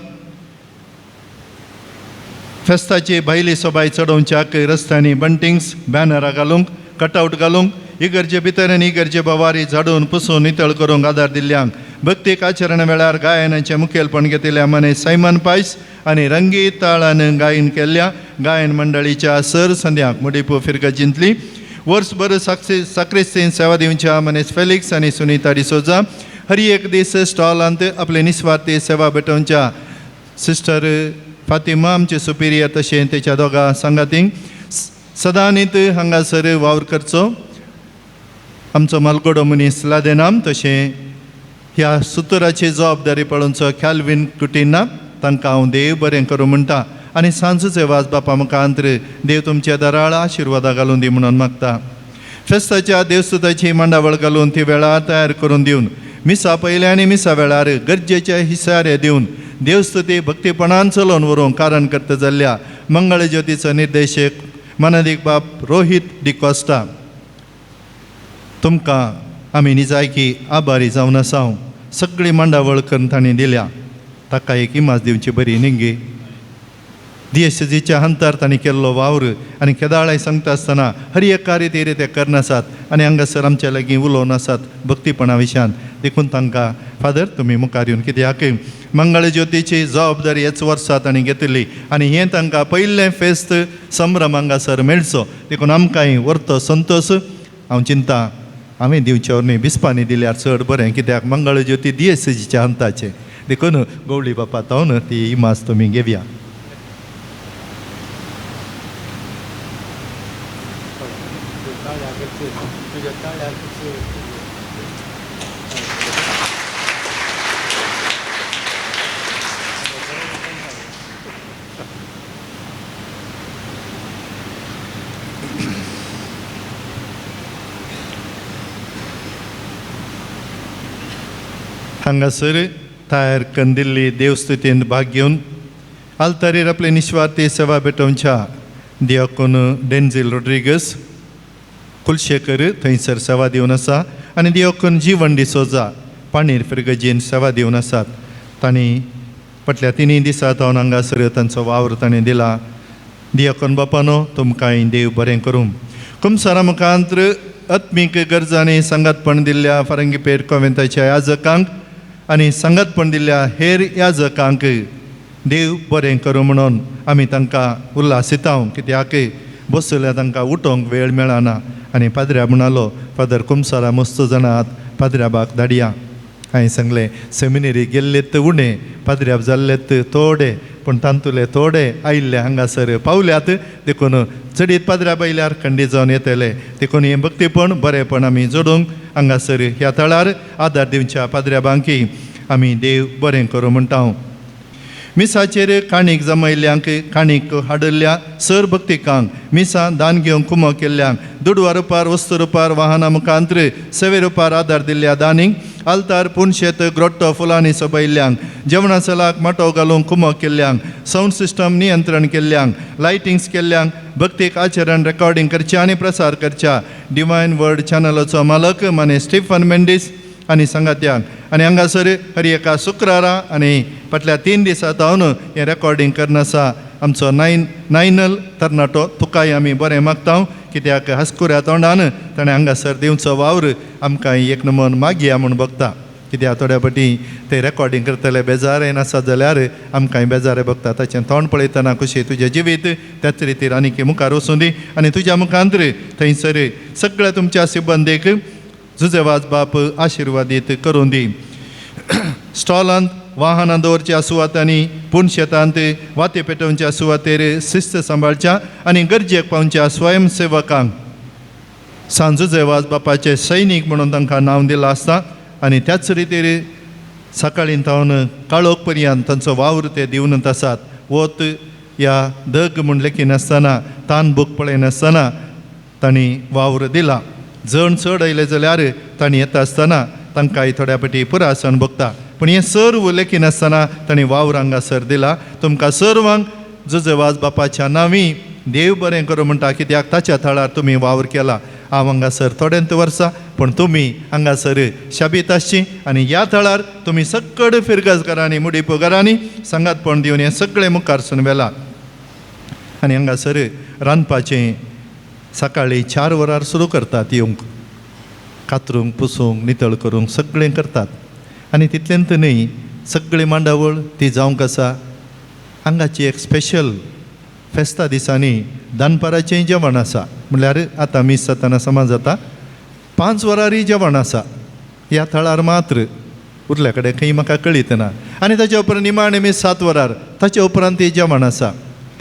फेस्ताची भायली सोबाय चडोवच्याक रस्त्यांनी बंटिंग्स बॅनरां घालूंक, कटआवट घालूंक, इगर्जे भितर आनी इगर्जे बवारी झाडून पुसून नितळ करूंक आदार दिल्ल्यांक भक्तीक आचरण वेळार गायनाचें मुखेलपण घेतिल्ल्या मने सायमन पायस आनी रंगीत ताळान गायन केल्ल्या गायन मंडळीच्या सर संद्यांक मुडीपू फिरगजींतली वर्सभर साक्रिस्तीन सेवा दिवच्या मनेस फेलिक्स आनी सुनीता डिसोजा हर एक दीस स्टॉलांत आपले निस्वार्थी सेवा भेटोवच्या सिस्टर फातिमा आमचे सुपिरियर तशें तेच्या दोगां सांगातींक सदांनीत हांगासर वावर करचो आमचो मालगोडो मनीस लादेनाम तशें ह्या सुतराची जबाबदारी पळोवचो कॅल्विन कुटिना तांकां हांव देव बरें करूं म्हणटा आनी सांजचे वाज बापा मुखांत्र देव तुमच्या दराळ आशिर्वादां घालून दी म्हणून मागता. फेस्ताच्या देवस्तुताची मांडावळ घालून ती वेळार तयार करून दिवन मिसा पयले आनी मिसा वेळार गरजेचे हिसारे दिवन देवस्तुती भक्तीपणान चलोवन व्हरूंक कारण करता जाल्ल्या मंगळज्योतीचो निर्देशक मनादीक बाब रोहीत डिकॉस्टा तुमकां आमी निजायकी आभारी जावन आसा. सगळी मांडावळ करून तांणी दिल्या ताका एक इमाज दिवची बरी निंगी. दियेसजीच्या हंतार तांणी केल्लो वावर आनी केदाळाय सांगता आसतना हर एक कार्य ते ते करनासात आनी हांगासर आमच्या लागीं उलोवन आसात भक्तीपणा विशयान. देखून तांकां फादर तुमी मुखार येवन कित्याक मंगळज्योतीची जबाबदारी ह्याच वर्सा तांणी घेतली आनी हें तांकां पयलें फेस्त संभ्रम हांगासर मेळचो देखून आमकांय व्हरतो संतोश. हांव चिंता हांवें दिवचे न्हय बिस्पांनी दिल्यार चड बरें कित्याक मंगळज्योती दियेसजीच्या हंताचें. देखून गवळी बापा तावन ती इमाज तुमी घेवया. हांगासर तयार करून दिल्ली देवस्तुतींत भाग घेवन आल्तारीर आपले निस्वार्थी सेवा भेटोवच्या दियाकोन डेन्झील रोड्रिगस कुलशेकर थंयसर सेवा दिवन आसा आनी दियाकोन जीवन डिसोजा पाणीर फिरगजीन सेवा दिवन आसात. तांणी फाटल्या तिनूय दिसा तावन हांगासर तांचो वावर तांणी दिला. दियाकोन बापानो तुमकांय देव बरें करूं. कुमसारा मुखांत आत्मीक गरजांनी सांगातपण दिल्ल्या फारंगीपेठ कोवेंताच्या याजकांक आनी सांगातपण दिल्ल्या हेर याजकांक देव बरें करूं म्हणून आमी तांकां उल्हासिता कित्याक बसल्या तांकां उठोवंक वेळ मेळना. आनी पाद्र्या म्हणालो फादर कुमसारा मस्त जाणात पाद्र्या बाक धाडया. हांवें सांगलें सेमिनरी गेल्लेत उणें पाद्र्याब जाल्लेत थोडे पूण तांतुले थोडे आयिल्ले हांगासर पावल्यात देखून चडीत पाद्र्याब आयल्यार खंडीत जावन येतले. देखून हें भक्तीपण बरेंपण आमी जोडूंक हांगासर ह्या थळार आदार दिवच्या पाद्र्याबांकी आमी देव बरें करूं म्हणटा. मिसाचेर काणीक जमयल्ल्यांक काणीक हाडिल्ल्या सर भक्तिकांक मिसां दान घेवंक कुमो केल्ल्यांक दुडवा रुपार वस्तू रुपार वाहना मुखांत्र सेवे रुपार आदार दिल्ल्या दानींक आल्तार पुनशेत ग्रोट्टो फुलांनी सोबयल्ल्यांक जेवणा सलाक माटोव घालूंक कुमो केल्ल्यांक सावंड सिस्टम नियंत्रण केल्ल्यांक लायटिंग्स केल्ल्यांक भक्तीक आचरण रेकॉर्डिंग करच्या आनी प्रसार करच्या डिवायन वर्ड चॅनलाचो मालक माने स्टिफन मेंडीस आनी सांगात्यांक आनी हांगासर हर एका शुक्रारा आनी फाटल्या 3 दिसां तावन हें रेकॉर्डिंग करना आसा आमचो नायनल तरणाटो तुकाय आमी बरें मागता कित्याक हासकुऱ्या तोंडान ताणें हांगासर दिवचो वावर आमकां एक नमन मागया म्हूण बगता. कित्याक थोड्या फावटी ते रेकॉर्डिंग करतले बेजारे नासत जाल्यार आमकांय बेजारे बगता. ताचें तोंड पळयतना खुशी तुजें जिवीत त्याच रितीर आनीक मुखार वचूं दी आनी तुज्या मुखांतर थंयसर सगळ्या तुमच्या सिब्बंदीक जुजेवाज बाप आशिर्वादीत करूं दी. स्टॉलांत वाहनां दवरच्या सुवातांनी पूण शेतांत वाती पेटोवच्या सुवातेर शिस्त सांबाळच्या आनी गरजेक पावच्या स्वयंसेवकांक सांजुजेवाज बापाचे सैनीक म्हणून तांकां नांव दिलां आसता आनी त्याच रितीर सकाळीं तावन काळोख पर्यंत तांचो वावर ते दिवनत आसात. वत या दग म्हूण लेखिनासतना तान भूक पळयनासतना तांणी वावर दिला. जण चड आयले जाल्यार तांणी येता आसतना तांकांय थोड्या फावटी पुरासण भोगता पूण हें सर्व लेखिनासतना तांणी वावर हांगासर दिला. तुमकां सर्वांक जुजेवाज बापाच्या नांवी देव बरें करूं म्हणटा कित्याक ताच्या थळार तुमी वावर केला. हांव हांगासर थोड्यांत वर्सां पूण तुमी हांगासर शाबीत आसची आनी ह्या थळार तुमी सकड फिरगजकारांनी मुडीपोगारांनी सांगातपण दिवन हें सगळें मुखार वेला. आनी हांगासर रांदपाचें सकाळीं 4 वरार सुरू करतात येवंक कातरूंक पुसूंक नितळ करूंक सगळें करतात आनी तितलेंत न्हय सगळी मांडावळ ती जावंक आसा. हांगाची एक स्पेशल फेस्ता दिसांनी दनपाराचें जेवण आसा म्हणल्यार आतां मीस जातना समज जाता 5 वरांय जेवण आसा ह्या थळार मात्र उरल्या कडेन खंय म्हाका कळीत ना. आनी ताच्या उपरांत निमाणें मीस 7 वरार ताच्या उपरांत ती जेवण आसा.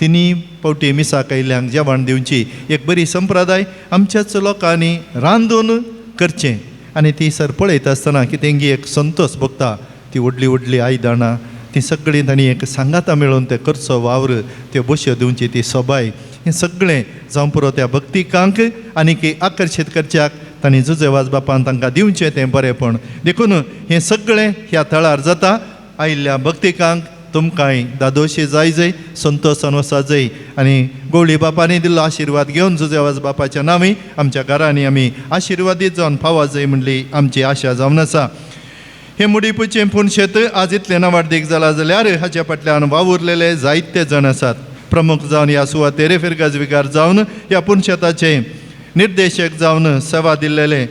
3 फावटी मिसाक आयिल्ल्यांक जेवण दिवची एक बरी संप्रदाय आमच्याच लोकांनी रांदून करचें आनी ती सर पळयता आसतना की तेंगी एक संतोश भोगता. ती व्हडली व्हडली आयदनां ती सगळीं तांणी एक सांगाता मेळून ते करचो वावर त्यो बश्यो दिवची ती सोबाय हें सगळें जावं पुरो त्या भक्तिकांक आनीक आकर्शीत करच्याक तांणी जुजेवाज बापान तांकां दिवचें तें बरेंपण. देखून हें सगळें ह्या थळार जाता. आयिल्ल्या भक्तिकांक तुमकांय दादोशी जाय जय, संतोशान वसा जय आनी गोवळी बापांनी दिल्लो आशिर्वाद घेवन जुजेवाज बापाच्या नांवी आमच्या घरांनी आमी आशिर्वादीत जावन पावा जय म्हणली आमची आशा जावन आसा. हे मुडीपूचें पुणशेत आज इतलें नावाडदीक जालां जाल्यार हाच्या फाटल्यान वावुरलेले जायते जाण आसात. प्रमुख जावन ह्या सुवातेर फिरगज विकार जावन ह्या पुणशेताचे निर्देशक जावन सेवा दिल्लेले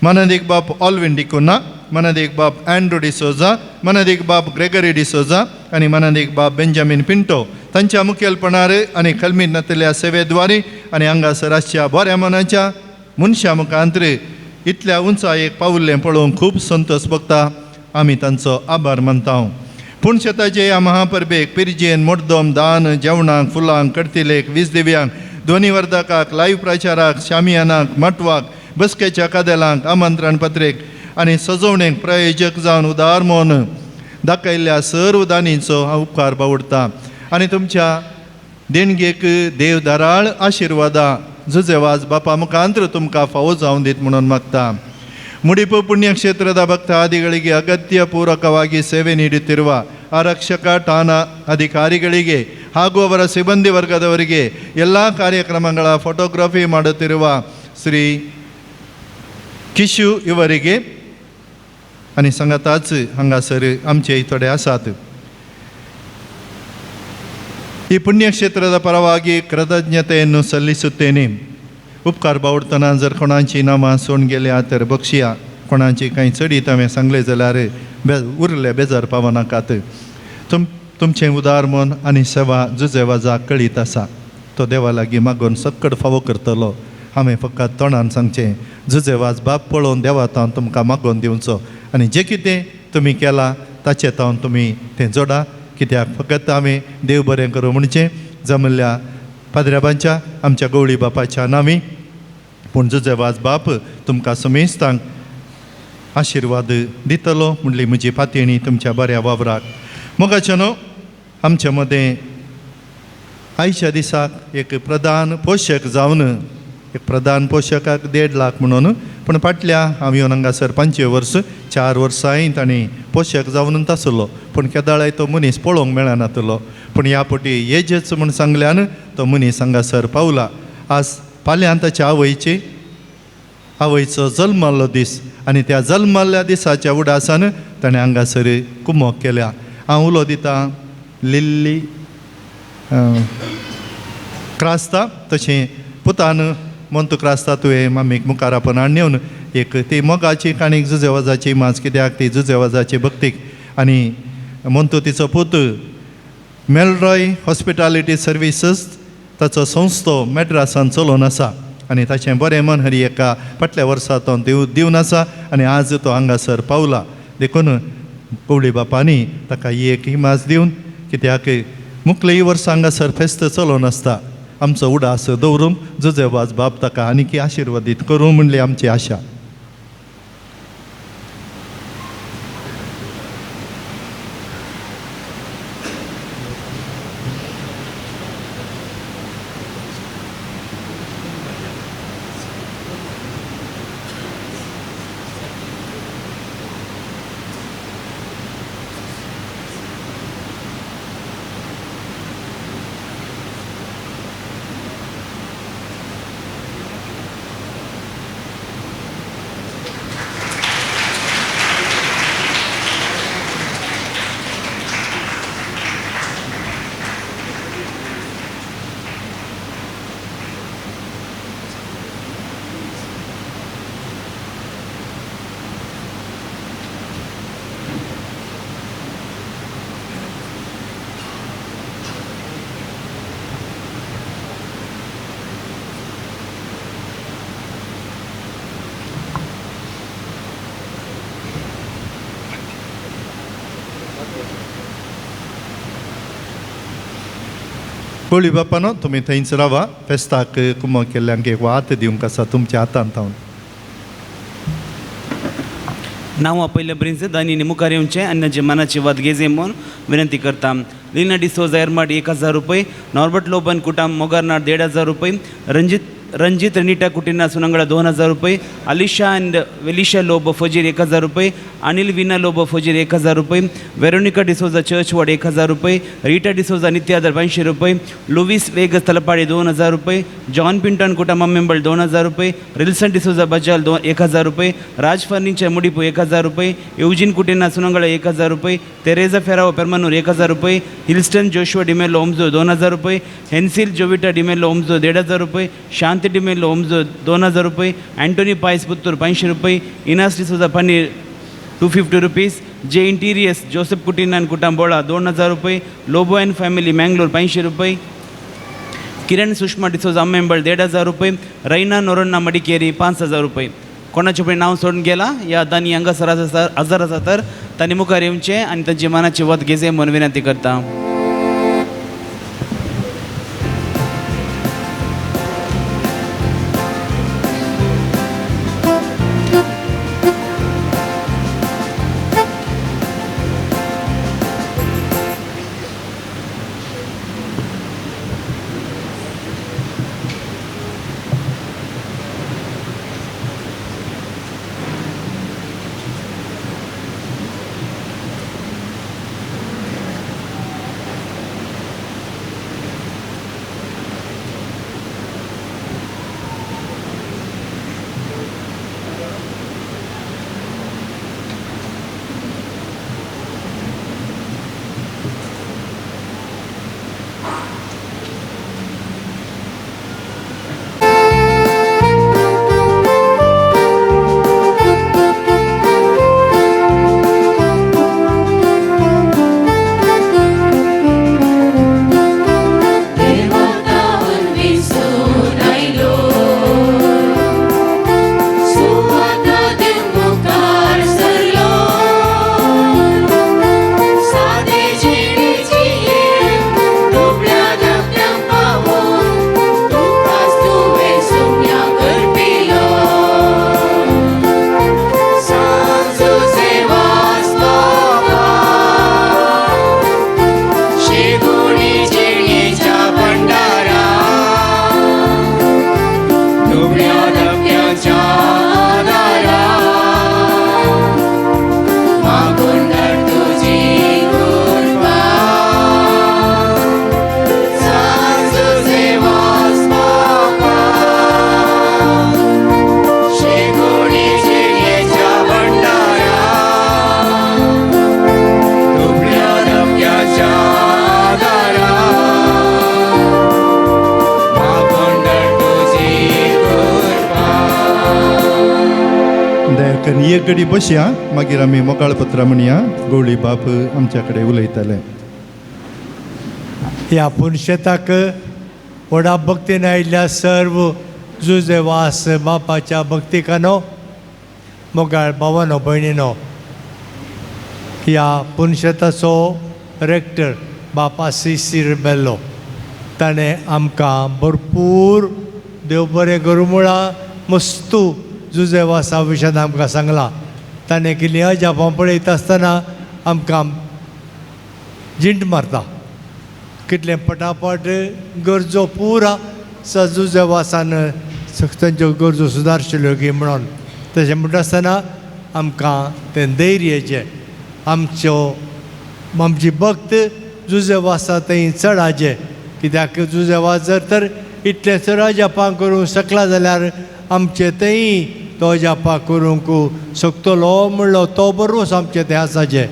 मानादीक बाप ऑलविन डिकुन्हा, मनादीक बाप अँड्रू डिसोजा, मनादीक बाप ग्रेगरी डिसोजा आनी मनादीक बाप बेंजामीन पिंटो तांच्या मुखेलपणार आनी खलमीत नातिल्ल्या सेवेद्वारे आनी हांगासर आसच्या बऱ्या मनाच्या मनशां मुखांतर इतल्या उंचायेक पावल्लें पळोवंक खूब संतोश भोगता. आमी तांचो आभार मानता. पूण शेताचे ह्या महापरबेक पिरजेन मोडदोम दान जेवणाक फुलांक कडतिलेक वीज दिव्यांक ध्वनीवर्धकाक लायव्ह प्रचाराक शामियानाक माटवाक बसकेच्या कादेलांक आमंत्रण पत्रेक आनी सजोवणेक प्रायोजक जावन उदार म्हूण दाखयल्ल्या सर्व दानींचो हांव उपकार बावडटा आनी तुमच्या देणगेक देव धाराळ आशिर्वादा जुजेवाज बापा मुखांत्र तुमकां फावो जावन दीत म्हणून मागता. ಮುಡಿಪು ಪುಣ್ಯಕ್ಷೇತ್ರದ ಭಕ್ತಾದಿಗಳಿಗೆ ಅಗತ್ಯ ಪೂರಕವಾಗಿ ಸೇವೆ ನೀಡುತ್ತಿರುವ ಆರಕ್ಷಕ ಠಾಣಾ ಅಧಿಕಾರಿಗಳಿಗೆ ಹಾಗೂ ಅವರ ಸಿಬ್ಬಂದಿ ವರ್ಗದವರಿಗೆ ಎಲ್ಲ ಕಾರ್ಯಕ್ರಮಗಳ ಫೋಟೋಗ್ರಫಿ ಮಾಡುತ್ತಿರುವ ಶ್ರೀ किशू ಇವರಿಗೆ आनी सांगाताच हांगासर आमचे थोडे आसात. ಈ ಪುಣ್ಯಕ್ಷೇತ್ರದ ಪರವಾಗಿ ಕೃತಜ್ಞತೆಯನ್ನು ಸಲ್ಲಿಸುತ್ತೇನೆ. उपकार बावडटना जर कोणाची नामां सोडून गेल्या तर बक्षिया, कोणाची कांय चडीत हांवें सांगलें जाल्यार उरले बेजार पावनाकात. तुमचें उदार मन आनी सेवा जुजेवाजाक कळीत आसा. तो देवा लागीं मागून सक्कड फावो करतलो. हांवें फकत तोंडान सांगचें जुजेवाज बाप पळोवन देवा तावन तुमकां मागोवन दिवचो आनी जें कितें तुमी केलां ताचें तावन तुमी तें जोडा. कित्याक फकत हांवें देव बरें करूं म्हणचें जमल्ल्या पाद्र्याबांच्या आमच्या गवळी बापाच्या नांवी. पूण जुजेवाज बाप तुमकां समेस्तांक आशिर्वाद दितलो म्हणली म्हजी पातयेणी तुमच्या बऱ्या वावराक. मोगाच्या न्हू आमच्या मदें आयच्या दिसाक एक प्रधान पोशक जावन एक प्रधान पोशकाक 1.5 लाख म्हणून, पूण फाटल्या हांव येवन हांगासर 5 वर्स 4 वर्सांय तांणी पोशक जावन आसलो, पूण केदाळाय तो मनीस पळोवंक मेळनातलो. पूण ह्या फावटी येजच म्हूण सांगल्यान तो मनीस हांगासर पावला. आज फाल्यां ताच्या आवयचो जल्माल्लो दीस आनी त्या जल्माल्ल्या दिसाच्या उडासान ताणें हांगासर कुमोक केल्या. हांव उलो दितां लिल्ली क्रास्ता तशें पुतान मोंतू क्रास्ता तुवें मामीक मुखार आपोवन हाडून येवन एक ती मोगाची काणीक जुजेवाजाची माज, कित्याक ती जुजेवाजाची भक्तीक आनी मोंतू तिचो पूत मेलरॉय हॉस्पिटालिटी सर्विसीस ताचो संस्थो मॅड्रासान चलोवन आसा आनी ताचें बरें मन हरी एका फाटल्या वर्सा तो दिवन आसा आनी आज तो हांगासर पावला. देखून कोवळी बापांनी ताका एक इमाज दिवन, कित्याक मुखलेय वर्सा हांगासर फेस्त चलोवन आसता. आमचो उडास दवरूंक जुजेवाज बाप ताका आनीक आशिर्वादीत करूं म्हणली आमची आशा. कोळी बापानो तुमी थंयच रावा. फेस्ताक कुमो केल्ल्यांक एक वात दिवंक आसा तुमच्या हातांत हांव. नांव आपयल्या प्रिन्स दानीने मुखार येवचें आनी तांचे मनाची वाद घेजे म्हूण विनंती करता. लिना डिसोजा एरमाड 1000 रुपये, नॉर्बर्ट लोबन कुटाम मोगारनाड 1500 रुपये, रंजीत रंजीत रेनिटा कुटिन्हा सुनंगडा 2000 रुपये, अलिशा अँड वेलिशा लोबो फजीर 1000 रुपये, अनिल विना लोबो फजीर 1000 रुपये, वेरोनिका डिसोजा चर्चवाड 1000 रुपये, रीटा डिसोजा नित्यादर 500 रुपये, लुवीस वेगस तलपाडी 2000 रुपये, जॉन पिंटन कुटुंबा मेंबर 2000 रुपये, रिल्सन डिसोजा बजाल 1000 रुपये, राज फर्निचर मुडिपू 1000 रुपये, युजिन कुटिन्हा सुनंगडा 1000 रुपये, तेरेजा फेरावो पेरमनूर 1000 रुपये, हिल्स्टन जोशुआ डिमेलो ओमजो 2000 रुपये, हेन्सिल जोविटा डिमेलो ओमजो 1500 रुपये, शांती डिमेलो ओमजो 2000 रुपये, अँटोनी पायस पुत्तूर 500 रुपये, Inas D'Souza paneer 250 rupees, J interiors Joseph Coutinho and कुटुंबोळा 2000 रुपये, लोबो अँड फॅमिली मँगलोर 500 रुपये, किरण सुषमा डिसोजा अम्मेंबळ 1500 रुपये, रैना नोरन्ना मडिकेरी 5000 रुपये. कोणाचे पण नाव सोडून गेला या दानी हांगासर हजर आसा तर तांणी मुखार येवचें आनी तांची मनाची वत घेवचें म्हूण विनंती करता. एक घडी बसया, मागीर आमी मोकाळ पत्रां म्हणया. गवळी बाप आमच्या कडेन उलयताले. ह्या पुनशेताक व्हडा भक्तीन आयिल्ल्या सर्व जुजेवास बापाच्या भक्तिकानो, मोगाळ भावानो भयणीनो, ह्या पुनशेताचो रेक्टर बाप आसिसी रिबेल्लो ताणें आमकां भरपूर देव बरें करूं म्हळां मस्तू जुजेवासा विशयान आमकां सांगलां. ताणें केल्लीं अजापां पळयता आसतना आमकां जिंट मारता कितलें पटापट गरजो पुरा जुजेवासान तांच्यो गरजो सुदारशिल्ल्यो की म्हणून. तशें म्हणटा आसतना आमकां तें धैर्याचें आमच्यो आमची भक्त जुजेवासा थंय चडाचें, कित्याक जुजेवास जर तर इतलें चड अजापां करूंक शकला जाल्यार आमचे थंय तो अजापां करूंक शकतलो म्हणलो तो बरोच आमचें तें आसाचें.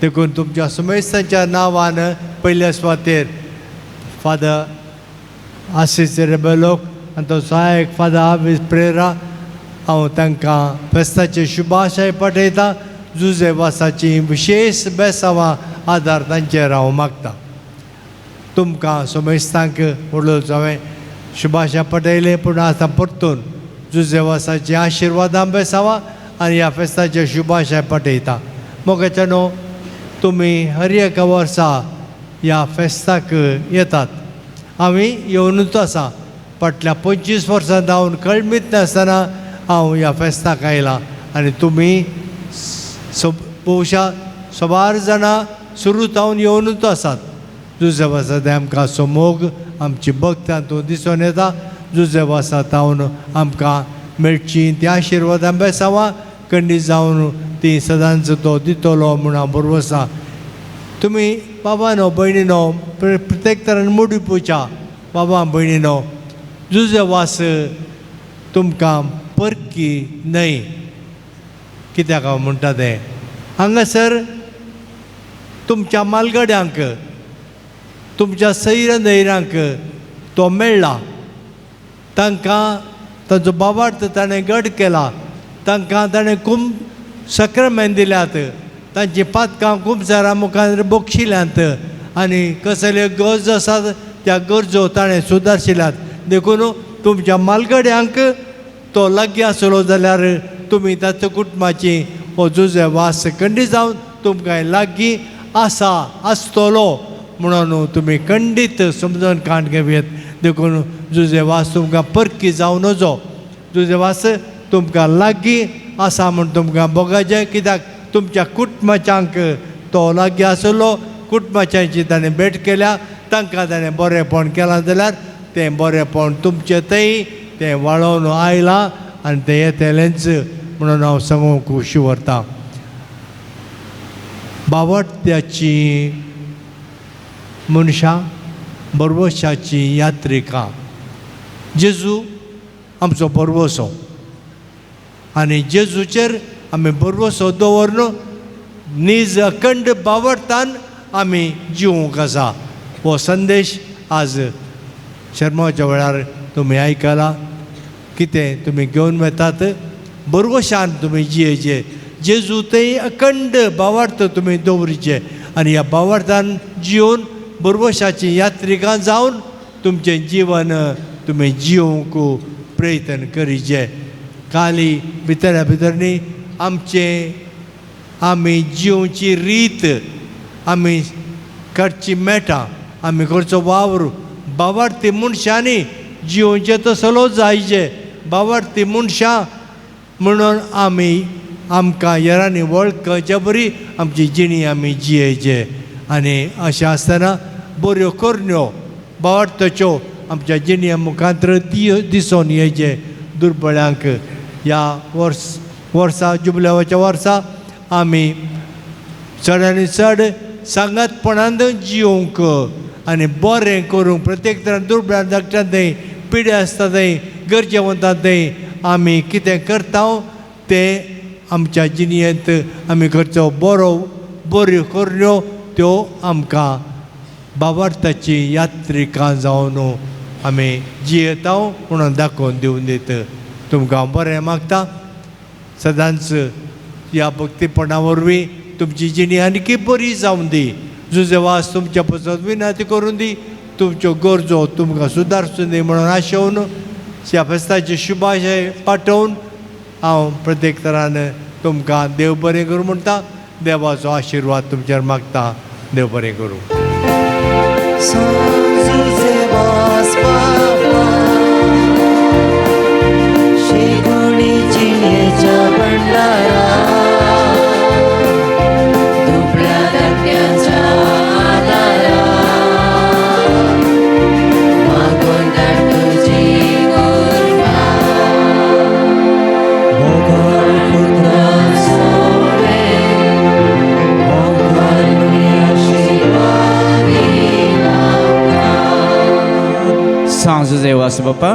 देखून तुमच्या सुमेस्तांच्या नांवान पयल्या सुवातेर फादर आसिस रेबेलोक आनी तो सहायक फादर आवीस प्रेरा हांव तांकां फेस्ताचे शुभाशय पाठयतां. जुजेवासाची विशेश बेसांवां आदार तांचेर हांव मागतां. तुमकां सुमेस्तांक व्हडलो हांवें शुभाशय पाठयलें, पूण आतां परतून जुजेवासाची आशिर्वादां बेसावां आनी ह्या फेस्ताचे शुभाशय पाठयता. मोगाच्यानो, तुमी हर एका वर्सा ह्या फेस्ताक येतात. आमी येवनूच आसा. फाटल्या 25 वर्सां जावन कळमीत नासतना हांव ह्या फेस्ताक आयलां आनी तुमी बहुशा सबार जाणां सुरू जावन येवनूच आसात. जुजेवासा ते आमकां समोग आमची भक्त हातूंत दिसून येता. जुजे वासा तावन आमकां मेळची ती आशिर्वादां बेसावां कंडी जावन ती सदांच तो दितलो म्हूण हांव बरोबर आसा. तुमी बाबानो भयणीनो प्रत्येक तरान मोडी पुजा बाबा भयणीनो जुजे वास तुमकां परकी न्हय. कित्याक हांव म्हणटा तें हांगासर तुमच्या मालगड्यांक तुमच्या सैर न्हयऱ्यांक तो मेळ्ळा, तांकां तांचो बाबार्थ ताणें घट केला, तांकां ताणें कुम सक्रामेंत दिल्यात, तांची पातकां कुमसारा मुखार बक्षिल्यांत आनी कसले गरज आसात त्या गरजो ताणें सुदारशिल्यात. देखून तुमच्या मालगड्यांक तो लागीं आसलो जाल्यार तुमी ताच्या कुटुंबाची हो जुजे वास खंडीत जावन तुमकां लागीं आसा आसतलो म्हणून तुमी खंडीत समजून काण घेवयेत. देखून जुजे वास तुमकां परकी जावं नजो, जुजे वास तुमकां लागीं आसा म्हूण तुमकां भोगाचें, कित्याक तुमच्या कुटुंबाच्यांक तो लागीं आसलो, कुटुंबाच्यांची ताणें भेट केल्या, तांकां ताणें बरेंपण केलां जाल्यार तें बरेंपण तुमचें थंय तें वाळोवन आयलां आनी तें येतलेंच म्हणून हांव सांगूंक खोशी व्हरतां. बावडत्याची मनशां बरवशाची यात्रिकां, जेजू आमचो बरवसो आनी जेजूचेर आमी बरवसो दवरन नीज अखंड बावडतान आमी जिवूंक आसा. हो संदेश आज शर्माच्या वेळार तुमी आयकला. कितें तुमी घेवन वतात बरवशान तुमी जियेचे, जेजू थंय अखंड बावार्थ तुमी दवरिचे आनी ह्या बावार्थान जिवन बरवशाची यात्रिकां जावन तुमचें जिवन तुमी जिवंक प्रयत्न करिचे. काली भितरल्या भितर न्ही आमचें आमी जिवची रीत आमी करची मेटां आमी करचो वावर बावार्थी मनशांनी जिवचे तसलो जायचे, बावार्थी मनशां म्हणून आमी आमकां हेरांनी वळखचे बरी आमची जिणी आमी जियेचे. आनी अशें आसतना बऱ्यो करण्यो बावार्थच्यो आमच्या जिणये मुखांतर दिसून येचे दुर्बळ्यांक. ह्या वर्सा जुबल्यावाच्या वर्सा आमी चड आनी चड सांगातपणान जिवंक आनी बरें करूंक प्रत्येक तरान दुर्बळ्यां धाकट्यां थंय पिड्या आसता थंय गरजेवंता थंय आमी कितें करता तें आमच्या जिणयेंत आमी करचो बरो बऱ्यो करण्यो त्यो आमकां बावार्थाची यात्रिकां जावन आमी जियेता म्हणून दाखोवन दिवन दित. तुमकां हांव बरें मागता सदांच ह्या भक्तीपणा वरवीं तुमची जिणी आनीकी बरी जावन दी, जुजेवास तुमच्या पसत विनंती करून दी, तुमच्यो गरजो तुमकां सुदारसून दी म्हणून आशेवन ह्या फेस्ताचे शुभाशय पाठोवन हांव प्रत्येक तरान तुमकां देव बरें करूं म्हणटा. देवाचो आशिर्वाद तुमचेर मागता. देव बरें करूं. सांजुजे वास बापा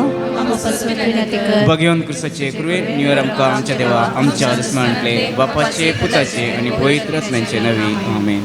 भगवंत क्रिस्ताचे कृपेन निवर आमकां आमच्या देवा आमच्या दुस्मानांतले बापाचे पुताचे आनी पवित्र आत्म्याचे नवी. आमेन.